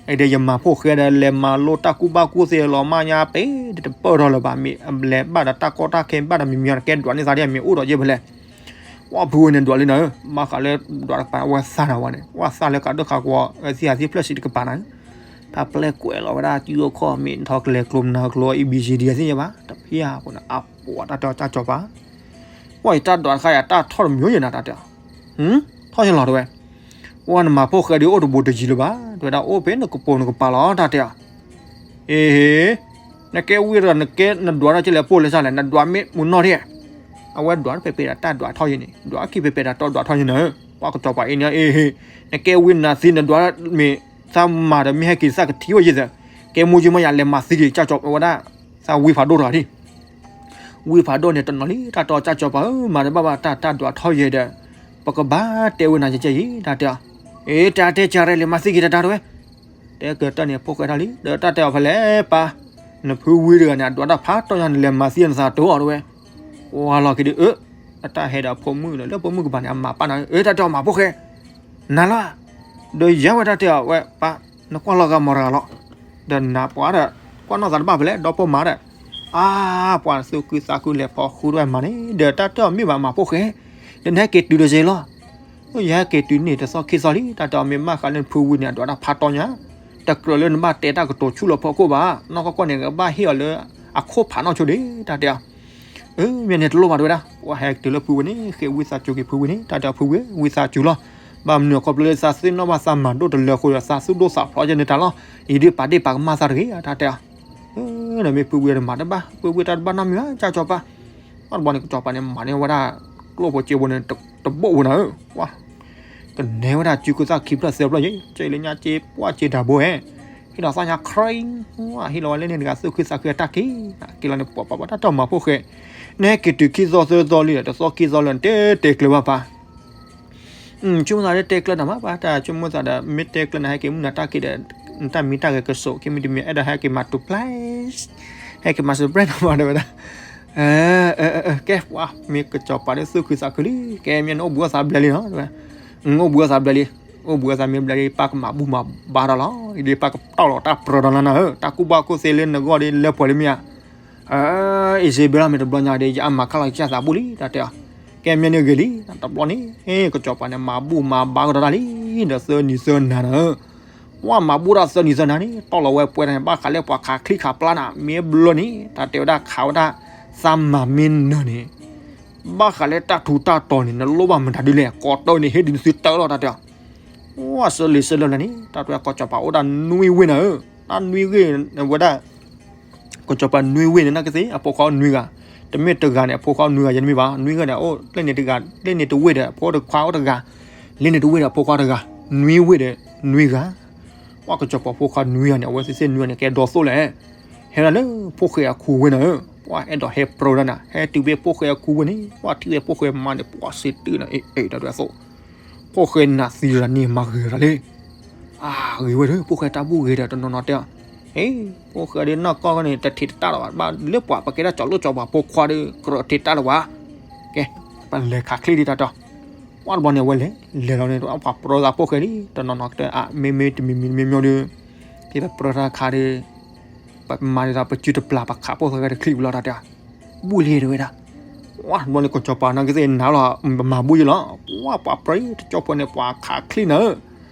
အံၤဒီးယမၤဖိၣ်ဃဲဒီး လဲၤမၤလိတၢ်ကူၣ်ဘၣ်ကူၣ်သ့လီၤမၢ်ညါပ့ၤ တပၢၢ်ထီၣ်လၢၤဘၣ် မ့ၢ်အလဲၤဘၣ်ဒီးတၢ်ကီတၢ်ခဲဘၣ်ဒီးမံၤမံၤအီၤ နကဲဒွးန့ၢ်သးဒ်အမ့ၢ်အိၣ်ဒီးယဲဖဲလဲၣ် ဝဲဖုဝံန့ၣ်ဒွးလံနၤဧၢ ဘၣ်ဃးလၢဒွးတကပၤဝဲသးနၤဝဲန့ၣ် ဝဲသးလၢကးဒိၣ်ဃးကွီၤ သံၣ်ဟးသံၣ်ဖျၢၣ်စံးတကပၤနၤဧၢ တၢ်ပျဲကွဲးလီၤဝဲဒၣ် ကၠူအခီၣ်မ့ၢ်ထီၣ်ကလဲၤကျိၤမနၤကျိၤ အံၤဘံစံဒံအသ့ၣ်ညါဘၣ် တဖၣ်အဃိန့ၣ် အပှၤတၢ်တဲအီၤကၢ်စီၤပၤ ပှၤယတၢ်ဒွးတခါယၤတၢ်ထီၣ်တမံၤယဲနၤတၢ်တဲအီၤ ထီၣ်ယလီၤတဲဝဲ ပှၤနမၤဖိၣ်ဃဲဒုးအိၣ်တဘူးတယံၤလၢၤဘၣ် တဲဝဲဒၣ်အိၣ်ဖဲနကပိာ်နကပၤလီၤတၢ်တဲအီၤ အ့ဟ့ နကဲဝံတဂၤ နကဲနဒွးထီၣ်ကလဲၣ်ပိၢ်လဲၤစၢ်လဲၣ် နဒွးမ့ၢ်မူနီၢ်ထံၣ် အဝဲဒွးဖဲဖဲဒၣ်တၢ်ဒွးထီၣ်ယဲန့ၣ် ဒွးခံဖဲဖဲဒၣ်တၢ်ဒွးထီၣ်ယဲနၤ ပှၤကစီၤပၤအံၤန့ၣ် အ့ဟ့ နကဲဝံနၤသံနဒွးမ့ၢ် သးမၤဒီးမ့ၢ်ဟဲက့ၤသးကထံၣ်ဝဲယဲသၢ ကဲမိၢ်ကၠံမါယၤလဲၤမၤသံက့ၤ ကၢ်စီၤပၤဝဲဒၣ် သးဝံဖးဒိၣ်တဂၤဒံး ဝံဖးဒိၣ်န့ၣ်တနီၤလံ တၢ်တဲအီၤကၢ်စီၤပၤဧၢ မၤတဘၣ်ဘၣ်တၢ်တၢ်ဒွးထီၣ်ယဲဒီး ပကဘၣ်တဲဝဲနၤကဲကဲအံၤ တၢ်တဲအီၤ အ့ တၢ်တဲကၢ်ရဲၣ်လဲၤမၤသံက့ၤတၢ်တၢ်တဝဲ တဲကတၢၢ်န့ၣ် ဖိၣ်ဃဲထီၣ်လံ, ဒီးတၢ်တဲအီၤဖဲလဲၣ်ပၢ်, နဖုဝံတဂၤန့ၣ် အဒွးတၢ်ဖးတီညါ နလဲၤမၤသံနသးတိၢ်အီၤတဝဲ, ကွၢ်လီၤက့ၤဒုးအၢ, အတၢ်ဟဲဒီးအဖိမုၣ်ဒီး လၢဖိမုၣ်ကပၤန့ၣ် အမၤပၢ်နၤဧၢ, တၢ်တဲအီၤမၤဖိၣ်ဃဲ, နၤလီၤ, ဒီးယၤဝဲတၢ်တဲအီၤဝဲပၢ်, နကွၢ်လီၤဂာ်မီၤတဂၤလီၤ, ဒီးနၤပှၤဒီး ကွၢ်နီၢ်သးတဘၣ်ဖဲလဲၣ် ဒီဖိမါဒီး, အါ, ပှၤသူၣ်ခုသးခုလဲၤဖီဃုတဝဲမၤန့ၣ် ဒီးတၢ်တဲအီၤမ့ၢ်ဘၣ်မၤဖိၣ်ဃဲ, ဒီးနဟဲက့ၤတုၤဒီးစ့လီၤ အိၣ်ယဟဲက့ၤတုၤန့ၣ် တသီခံသီလံ, တၢ်တဲအီၤမ့ၢ်မၣ်ဃးလၢနဖုဝံန့ၣ် အဒွးတၢ်ဖးတီညါ, တကြၢးလၢနဘၣ်တဲတၢ်ကတိၤဆူၣ်လီၤဖီခိၣ်ဘၣ်, နီၢ်ကီၢ်ကီၢ်န့ၣ် ကဘၣ်ဟ့ၣ်အီၤလၢအခိၣ်ဖးနီၢ်ဆိဒံး, တၢ်တဲအီၤ, အၢ မ့ၢ်န့ၣ်တလိၣ်ဘၣ်တဝဲဒၣ်, ပှၤဟဲက့ၤတုၤလၢဖုဝံန့ၣ် ဃ့ဝံသးစူၤက့ၤဖုဝံန့ၣ်, တၢ်တဲအီၤဖုဝံ ဝံသးစူၤလီၤ, ဘၣ်မနုၤအခီဖျိလၢသးသ့ၣ်နီၣ်ဘၣ်သးမၤဒိၣ်တလၢအဃိဒီး သးသူၣ်ဒိၣ်သးဖျိးယဲန့ၣ်တၢ်လီၤ, ယဒုးပာ်ဒ့ၣ်ပာ်ကမၣ်သးတဂ့ၤဧါ, တၢ်တဲအီၤ ဒီးမ့ၢ်ဖုဝံဒီးမၤတဘၣ်, ဖုဝံတၢ်တဘၣ်နီတမံၤဘၣ်, ကၢ်စီၤပၤ, ဘၣ်တဘျီန့ၣ် ကစီၤပၤန့ၣ် မၤန့ၢ်ဝဲဒၣ် ကျိၣ်ဖိစ့ဖိန့ၣ် တဘိၣ်ဝဲနၤဧၢ, ပှၤ, ကနဲဝဲဒၣ်စုခူသၣ်ခံဖျၢၣ်သၢဖျၢၣ်ယဲ, ကလၢညါစ့ပှၢ်စ့တၢ်ဘိဧဲ, ဟ့ၣ်လီၤသးညါ ခရံ, ဟ့ၣ်လီၤဝဲလၢန့ၣ်တဂၤသူၣ်ခုသးခုအတၢ်က့ၤ, က့ၤလီၤန့ၣ် ပှၤပှၤပှၤတၢ်တီၢ်မၤဖိၣ်ဃဲ, နဟဲက့ၤတုၤခံသီသၢသီလံဒီး တသီခံသီလံ နတဲတဲကျၢၤဘၣ်ပၢ် ဆိကမိၣ်သးဒီးတဲကျၢၤနၤမး ပှၤတၢ်ဆိကမိၣ်သးဒီး မ့ၢ်တဲကျၢၤနၤ ဟဲက့ၤမုၢ်နၤတၢ်က့ၤဒီး နတၢ်မံတၢ်ဂဲၤကစိး ကမံတမံၤ အဲၣ်ဒိးဟဲက့ၤမၤ surprise, ဟဲက့ၤမၤ surprise နၤမး တဲဝဲဒၣ်, ကဲ ပှၤမ့ၢ်ကစီၤပၤဒီးသူၣ်ခုသးခုလံ, ကဲမ့ၢ်နအိၣ်ဘှံးအိၣ်သါဘျဲလံနီၤ, အိၣ်ဘှံးအိၣ်သါဘျဲလံ, အိၣ်ဘှံးအိၣ်သါမ့ၢ်ဘျဲလံ ပၢ်ကမၤဘူၣ်မၤဘါဒီးလီၤ, ဒ်ပၢ်ကတီၢ်လီၤတၢ်ပြၢဒီးနၤနၤဧၢ, တၢ်ကူၣ်ဘၣ်ကူၣ်သ့လၢနဂီၢ်ဒီးလၢပှဲၤလံမ့ၢ်ဧါ အ့ စ့ဘဲလီၤ မ့ၢ်တဘျီညါဒီး ယအါမၤခါလီၤကစၢ်သးဘူၣ်လံ တၢ်တဲအီၤ, ကဲမ့ၢ်န့ၣ်ဂ့ၤလံ, တဘျီန့ၣ် ကစီၤပၤန့ၣ် မၤဘူၣ်မၤဘါကဒီးတၢ်လံ, ဒီးသၢနံၤသၢနၤနၤဧၢ, ပှၤမၤဘူၣ်တၢ်သၢနံၤသၢနၤန့ၣ် တီၢ်လီၤဝဲပှဲၤန့ၣ် ဘၣ်ဃးလၢပှၤခးချံခးပျၢ်နၤ မ့ၢ်ဘျီန့ၣ် တၢ်တဲဝဲဒၣ်ခးဝဲဒၣ် သးမၤမ့ၢ်နၢၤန့ၣ် ဘၣ်ဃးလၢတၢ်ထူးတၢ်တီၤန့ၣ် နလိၣ်ဘၣ်မတၤဒ်လဲၣ် ကိးတၢ်န့ၣ် ဟ့ၣ်ဒုးနသုတၢ်လီၤ တၢ်တဲအီၤ, ပှၤစၢလံၤစၢလၢ်လၢ်န့ၣ် တၢ်တဲကစီၤပၤအိၣ်ဒၣ်နွံဝ့ၢ်နၤဧၢ, တၢ်နွံဝ့ၢ်ဝဲဒၣ် ကစီၤပၤနွံဝ့ၢ်န့ၣ် နာ်က့သ့ၣ် အဖိခွါအိၣ်နွံဂၤ, တမ့ၢ်တဂၤန့ၣ် အဖိခွါအိၣ်နွံဂၤ ယတမ့ၢ်ဘၣ်, နွံဂၤန့ၣ် အိၣ်လၢန့ၣ်တဂၤ လၢန့ၣ်တဝ့ၢ်ဒီး အဖိခွါအိၣ်တဂၤ, လၢန့ၣ်တဝ့ၢ်ဒီး အဖိခွါတဂၤ, နွံဝ့ၢ်ဒီး နွံဂၤ, ပှၤကစီၤပၤဖိခွါနွံဂၤန့ၣ် အဝဲသ့ၣ်သ့ၣ်နွံဂၤန့ၣ် ကဲဒိးသိၣ်လဲၣ်, ဟဲဒၣ်လၢဖိၣ်ဃဲအခိဝ့ၢ်နၤဧၢ, ပှၤအဲၣ်ဒိးဟဲပြၢဒၣ်နၤ ဟဲတုၤဖဲဖိၣ်ဃဲအခိဝ့ၢ်န့ၣ် ပှၤထံၣ်ဝဲဖိၣ်ဃဲမါန့ၣ် ပှၤစံးတုၤနၤ အ့ၣ်အ့ၣ် တၢ်ဒွဲအသိး ဖိၣ်ဃဲနးသံလၢနၤန့ၣ် မၤဂ့ၤဝဲဒၣ်လံ, အဂ့ၤဝဲဒီး ဖိၣ်ဃဲတၢ်ဘူၣ်ဂ့ၤဒီး တနီၤနီၤတဲအီၤ, အ့ ဖိၣ်ဃဲဒီးနီၢ်ကီၢ်န့ၣ် တထံးတတၢ်လၢၤဘၣ်, ဘၣ်လၢပှၤပကဲဒၣ်ကၠီၤလိၣ်ကၠီၤပၤဖိခွါဒီး ကြၢးထံးတၢ်လၢၤဘၣ်, ကဲ ပလဲၤခးချံဒ်တၢ်တီၤ, ပှၤတဘျီန့ၣ် အဝဲလဲၤ လဲၤလီၤန့ၣ် ပှၤပြၢသးဖိၣ်ဃဲလံ, တနီၤနီၤတဲအါ မ့မ့ၢ်တမံၤမံၤမ့ၢ်မ့ၢ်ဒီး ဖဲပပြၢတၢ်ခါဒီး ပမၤဒ်သိးပစုတပျၢ် ပခးဖိၣ်ဃဲတချံးဝံၤလီၤတၢ်တဲ, ဘူၣ်လံတဝဲဒၣ်, ပှၤတဘျီန့ၣ် ကစီၤပၤနာ်က့သ့ၣ်နၤလီၤ မၤဘူၣ်ယံလီၤ, ပှၤပှၤပြၢတကၠီဖိန့ၣ် ပှၤခးချံနၤဧၢ,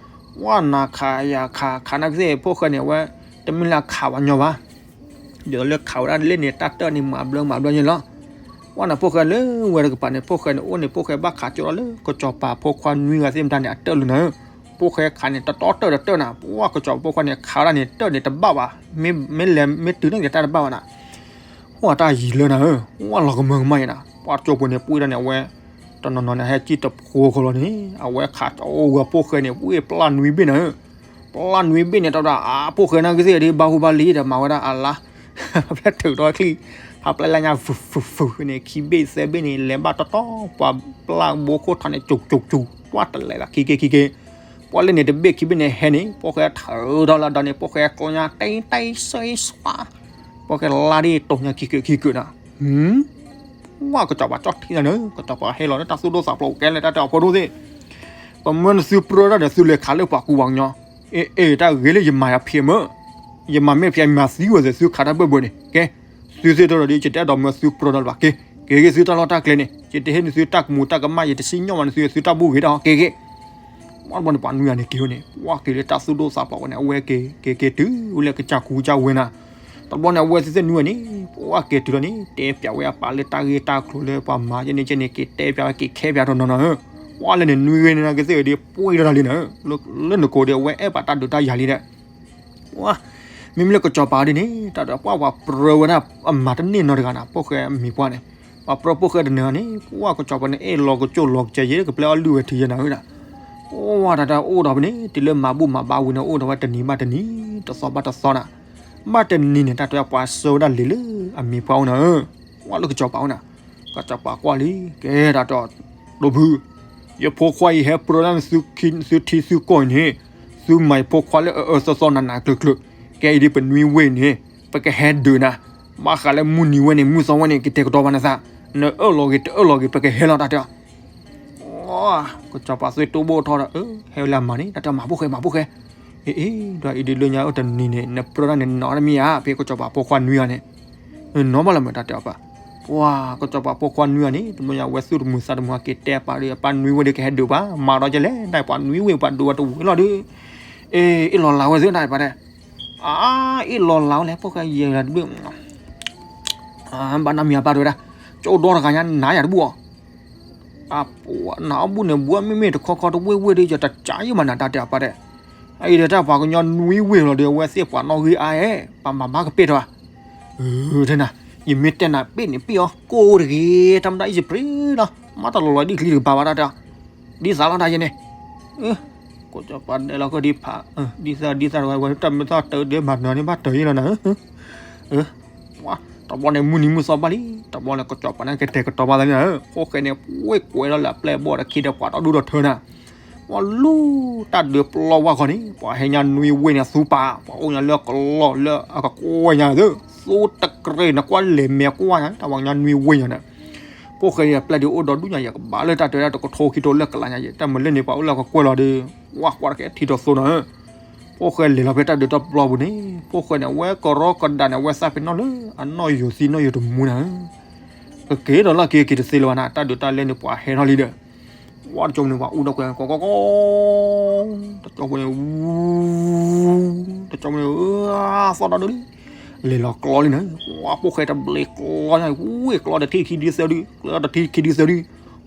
ပှၤနၤခးယၤခးခးနာ်က့သ့ၣ် ဖိၣ်ဃဲန့ၣ် အဝဲ တမ့ၢ်လၢခးဝဲညီဘၣ် ဒီးလၢခးဝဲဒၣ်လၢန့ၣ် တၢ်တၢၢ်န့ၣ် မၤဘျၢမၤဘျၢန့ၣ်လီၤ. ပှၤန့ၣ်ဖိၣ်ဃဲလၢဝဲတကပၤန့ၣ် ဖိၣ်ဃဲန့ၣ် အိၣ်န့ၣ် ဖိၣ်ဃဲဘၣ်ခးကၠိလီၤလၢကစီၤပၤဖိခွါနွံဂၤသ့ၣ်မတၤန့ၣ် အတၢၢ်လၢနၤဧၢ, ဖိၣ်ဃဲခးန့ၣ် တတီတၢၢ်တတၢၢ်နၤ, ပှၤကစီၤပၤဖိခွါန့ၣ် ခးဝဲဒၣ်န့ၣ် တၢၢ်န့ၣ်တဘၣ်ဘၣ်, မ့ၢ်လဲၤမ့ၢ်တုၤန့ၣ်က့ၤတၢ်တဘၣ်ဘၣ်နၤ, ပှၤတၢ်ယံၤလၢနၤဧၢ, ပှၤလီၤကမၢကမၣ်ယဲနၤ, ပှၤကၠိဖိန့ၣ် ပှ့ၤဒၣ်န့ၣ် အဝဲ တနီၤနီၤန့ၣ် ဟဲစံၣ်တဖိဃီလီၤန့ၣ် အဝဲခးအိၣ်ဝဲဖိၣ်ဃဲန့ၣ် ပှ့ၤပျၢ်နွံဘ့ၣ်နၤဧၢ, ပျၢ်နွံဘ့ၣ်န့ၣ် တၢ်ဝဲဒၣ် အါ ဖိၣ်ဃဲနာ်က့သ့ၣ်ဒ်ဘၣ်ဟူဘၣ်လံဒီး မၤဝဲဒၣ်အလါ ဖဲထုးထီၣ်ချံ, ဖးပျဲလၢညါ ဖုၣ်ဖုၣ်ဖုၣ်န့ၣ် ခံဘ့ၣ်သၢဘ့ၣ်န့ၣ် လဲၤဘၣ်တီတီ ပှၤပျၢ်ဘိခိၣ်ထီၣ်န့ၣ် ကၠူကၠူကၠူ, ပှၤတလဲၤလၢခံက့ခံက့, ပှၤလၢန့ၣ်တဘ့ၣ်ခံဘ့ၣ်န့ၣ်ဟဲန့ၣ် ဖိၣ်ဃဲထုးထီၣ်လၢဒီးန့ၣ် ဖိၣ်ဃဲကျီညါ တံတံဆှံဆှါ, ဖိၣ်ဃဲလါဒ်တိၢ်ညါခံက့ခံက့နၤ, ပှၤကစီၤပၤကၠီထံနၤဧၢ, ကစီၤပၤဟဲလီၤလၢတၢ်သူၣ်ဒိၣ်သးဖျိးကဲလၢတၢ်တဲအီၤဖိဒိၣ်သ့ၣ် ပမၢနသုပြၢတၢ်ဒီးသုလဲၤခးလၢပှၤကူပှၤကညီ, အ့ အ့ တၢ်ဂ့ၤလၢယမၤယၤဖျဲးမၢ, ယမၤမ့ၢ်ဖျဲးယမၤသံဝဲသ့ၣ်သုခးတၢ်ဘၢၣ်ဘၢၣ်န့ၣ်, ကဲ, သုသ့ၣ်တၢ်ဒီးဒ်ယတအဲၣ်ဒိးမၢသုပြၢတၢ်လၢၤဘၣ်, က့ၤ, က့ၤက့ၤသုတၢ်လီၢ်တၢ်ကျဲန့ၣ် ယတဟ့ၣ်နသုတၢ်ကမူၤတၢ်ကမၣ် ယတစံၣ်ညီၣ်ဘၣ်နသုသုတၢ်ဘူၣ်ဂ့ၤဒီး က့ၤက့ၤ ပှၤတဘျီန့ၣ် ပှၤနွံဂၤန့ၣ်က့ၤဝဲန့ၣ် ပှၤက့ၤလၢတၢ်သူၣ်ဒိၣ်သးဖျိးဝဲန့ၣ် အဝဲက့ၤ က့ၤက့ၤတုၤလၢကစၢ်ခူကစၢ်ဝ့ၤနၤ, တဘျီန့ၣ် အဝဲသ့ၣ်သ့ၣ်နွံဂၤန့ၣ် ပှၤက့ၤတုၤလီၤန့ၣ် တဲပၠးဝဲအပၢ်လၢတၢ်ဂ့ၢ်တၢ်ကျိၤလၢပှၤမၤယဲန့ၣ်ကဲန့ၣ် က့ၤတဲပၠးဝဲက့ၤခဲပၠးတနီၤနီၤဧၢ, ပှၤလၢန့ၣ်နွံဂၤန့ၣ်နာ်က့သ့ၣ်ဒီး ပှ့ၤဒီးတၢ်လံနၤဧၢ, လၢနကိးဒီးအဝဲအဲၣ်ပှၤတၢ်ဒုးတၢ်ယၤလံဒီး ပှၤ, မ့မ့ၢ်လၢကစီၤပၤဒ်န့ၣ် တၢ်ဒီးပှၤပှၤပြၢဝဲဒၣ်အမၤတန့ၢ်နီတဂၤနၤ ဖိၣ်ဃဲအမံၤပှၢ်န့ၣ်, ပှၤပြၢဖိၣ်ဃဲတနၢၤန့ၣ် ပှၤကစီၤပၤန့ၣ် အဲၣ်လီၤကစိၢ်လီၤကစၢၤယဲ ကပျဲအီၣ်လုၢ်ဝဲထံယဲနၤဧၢဒၣ်, ပှၤတၢ်တၢ်အိၣ်ဒီးဖဲန့ၣ် တုၤလၢမၤဘူၣ်မၤဘါဝံၤန့ၣ် အိၣ်ဒီးဝဲတနံၤဘၣ်တနံၤ တသီဘၣ်တသီနၤ, ဘၣ်တနံၤန့ၣ် တၢ်တဲပှၤဆှၢဝဲဒၣ်လံာ်လၢအမံၤပှၢ်အိၣ်နၤဧၢ, ပှၤလၢကစီၤပၤအိၣ်နၤ, ကစီၤပၤကွၢ်လံ ကဲတၢ်တဲ ဒိဖု, ယဖိခွါအံၤဟဲပြၢဒၣ်သုထံသုကီၢ်အံၤန့ၣ်, သုမၤယဖိခွါလၢအအၢသီသီနးနးကျၢၤကျၢၤ, ကဲအံၤဒ်ပနွံဝ့ၢ်န့ၣ် ပကဟဲဒုးနၤ, ဘၣ်ဃးလၢမုၢ်နံၤဝဲန့ၣ် မုၢ်သီဝဲန့ၣ် ကတဲာ်ကတီၤဘၣ်နသး, နအၢၣ်လီၤဂ့ၤတအၢၣ်လီၤဂ့ၤ ပကဟဲလီၤတၢ်တဲအီၤ. ကစီၤပၤသွံၣ်တိၢ်ဘိၣ်ထီၣ်ဒီး ဟဲလၢအမၤန့ၣ် တၢ်တဲမၤဖိၣ်ဃဲမၤဖိၣ်ဃဲ, အ့ အ့ ဒီးအံၤဒ်လၢညါအိၣ်တနံၤန့ၣ် နပြၢတၢ်န့ၣ်နီၤတမံၤဧါ ဖဲကစီၤပၤဖိခွါနွံဂၤန့ၣ် နီၤဘၣ်လၢမ့ၢ်တၢ်တဲအီၤပၢ်, ပှၤကစီၤပၤဖိခွါနွံဂၤန့ၣ် တဘျီညါဝဲသူၣ်တမုာ်သးတမုာ် က့ၤတဲပာ်ဒီး အပၢ်နွံဝ့ၢ်ဒီးကဟဲဒုးပှၤ မၤဒီးကလဲၣ် နပှၤနွံဝ့ၢ်ပှၤဒုးဝဲတဝံၤလီၤဒီး, အ့ အ့ၣ်လီၤလးဝဲသ့ၣ်နပှၤတဲ, အ့ၣ်လီၤလးဝဲလဲၣ် ဖိၣ်ဃဲယဲၢ်တဘ့ၣ် ဘၣ်နီတမံၤအပၢ်တဲဝဲဒၣ်, ကၠိဒီတဂၤညါနၤယၤတဘူၣ်အီၤ အပှၤနၤအီၣ်ဘူၣ်န့ၣ် ဘှီမ့မ့ၢ်တခီခီတဝ့ၢ်ဝ့ၢ်ဒီး ယတကးယံမးနၤတၢ်တဲအီၤပၢ်တဲ, အအံၤဒီးတၢ်ပှၤကညီနွံဝ့ၢ်လီၤဒီး အဝဲသ့ၣ်ပှၤနီၣ်ဂံၢ်အါအဲၣ် ပှၤမၤဘၣ်ကပဲၢ်ထီၣ်ဧါ, ထဲနၤ, ယမ့ၢ်တဲနၤပ့ၣ်န့ၣ်ပ့ၣ်အီၤ ကိၢ်တဂ့ၤ တၢ်မတၤအံၤယပြ့လီၤ မၤတလီၤလီၤဒ်ချံတကပၤဘၣ်တၢ်တဲအီၤ, ဒ်သးလီၤတၢ်ယဲန့ၣ် ကစီၤပၤဒဲးလီၤကဒံးဖး, ဒ်သးဒ်သးတဝဲ ဝဲတၢ်မ့ၢ်သီတၢ်ဒဲးမၤနၤန့ၣ် ဘၣ်တၢ်ယဲလီၤနၤ, တဘျီန့ၣ်မုၢ်နံၤမုၢ်သီဘၣ်လံ တဘျီန့ၣ် ကစီၤပၤန့ၣ်ကတဲာ်ကတီၤဘၣ်သးန့ၣ်, ဖိၣ်ဃဲန့ၣ် ဝ့ၢ်ကွဲးလီၤလၢအပျဲၢ်ဘီၣ်ဒီးခံဒီးပှၤဒီဒူၣ်ဒီထၢနၤ, ပှၤလူၤတၢ်ဒုးပျီဝါဃီန့ၣ် ပှၤဟဲညါနွံဝ့ၢ်န့ၣ်သူပာ် ပှၤအိၣ်ညါလၢကလီၢ်လၢအကကွဲၢ်ညါသ့ၣ် သူတကြ့နကွၢ်လဲၤမဲာ်ကွၢ်ညါ တၢ်ပှၤကညီနွံဝ့ၢ်ညါန့ၣ် ဖိၣ်ဃဲအပျဲၢ်ဒုးအိၣ်ဒီဒူၣ်ညါ ယကဘၣ်လၢတၢ်တဲဝဲဒၣ်တကထိခံကထိလၢကလးညါယဲ တၢ်မၤလၢန့ၣ် ပှၤအိၣ်လၢကကွဲၢ်လီၤဒီး ဝါကွၢ်တကဲထံထီၣ်သိနၤဧၢ, ဖိၣ်ဃဲလဲၤလီၤဖဲတၢ်ဒုးတၢ်ပျီပူၤန့ၣ် ဖိၣ်ဃဲန့ၣ် အဝဲကရီကဒးန့ၣ် အဝဲသးပ့ၤနီၣ်လၢအနီၣ်ယိၤသံနီၣ်ယိၤတမူနၤဧၢ, ကက့ၤဒီးလီၢ်က့ၤက့ၤတသ့လၢၤဘၣ်နၤ တၢ်ဒုးတၢ်လဲၢ်န့ၣ် ပှၤဟဲထီၣ်လံဒီး ဝါတကၠိမ့ၢ်န့ၣ် ပှၤအူဒီးကွဲးကီကီကီ တကၠိဖိန့ၣ် တကၠိဖိန့ၣ် သီၣ်ဒီဒူၣ်လံ လဲၤလီၤကျီလံနၤ ပှၤဖိၣ်ဃဲတဘျ့ကျီညါ ဝ့ၢ်ကျီတထံၣ်ခံဒုသၢဒု ကျီတထံၣ်ခံဒုသၢဒု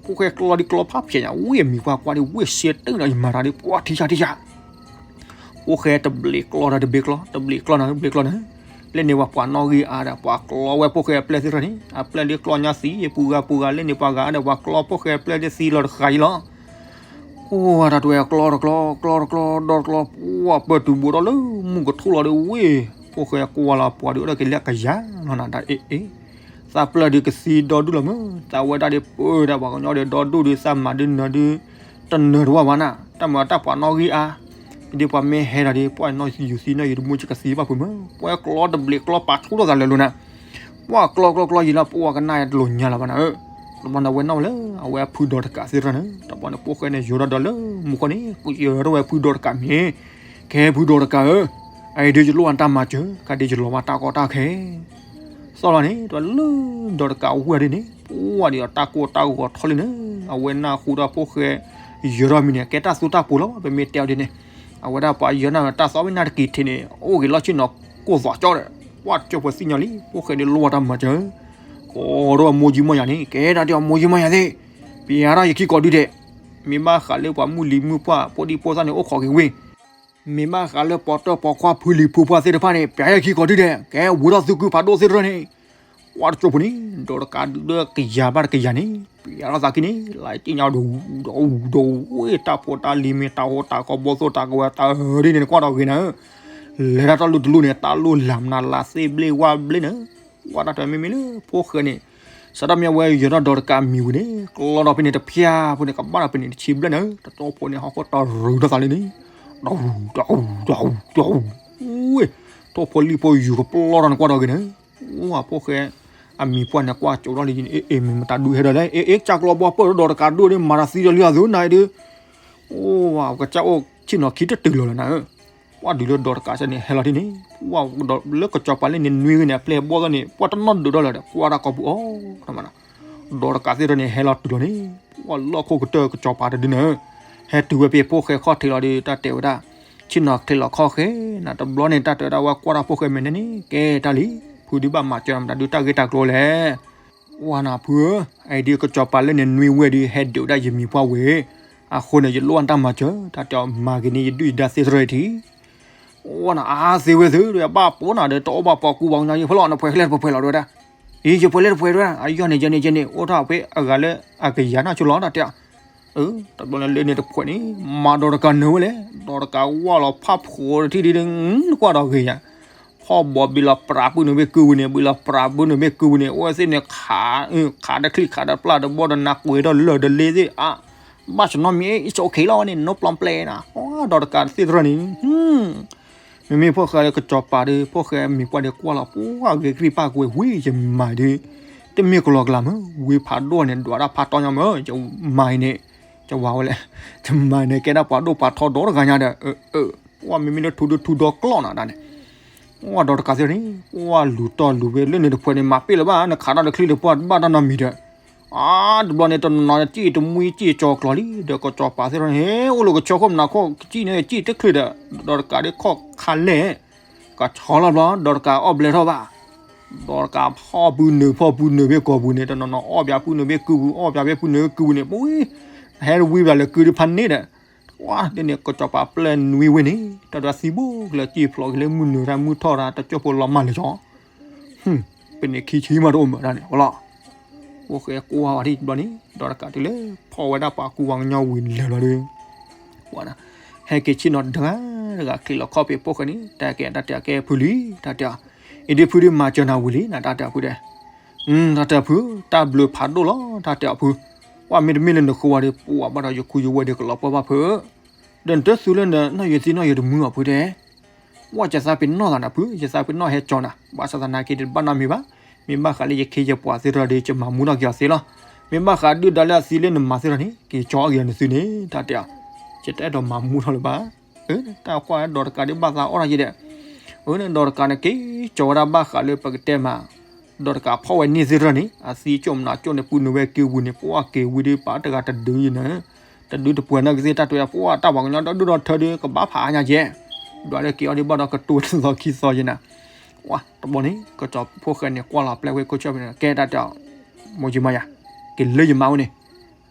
ဖိၣ်ဃဲကျီဒုကျီဖးဖျဲးညါ ဝ့ၢ်အမံၤပှၢ်ကွၢ်ဒု ဝ့ၢ်စ့တၢ်နီၤ ယမၤတၢ်ဒု ပှၤထံၣ်ယၤထံၣ်ယၤ ဖိၣ်ဃဲတဘျ့ကျီဒီးတဘျ့ကျီ တဘျ့ကျီနၤ တဘျ့ကျီနၤ လၢန့ၣ်ပှၤပှၤနီၣ်ဂံၢ်အါဒီး ပှၤကျီဝဲဖိၣ်ဃဲအပျဲၢ်သ့ၣ်တဖၣ်န့ၣ် အပျဲၢ်ဒုးကျီညါသံ ပူၤဂၤပူၤဂၤ လၢန့ၣ်ပှၤဂၤဒီး ပှၤကျီဖိၣ်ဃဲအပျဲၢ်ဒုးသံလီၤတဃာ်အံၤလီၤ အိၣ်ဝဲတၢ်တွဲကျီတကျီ ကျီတကျီ ဒီတကျီ ပှၤပၢၢ်တုၤဘိးထီၣ်လၢမူကထိၣ်လီၤဒီးဝ့ၢ် ဖိၣ်ဃဲကွၢ်လီၤပှၤဒုးအိၣ်ဒီးက့ၤလၢကယၤလီၤနၤတၢ်အ့ၣ်အ့ၣ် သးပျၢၢ်ဒုးကသံဒီဒူၣ်လီၤမး သးဝဲဒၣ်ဒုးပၢၢ်ဒၣ်ပှၤကညီဒီးဒီဒူၣ်ဒုး သးမၤဒုးနၢၤဒုး တနၢၤတဝၢ်ဘၣ်နၤ တၢ်မၤတၢ်ပှၤနီၣ်ဂံၢ်အါ ဒ်ပှၤမ့ၢ်ဟဲဒီးဒ် ပှၤနီၣ်ယူၤသံနီၣ်ယူၤတမူ ယကသံဘၣ်ဖုးမး ပှၤကျီတဘျ့ကျီပာ်ထူထီၣ်သးလၢာ်လီၤနၤ ပှၤကျီကျီကျီယံၤလီၤ ပှၤကနၣ်တလိာ်ညါလီၤဘၣ်နၤဧၢ တဘျီန့ၣ် အဝဲနီၣ်ဝဲလၢ အဝဲဖုဒီးတကးသ့ၣ်တဖၣ်န့ၣ် တဘျီန့ၣ် ဖိၣ်ဃဲန့ၣ် ယိၤထီၣ်ဒီးလၢမူခီန့ၣ် ယိၤထီၣ်ဝဲဖုဒီးတကးမ့ၢ် ကဲဖုဒီးတကးဧၢ အအံၤဒုးယလိၣ်အတၢ်မၤစၢၤ ကဒုးယလီၤဘၣ်တၢ်ကီတၢ်ခဲ သီၣ်လီၤန့ၣ် တလၢဒီးတကးဝဲဒ်န့ၣ် ပှၤဒုးအတၢ်ကိၢ်တၢ်ဂီၤထီၣ်လံန့ၣ် အဝဲနၢ်ဟူဒီးဖိၣ်ဃဲ ယိၤထီၣ်မံၤန့ၣ် ကဲတၢ်သူတၢ်ပူၤလီၤ ပမ့ၢ်တဲအီၤဒ်န့ၣ် အဝဲဒၣ်ပှၤယိၤနၢ်တၢ်သီဝဲနၢ်တက့ၤထံးန့ၣ် အိၣ်ဂ့ၤလီၢ်ဆ့ၣ်နီၤကိၢ်သီးကၠီဒီး ပှၤကၠိဖိသ့ၣ်ညါလံ ဖိၣ်ဃဲဒုးလိၣ်အတၢ်မၤစၢၤ ကိးထီၣ်ဝဲမိၢ်ယံမီၢ်ယၤန့ၣ် ကဲတၢ်ဒုးအမိၢ်ယံမီၢ်ယၤသ့ၣ် ပျဲထီၣ်ယခံကိးဒုဒဲး မ့ၢ်ဘၣ်ဃးလၢပှၤမုၢ်လံၤမုၢ်ပှၢ် ဖိဒံဖိသၣ်န့ၣ် အိၣ်ခိးက့ၤဝ့ၢ် မ့ၢ်ဘၣ်ဃးလၢပှၤတၢၢ်ပှၤခွါဖုလံၤဖုပှၢ်သ့ၣ်တဖၣ်န့ၣ် ပျဲထီၣ်ယခံကိးဒုဒဲး ကဲဝံၤထီၣ်သုကုဖးဒိၣ်သ့ၣ်တဖၣ်န့ၣ် ပှၤတကၠိဖိန့ၣ် ဒီးတကးဒုးဒီးကယၤဘၣ်တကယၤန့ၣ် ပျဲထီၣ်သးက့ၤန့ၣ် လၢက့ညါဒီး ဒီး ဒီး ဝ့ၢ်တၢ်ဖိတၢ်လံၤမ့ၢ်တၢ်ဟိတၢ်ကီဘီသိၣ်တၢ်ကဝဲၤ တၢ်ဒ်န့ၣ် နကွၢ်ဒီးဂ့ၤနၤဧၢ လဲၤတၢ်တၢ်လူၢ်တလူၢ်န့ၣ် တၢ်လိၣ်လၢ်မနုၤလၢ်သ့ၣ်ဘျ့ဝါဘျ့နၤ ကွၢ်တၢ်တမံၤမံၤလၢဖိၣ်ဃဲန့ၣ် စးထီၣ်မ့ၢ်ဝဲယိၤထီၣ်ဒီးတကးမံၤဝံၤန့ၣ် ကျီဒီးဖဲန့ၣ်တဖၠၣ်ဖိန့ၣ် ကဘၣ်ဒီးဖဲန့ၣ်တဆံဘျဲၣ်နၤ တကၠိဖိန့ၣ် ဟီၣ်ခိၣ်တရူးထီၣ်သးလံန့ၣ် ဒီး ဒီး ဒီး ဝ့ၢ် ထိၣ်ဖိလံၣ်ဖိယူၤကပျီထီၣ်နကွၢ်ဒီးဂ့ၤနၤ အိၣ်ဖိၣ်ဃဲ အမံၤပှၢ်န့ၣ်ကွၢ်ကၠိထီၣ်လံ အ့ အ့ မ့ၢ်မတၤဒုးဟဲဒီးလဲၣ် အ့ အ့ ကၢ်ကျီဘီပၢၢ်ဒီးတကးဒိၣ်န့ၣ် မၤတၢ်သံဒီးလံအသိးနၤအံၤဒုး အိၣ်ဝဲ ကစၢ်အိၣ်ဆ့ၣ်နီၤခံတတုၤလီၤလီၤနၤဧၢ ပှၤဒုးလၢဒီးတကးစၢ်န့ၣ် ဟဲလီၤထံၣ်န့ၣ် ပှၤလၢကစီၤပၤလၢန့ၣ်နွံဂ့ၤန့ၣ် အပျဲၢ်ဘီၣ်သ့ၣ်န့ၣ် ပှၤတနီၣ်ဒုးဒီးလၢၤဒီး ကွၢ်တၢ်ကီပူၤအီၤ ဒီးတကးသ့ၣ်တဖၣ်န့ၣ် ဟဲလီၤတုၤလီၤန့ၣ် ပှၤလီၢ်ခိၣ်ကတၢၢ်ကစီၤပၤတဒုနၤဧၢ ဟဲတုၤဝဲဖဲဖိၣ်ဃဲခီၣ်ထံးလီၤဒီး တၢ်တဲဝဲဒၣ် ဆ့ၣ်နီၤချ့လီၤခီၣ်ဃဲ နတဘျီန့ၣ် တၢ်တဲဝဲဒၣ်ဝဲကွၢ်တၢ်ဖိၣ်ဃဲမဲာ်န့ၣ်န့ၣ် ကဲတၢ်လံ ဖုဒုးဘၣ်မၤစၢၤမတၤဒုးတၢ်ဂ့ၢ်တၢ်ကျိၤလဲၣ် ဝဲနၤဖုဧၢ အအံၤဒုးကစီၤပၤလၢန့ၣ်နွံဝ့ၢ်ဒုးဟဲဒုးဝဲဒၣ်ယမံၤပှၢ်ဝဲ အဃိန့ၣ် ယလိၣ်အတၢ်မၤစၢၤ တၢ်တဲအီၤမၤဂ့ၤန့ၣ် ယဒုၣ်ယဒါသ့ၣ်သရၢၣ်ထံး ဝဲနၤအါသ့ဝဲသု ဘၣ်ပိာ်နၤဒီး တအိၣ်ဘၣ်ပိာ်ကူဘၣ်ကညီယဖဲလီၤ နပှဲၤလဲၣ်တပှဲၤလီၤတဲဝဲဒၣ် အံၤ ယပှဲၤလဲၣ်တပှဲၤတဲဝဲဒၣ် အယီၢ်န့ၣ်ယဲန့ၣ်ယဲန့ၣ် အိၣ်ထီၣ်ဖဲအဂၤလၢအကယၤနီၢ်ဆိလီၤ တၢ်တဲအီၤ တဘျီန့ၣ်လၢန့ၣ်တဖှဲးန့ၣ် မၤဒီးတကးနၢၤဝဲလဲၣ် ဒီးတကးဝၢ်လီၤဖးဖိတထံၣ်ဒ် နကွၢ်ဒီးဂ့ၤယၤ ဖီၣ်ဘီဘ့ၣ်လီၤပြးပုၢ်နုာ်ဘ့ၣ်ကုၢ်ဝံၤန့ၣ် ဘ့ၣ်လီၤပြးပုၢ်နုာ်ဘ့ၣ်ကုၢ်ဝံၤန့ၣ် အိၣ်ဝဲသ့ၣ်န့ၣ် ခး ခးတချံၣ်ခးတပျၢ်တဘီဒီးနးကွဲးထီၣ်လၢာ်တလ့သ့ၣ်အါ ဘၣ်ဆနီမံၤ it's okay လီၤဝဲန့ၣ် no problem နၤ, ဒီးတကးသ့ၣ်တရၢၢ်န့ၣ် မ့မ့ၢ်ဖိၣ်ဃဲကစီၤပၤဒီး ဖိၣ်ဃဲမံၤပှၢ်ဒီးကွၢ်လီၤ ပှၢ်ဂ့ၤကရံၣ်ပၢ်ကွံာ်ဝံၤ ယမၤဒီး တမ့ၢ်ကလီကလီမၢ် ဝံဖးဒိၣ်န့ၣ် ဒွးတၢ်ဖးတီညါမၢ် ယမၤအံၤန့ၣ် ယဝၤဝဲလဲၣ်, ယမၤန့ၣ် ကဲဒၣ်ပှၤဒိၣ်ပှၤထီဒီတဂၤညါဒီး ပှၢ်မ့မ့ၢ်လၢထူဒိၣ်ထူဒီကျီၢ်နၤဒၣ်န့ၣ် ပှၢ်ဒီးတကးသ့ၣ်န့ၣ် ပှၢ်လူၤတီၢ်လူၤဝဲလၢန့ၣ်တဖှဲးန့ၣ် မၤပ့ၢ်လၢၤဘၣ် နခးတၢ်တချံတပှၢ်ဘၣ်တၢ်နီတမံၤဒီး အါ တဘျီန့ၣ် တနီၤနီၤစံၣ်တမှံစံၣ်ကၠီၤကျီၤလံ ဒီးကစီၤပၤသ့ၣ်တဖၣ်န့ၣ် ဟဲအိၣ်လၢကဆီခိၣ်မနၤခိၣ်ကစံၣ်န့ၣ် စံၣ်တချုးဒီး ဒီးတကးဒ်ခီၣ်ခါလဲၣ် ကဆီလီၤဘျီ ဒီးတကးအီၣ်ဘျဲထီၣ်ဘၣ် ဒီးတကးဖီၣ်ပုၢ်နုာ်ဖီၣ်ပုၢ်နုာ်ဖဲကီၢ်ပူၤန့ၣ် တနီၤနီၤအီၣ်ဘၣ်ပုၢ်နုာ်ဖဲကုၢ်ပူၤ အီၣ်ဘၣ်ဖဲပုၢ်နုာ်ဖဲကုၢ်ပူၤန့ၣ် ပဝံ ဟဲဝံဘၣ်လၢကုၢ်တဖၣ်န့ၣ်ဒီး ပှၢ်ဒ်န့ၣ် ကစီၤပၤပျဲၢ်နွံဝ့ၢ်န့ၣ် တၢ်ဒွးသံဘိကလၢစံၣ်ဖျိးက့ၤလၢမုၢ်နုာ်တၢ်မုၢ်ထီၣ်တၢ် တကၠိၢ်ဖိလီၤမၢ်လၢၤကၠီ ပန့ၣ်ခံဆံမးတအိၣ်မၢ်ဒၣ်န့ၣ် ဝဲလီၤ အိၣ်ဃဲကွၢ်ဝဲဒ်တဘျီန့ၣ် ဒီးတကးတုၤလၢဖီၣ်ဝဲဒၣ်ပှၤကူပှၤကညီဝံၤလၢာ်လီၤဒီး ပှၢ်နၤ ဟဲက့ၤဆ့ၣ်နီၤတဂၤတဂၤချံးလီၤခီၣ်ဖံးဖိၣ်ဃဲန့ၣ် တၢ်ကဲတၢ်တဲအကဲဖုလံ တၢ်တဲအီၤ အံၤဒ်ဖုဒ်မၤစၢၤနၤဝံၤလံနၤ တၢ်တဲအီၤဖုတဲ တၢ်တဲအီၤဖု တၢ်ဘျုးဖးဒိၣ်လီၤ တၢ်တဲအီၤဖု ပှၢ်မ့တမ့ၢ်လၢနဃုဝဲဒီး ပှၢ်ဘၣ်ဒီးယခူယဝဲဒီးကလီၤပှီၢ်ဘၣ်ဖု ဒီးနတသူလၢနနီၢ်ယိၤသံနီၢ်ယိၤတမူအီၤဖုတဲ ဝဲယသးပ့ၤနီၣ်သးနၤဖု ယသးပ့ၤနီၣ်ဟဲကၠီနၤ ဘၣ်ဆၣ်သနာ်က့တဘၣ်နီတမံၤဘၣ် မ့ၢ်ဘၣ်ဃးလၢယခ့ယပှၤသ့ၣ်တဖၣ်ဒီး ယမၤမူထီၣ်က့ၤအီၤသ့လီၤ မ့ၢ်ဘၣ်ဃးဒုၣ်ဒါလၢအသံလၢနမၤသ့ၣ်တဖၣ်န့ၣ် က့ၤကၠီအဂ့ၤအီၤနသုန့ၣ် တၢ်တဲအီၤ ယတအဲၣ်ဒိးမၤမူထီၣ်လၢၤဘၣ် တၢ်ကွၢ်ဒီးတကးဒ်ဘၣ်သးအီၣ်တၢ်ယဲဒီး အၢ ဒီးတကးန့ၣ်က့ၤကၠီဝဲဒၣ်ဘၣ်ဃးလၢပကတဲမး ဒီးတကးဖီၣ်ဝဲန့ၢ်သ့ၣ်တဖၣ်န့ၣ် အသံကၠိၣ်မနုၤကၠိၣ်န့ၣ် ပုၢ်နုာ်ဝဲက့ၤဝံၤန့ၣ် ပှၢ်က့ၤဝံၤဒီးပာ်တဂၤတဒုယဲန့ၣ် တဒုတပှဲၤနီၢ်ကသ့ၣ်တၢ်တဲဝဲဒၣ် ပှၢ်တၢ်ပှၤကညီဒီဒူၣ်ဒီထၢဒီး ကဘၣ်ဖးအါညါယဲ ဒွးလၢက့ၤအီၤဒ်ဘၣ်ဒီးကတိၤတသီခံသီယဲနၤ ဝဲတဘျီန့ၣ် ကစီၤဖိၣ်ဃဲန့ၣ် ကွၢ်လီၤပျဲၢ်ဝဲခိၣ်ဆၢၣ်ဖဲန့ၣ် ကဲတၢ်တဲအီၤ မိၢ်ယမါယၤ က့ၤလၢယမါအိၣ်န့ၣ်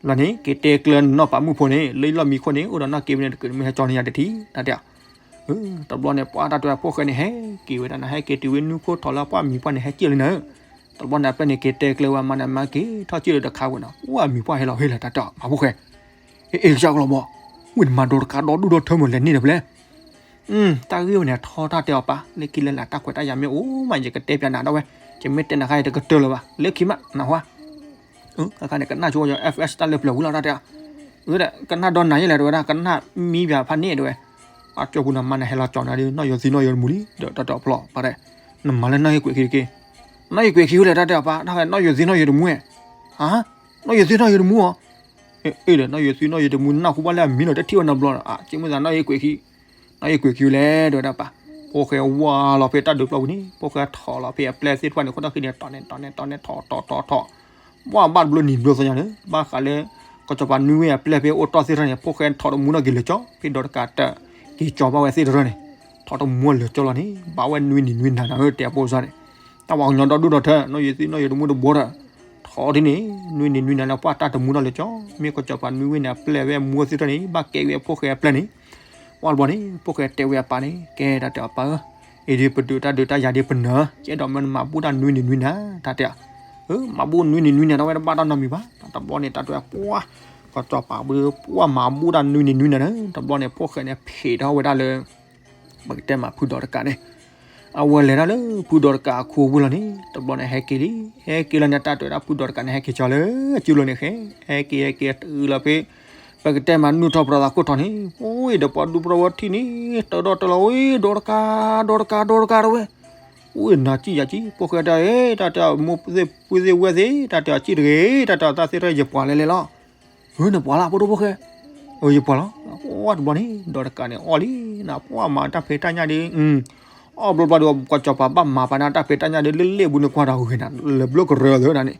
လီၤန့ၣ် က့ၤတဲကျၢၤနနီၢ်ပာ်မုၣ်ဖိန့ၣ် လၢယလီၢ်မံခိၣ်န့ၣ် အိၣ်ဒီးနီၢ်က့ၤဝဲန့ၣ် တကုးတမုၢ်ဟဲကၠီန့ၢ်ယၤတထံၣ် တၢ်တဲအီၤ တဘျီန့ၣ် ပှၢ်တၢ်တဲဝဲဖိၣ်ဃဲန့ၣ် ဟဲက့ၤဝဲဒၣ်နၤ ဟဲက့ၤတုၤဝဲနွံခိၣ်ထီၣ်လၢပှၢ်မံၤပှၢ်န့ၣ် ဟဲက့ၤလံနၤ တဘျီန့ၣ် ပျဲၢ်န့ၣ် က့ၤတဲကျၢၤဝဲမါန့ၣ် မါက့ၤထီၣ်ကၠံၣ်လၢတခါဝဲနီၤ ပှၢ်မံၤပှၢ်ဟဲလီၤဟ့ၣ်လၢတၢ်တဲအီၤ မၤဖိၣ်ဃဲ အ့ၣ် ကစၢ်ကလီၤဘီ ဝံၣ်နမၤဒီးတခါဒီဒူၣ်ဒီထၢမုၢ်လဲၤန့ၢ်ဒီးဖဲလဲၣ် တၢ်ဂ့ၢ်ဝဲန့ၣ် ထီတၢ်တဲအီၤပၢ် လၢခံလၢလာ်တၢ်ခွဲးတၢ်ယာ်မ့ၢ်အိၣ်မး ယကတဲပျးနၤဒၣ်ဝဲ ယမ့ၢ်တဲနၤခါအံၤတကတၢၢ်လၢၤဘၣ် လၢခံမး နၢ်ဟူဧါ အခါန့ၣ် ကနၣ်ဆိဝဲ F S တၢ်လၢပျၢၤဝံၤလီၤ တၢ်တဲအီၤ ဒီး ကနၣ်ဒီးနၤယဲလဲၣ် တဲဝဲဒၣ် ကနၣ်မံဘၣ်ဖးန့ၣ် တဲဝဲ အကၠိပူၤနမါန့ၣ် ဟဲလီၤကၠီနၤဒီး နီၢ်ယိၤသံနီၢ်ယိၤတမူလံ ဒီးတၢ်တဲအီၤဖျီၣ် ပၢ်တဲ နမၤလၢနီၢ်ဂ့ၢ်ကွဲးခံတက့ၢ် နီၢ်ယိၤကွဲးခံဝဲလဲၣ် တၢ်တဲအီၤပၢ် တၢ်နီၢ်ယိၤသံနီၢ်ယိၤတမူဧါ နီၢ်ယိၤသံနီၢ်ယိၤတမူဧါ အ့ၣ်ဒီး နီၢ်ယိၤသံနီၢ်ယိၤတမူ နၢ်ဟူဘၣ်လၢအမံၤလီၤ တထံၣ်ဝဲနီတဘျီဒီး အက့မုၢ်သးနီၢ်ဂ့ၢ်ကွဲးခံ နီၢ်ဂ့ၢ်ကွဲးခံဝဲလဲၣ် တဲဝဲဒၣ်ပၢ် ဖိၣ်ဃဲဝါလီၤဖဲတၢ်ဒုးပျီပူၤန့ၣ် ဖိၣ်ဃဲထီၣ်လီၤဖဲအပျဲၢ်သ့ၣ်တဖၣ်န့ၣ် ခိၣ်တီၢ်ခံန့ၣ် တီၢ်န့ၣ်တီၢ်န့ၣ်ထီၣ်ထီၣ်ထီၣ်ထီၣ် ဘၣ်ဘၣ်တဘျီနံၤဘျီသီညါန့ၣ် ဘၣ်ဃးလၢ ကစီၤပၤနွံဝ့ၢ်အပျဲၢ်ဖဲအိၣ်တီၢ်သ့ၣ်တဖၣ်န့ၣ် ဖိၣ်ဃဲထီၣ်တမူထီၣ်က့ၤလၢာ်ကၠီ ဖဲဒီးတကးတၢၢ် က့ၤကၠီဘၣ်ဝဲသ့ၣ်တဖၣ်န့ၣ် ထီၣ်တမူလၢာ်ကၠီလီၤန့ၣ် ဘၣ်ဝဲနွံနံၤနွံနၤနၤဧၢ တဲအဖိစၢ်န့ၣ် တၢ်ပှၤကညီဒီဒူၣ်ဒီထၢ နီၢ်ယိၤသံနီၢ်ယိၤတမူတဘီဒီး ထီၣ်ဒ်န့ၣ် နွံနံၤနွံနၤလၢပှၢ်တၢ်တမူထီၣ်လၢာ်ကၠီ မ့ၢ်ကစီၤပၤနွံဝ့ၢ်န့ၣ် အပျဲၢ်ဝဲအမူသ့ၣ်တဖၣ်န့ၣ် ဘၣ်ကဲဝဲအဖိၣ်ဃဲအပျဲၢ်န့ၣ် ဝံၤတဘျီန့ၣ် ဖိၣ်ဃဲတဲဝဲအပၢ်န့ၣ် ကဲတၢ်တဲအီၤပၢ်ဧၢ, အံၤဒ်ပဒုးတၢ်ဒုးတၢ်ယၤဒ်ပနၢၤ, ယအဲၣ်ဒိးမၢနမၤဘူၣ်တၢ်နွံနံၤနွံနၤ, တၢ်တဲအီၤ, မၤဘူၣ်နွံနံၤနွံနၤ တဝဲတဘၣ်တၢ်နီတမံၤဘၣ်, တဘျီန့ၣ် တၢ်တဲပှၢ်, ကစီၤပၤဘုပှၢ်မၤဘူၣ်တၢ်နွံနံၤနွံနၤန့ၣ် တဘျီန့ၣ် ဖိၣ်ဃဲန့ၣ် ဖံးထီၣ်ဝဲဒၣ်လၢ ပကတဲမးဖုဒီးတကးန့ၣ်, အဝဲလဲၤတၢ်လၢဖုဒီးတကးအခိအဝ့ၢ်လီၤန့ၣ် တဘျီန့ၣ် ဟဲက့ၤလံ, ဟဲက့ၤလီၤန့ၣ် တၢ်တဲဝဲဒၣ်ဖုဒီးတကးန့ၣ် ဟဲက့ၤကၠီလၢကၠူလိၤန့ၣ်ဃဲ, ဟဲက့ၤဟဲက့ၤတုၤလီၤဖဲ ပကတဲမးနုာ်ထီၣ်ပတြၢၤသးခိၣ်ထီၣ်န့ၣ်, အိၣ်ဒီးပှၤဒူပှၤဝီထံၣ်န့ၣ် တၢ်ဒီၣ်တၢ်လီၤ အိၣ်ဒီးတကး ဒီးတကး ဒီးတကးတဝဲ, အိၣ်နၤစံၣ်ယၤစံၣ် ဖိၣ်ဃဲတၢ်အံၤ တၢ်တဲအီၤမိၢ်သ့ၣ်ဝဲၢ်သ့ၣ် တၢ်တဲအီၤစံၣ်တဂ့ၤ တၢ်တဲအီၤတၢ်သ့ၣ်တဖၣ်ယပှၤလဲၤလဲၤလီၤ, နပှၤလၢဖိဒိၣ်ဖိၣ်ဃဲ, ယပှၤလီၤ, အိၣ်တဘျီန့ၣ် ဒီးတကးန့ၣ် အီၣ်လံ, နပှၢ်မၤတၢ်ဖံးတၢ်ညၣ်ဒီး အီၣ်ဘျီဘျီဒီး ကစီၤပၤဘၣ်မၤပာ်န့ၢ်တၢ်ဖံးတၢ်ညၣ်ဒီး လၢလ့ၣ်ဘူးန့ၣ်ကွၢ်တၢ်ဂ့ၤနၤ လၢဘျိကရၢသၢဒၣ်န့ၣ်,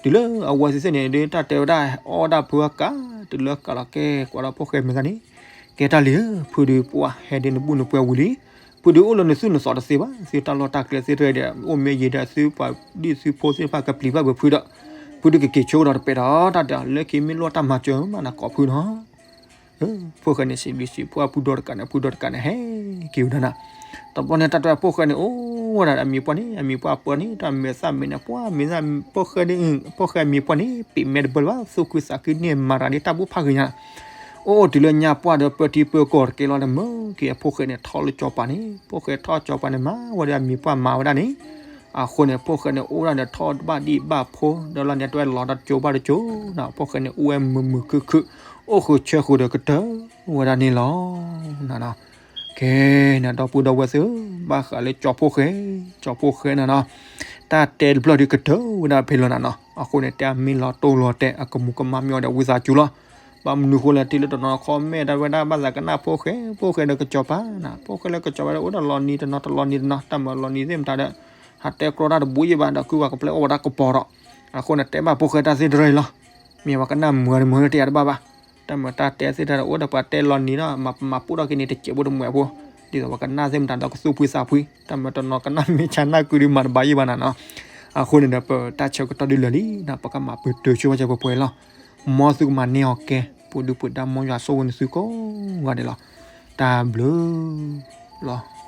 တုၤလၢအဝဲသ့ၣ်သ့ၣ်န့ၣ်ဒီး တၢ်တဲဝဲဒၣ်အီၣ်ဝဲဒၣ်ဖုအကး, တုၤလၢကးလီၤကဲ ကွၢ်ဒီးဖိၣ်ဃဲမဲာ်သၣ်န့ၣ်, ကဲတၢ်လံဧၢ, ဖုဒုးပှၢ်ဟဲဒ်နဘူၣ်နပှဲၤဝံၤလံ, ဖုဒုးအိၣ်လၢနသူၣ်နသးတသ့ဘၣ်, သုတၢ်လီၢ်တၢ်ကျဲသ့ၣ်တဖၣ်ဒီး အိၣ်မ့ၢ်ယံၤဒီးသုပှၤဒံၣ်သုဖိသ့ၣ်တဖၣ်ကပျံၤဘၣ်ပဖုဒီး, ဖုဒုးကက့ၤဆိကဒီးတပဲာ်ဒီး တၢ်တဲအီၤ လၢခံမ့ၢ်လိၣ်တၢ်မၤစၢၤမးနၤကိးဖုနီၤ ဖိၣ်ဃဲန့ၣ် စံးဘျုးစံးဖှိၣ်ဖုဒီးတကးန့ၣ် ဖုဒီးတကးန့ၣ် ဟဲက့ၤဝဲဒၣ်နၤ, တဘျီန့ၣ် တၢ်တဲဖိၣ်ဃဲန့ၣ် အိၣ်ဝဲဒၣ်ဒီးအမံၤပှၢ်န့ၣ် အမံၤပှၢ်ပၢန့ၣ် တၢ်မဲာ်သၣ်မဲာ်န့ၣ် ပှၢ်မံၤသၣ်ဖိၣ်ဃဲန့ၣ် ဖိၣ်ဃဲအမံၤပှၢ်န့ၣ် ပံာ်မဲတဘၢလၢၤဘၣ် သူၣ်ခုသးခုန့ၣ် မၤတၢ်ဒ်တၢ်ဘူၣ်ဖးဂ့ၤညါ, အိၣ်တုၤလၢညါပှၢ်ဒီး ပၢထံပၢကီၢ်တကဲလီၤဒီး မၢက့ၤအဖိၣ်ဃဲန့ၣ် ထီၣ်လၢကၠီၤပၤန့ၣ် ဖိၣ်ဃဲထီၣ်ကၠီၤပၤန့ၣ် မၤဝဲဒီးအမံၤပှၢ်မၤဝဲဒၣ်န့ၣ်, အဃိန့ၣ် ဖိၣ်ဃဲန့ၣ် အိၣ်ဝဲဒၣ်န့ၣ် ထီၣ်ဘၣ်ဒံၣ်ဘၣ်ဖိ ဒီးလီၤန့ၣ် တဝဲလီၤတၢ်ကၠိဘၣ်တကၠိနီၤ ဖိၣ်ဃဲန့ၣ် အိၣ်ဝဲမုာ်မုာ်ခုၣ်ခုၣ်, အိၣ်ဃုာ်ဆၢဃုာ်ဒီးကတၢၢ်ဝဲဒၣ်န့ၣ်လီၤ. နနီၤ, ကဲ, နဒီပုၢ်ဒီဝဲၢ်သ့ၣ်ဧၢ, ဘၣ်ဃးလၢကၠီဖှိၣ်ဃဲ, ကၠီဖှိၣ်ဃဲနနီၤ, တၢ်တဲတဖျၢၣ်ဒုးကတၢၢ်ဝဲဒၣ်ဖဲလီၤနနီၤ. အဃိန့ၣ် တဲအမ့ၢ်လီၤတိၢ်လီၤတဲာ် အကမူးကမၣ်မ့ၢ်အီၤဒီးဝံသးစူၤလီၤ. ဘၣ်မနုၤဃိလဲၣ် တုၤလၢတနီၤ comment တၢ်ဝဲဒၣ် ဘၣ်သးကနၣ်ဖှိၣ်ဃဲ, ဖှိၣ်ဃဲဒီးကစီၤပၤနၤ, ဖှိၣ်ဃဲလၢကစီၤပၤဒီး အိၣ်ဒီးလီၤနံၤတနီၤ တလီၤနံၤတနီၤ, တၢ်မၤလီၤနံၤသ့ၣ်မတၤဒီး ဟးတဲကြီတၢ်တဘူးယံာ်ဘၣ်ဒီး ကုၢ်ဝဲကပျဲအီၣ်ဝဲဒၣ်ကပီၤဒီး, အဃိန့ၣ် တဲဘၣ်ဖှိၣ်ဃဲတၢ်သ့ၣ်တရၢအံၤလီၤ. မ့ၢ်ပှၤကနၣ်မုာ်တမုာ်တယၤတဘၣ်ဘၣ်. တၢ်မၤတၢ်တဲသ့ၣ်တဖၣ်ဒီး အိၣ်ဒီးပှၤတဲလီၤနံၤဒီး မၤပူးထီၣ်က့ၤန့ၣ် တစဲးဖိတမှဲးဖိ, ဒ်သိးပှၤကနၣ်သ့ၣ်မတၤဒီး ကသူၣ်ဖှံသးဖှံ, တၢ်မၤတနီၤကနၣ်မ့ၢ်ဆါနၢ်ကုဒုးမၤတဘၣ်ယံာ်ဘၣ်နနီၤ. အဃိန့ၣ်ဒီး ပတၢ်ဆၢကတီၢ်ဒုးလၢာ်လံနၤ, ပကမၤပတုာ်ဆိဝဲကၢ်ပှဲၤပှဲၤလီၤ. မ်သုကမၤန့ၢ်အီၤကဲ, ပူၤဒုၣ်ပူၤဒါ မ်ယွၤဆိၣ်ဂ့ၤနသုကိးဂၤဒဲးလီၤ. တၢ်ဘျုးလီၤ.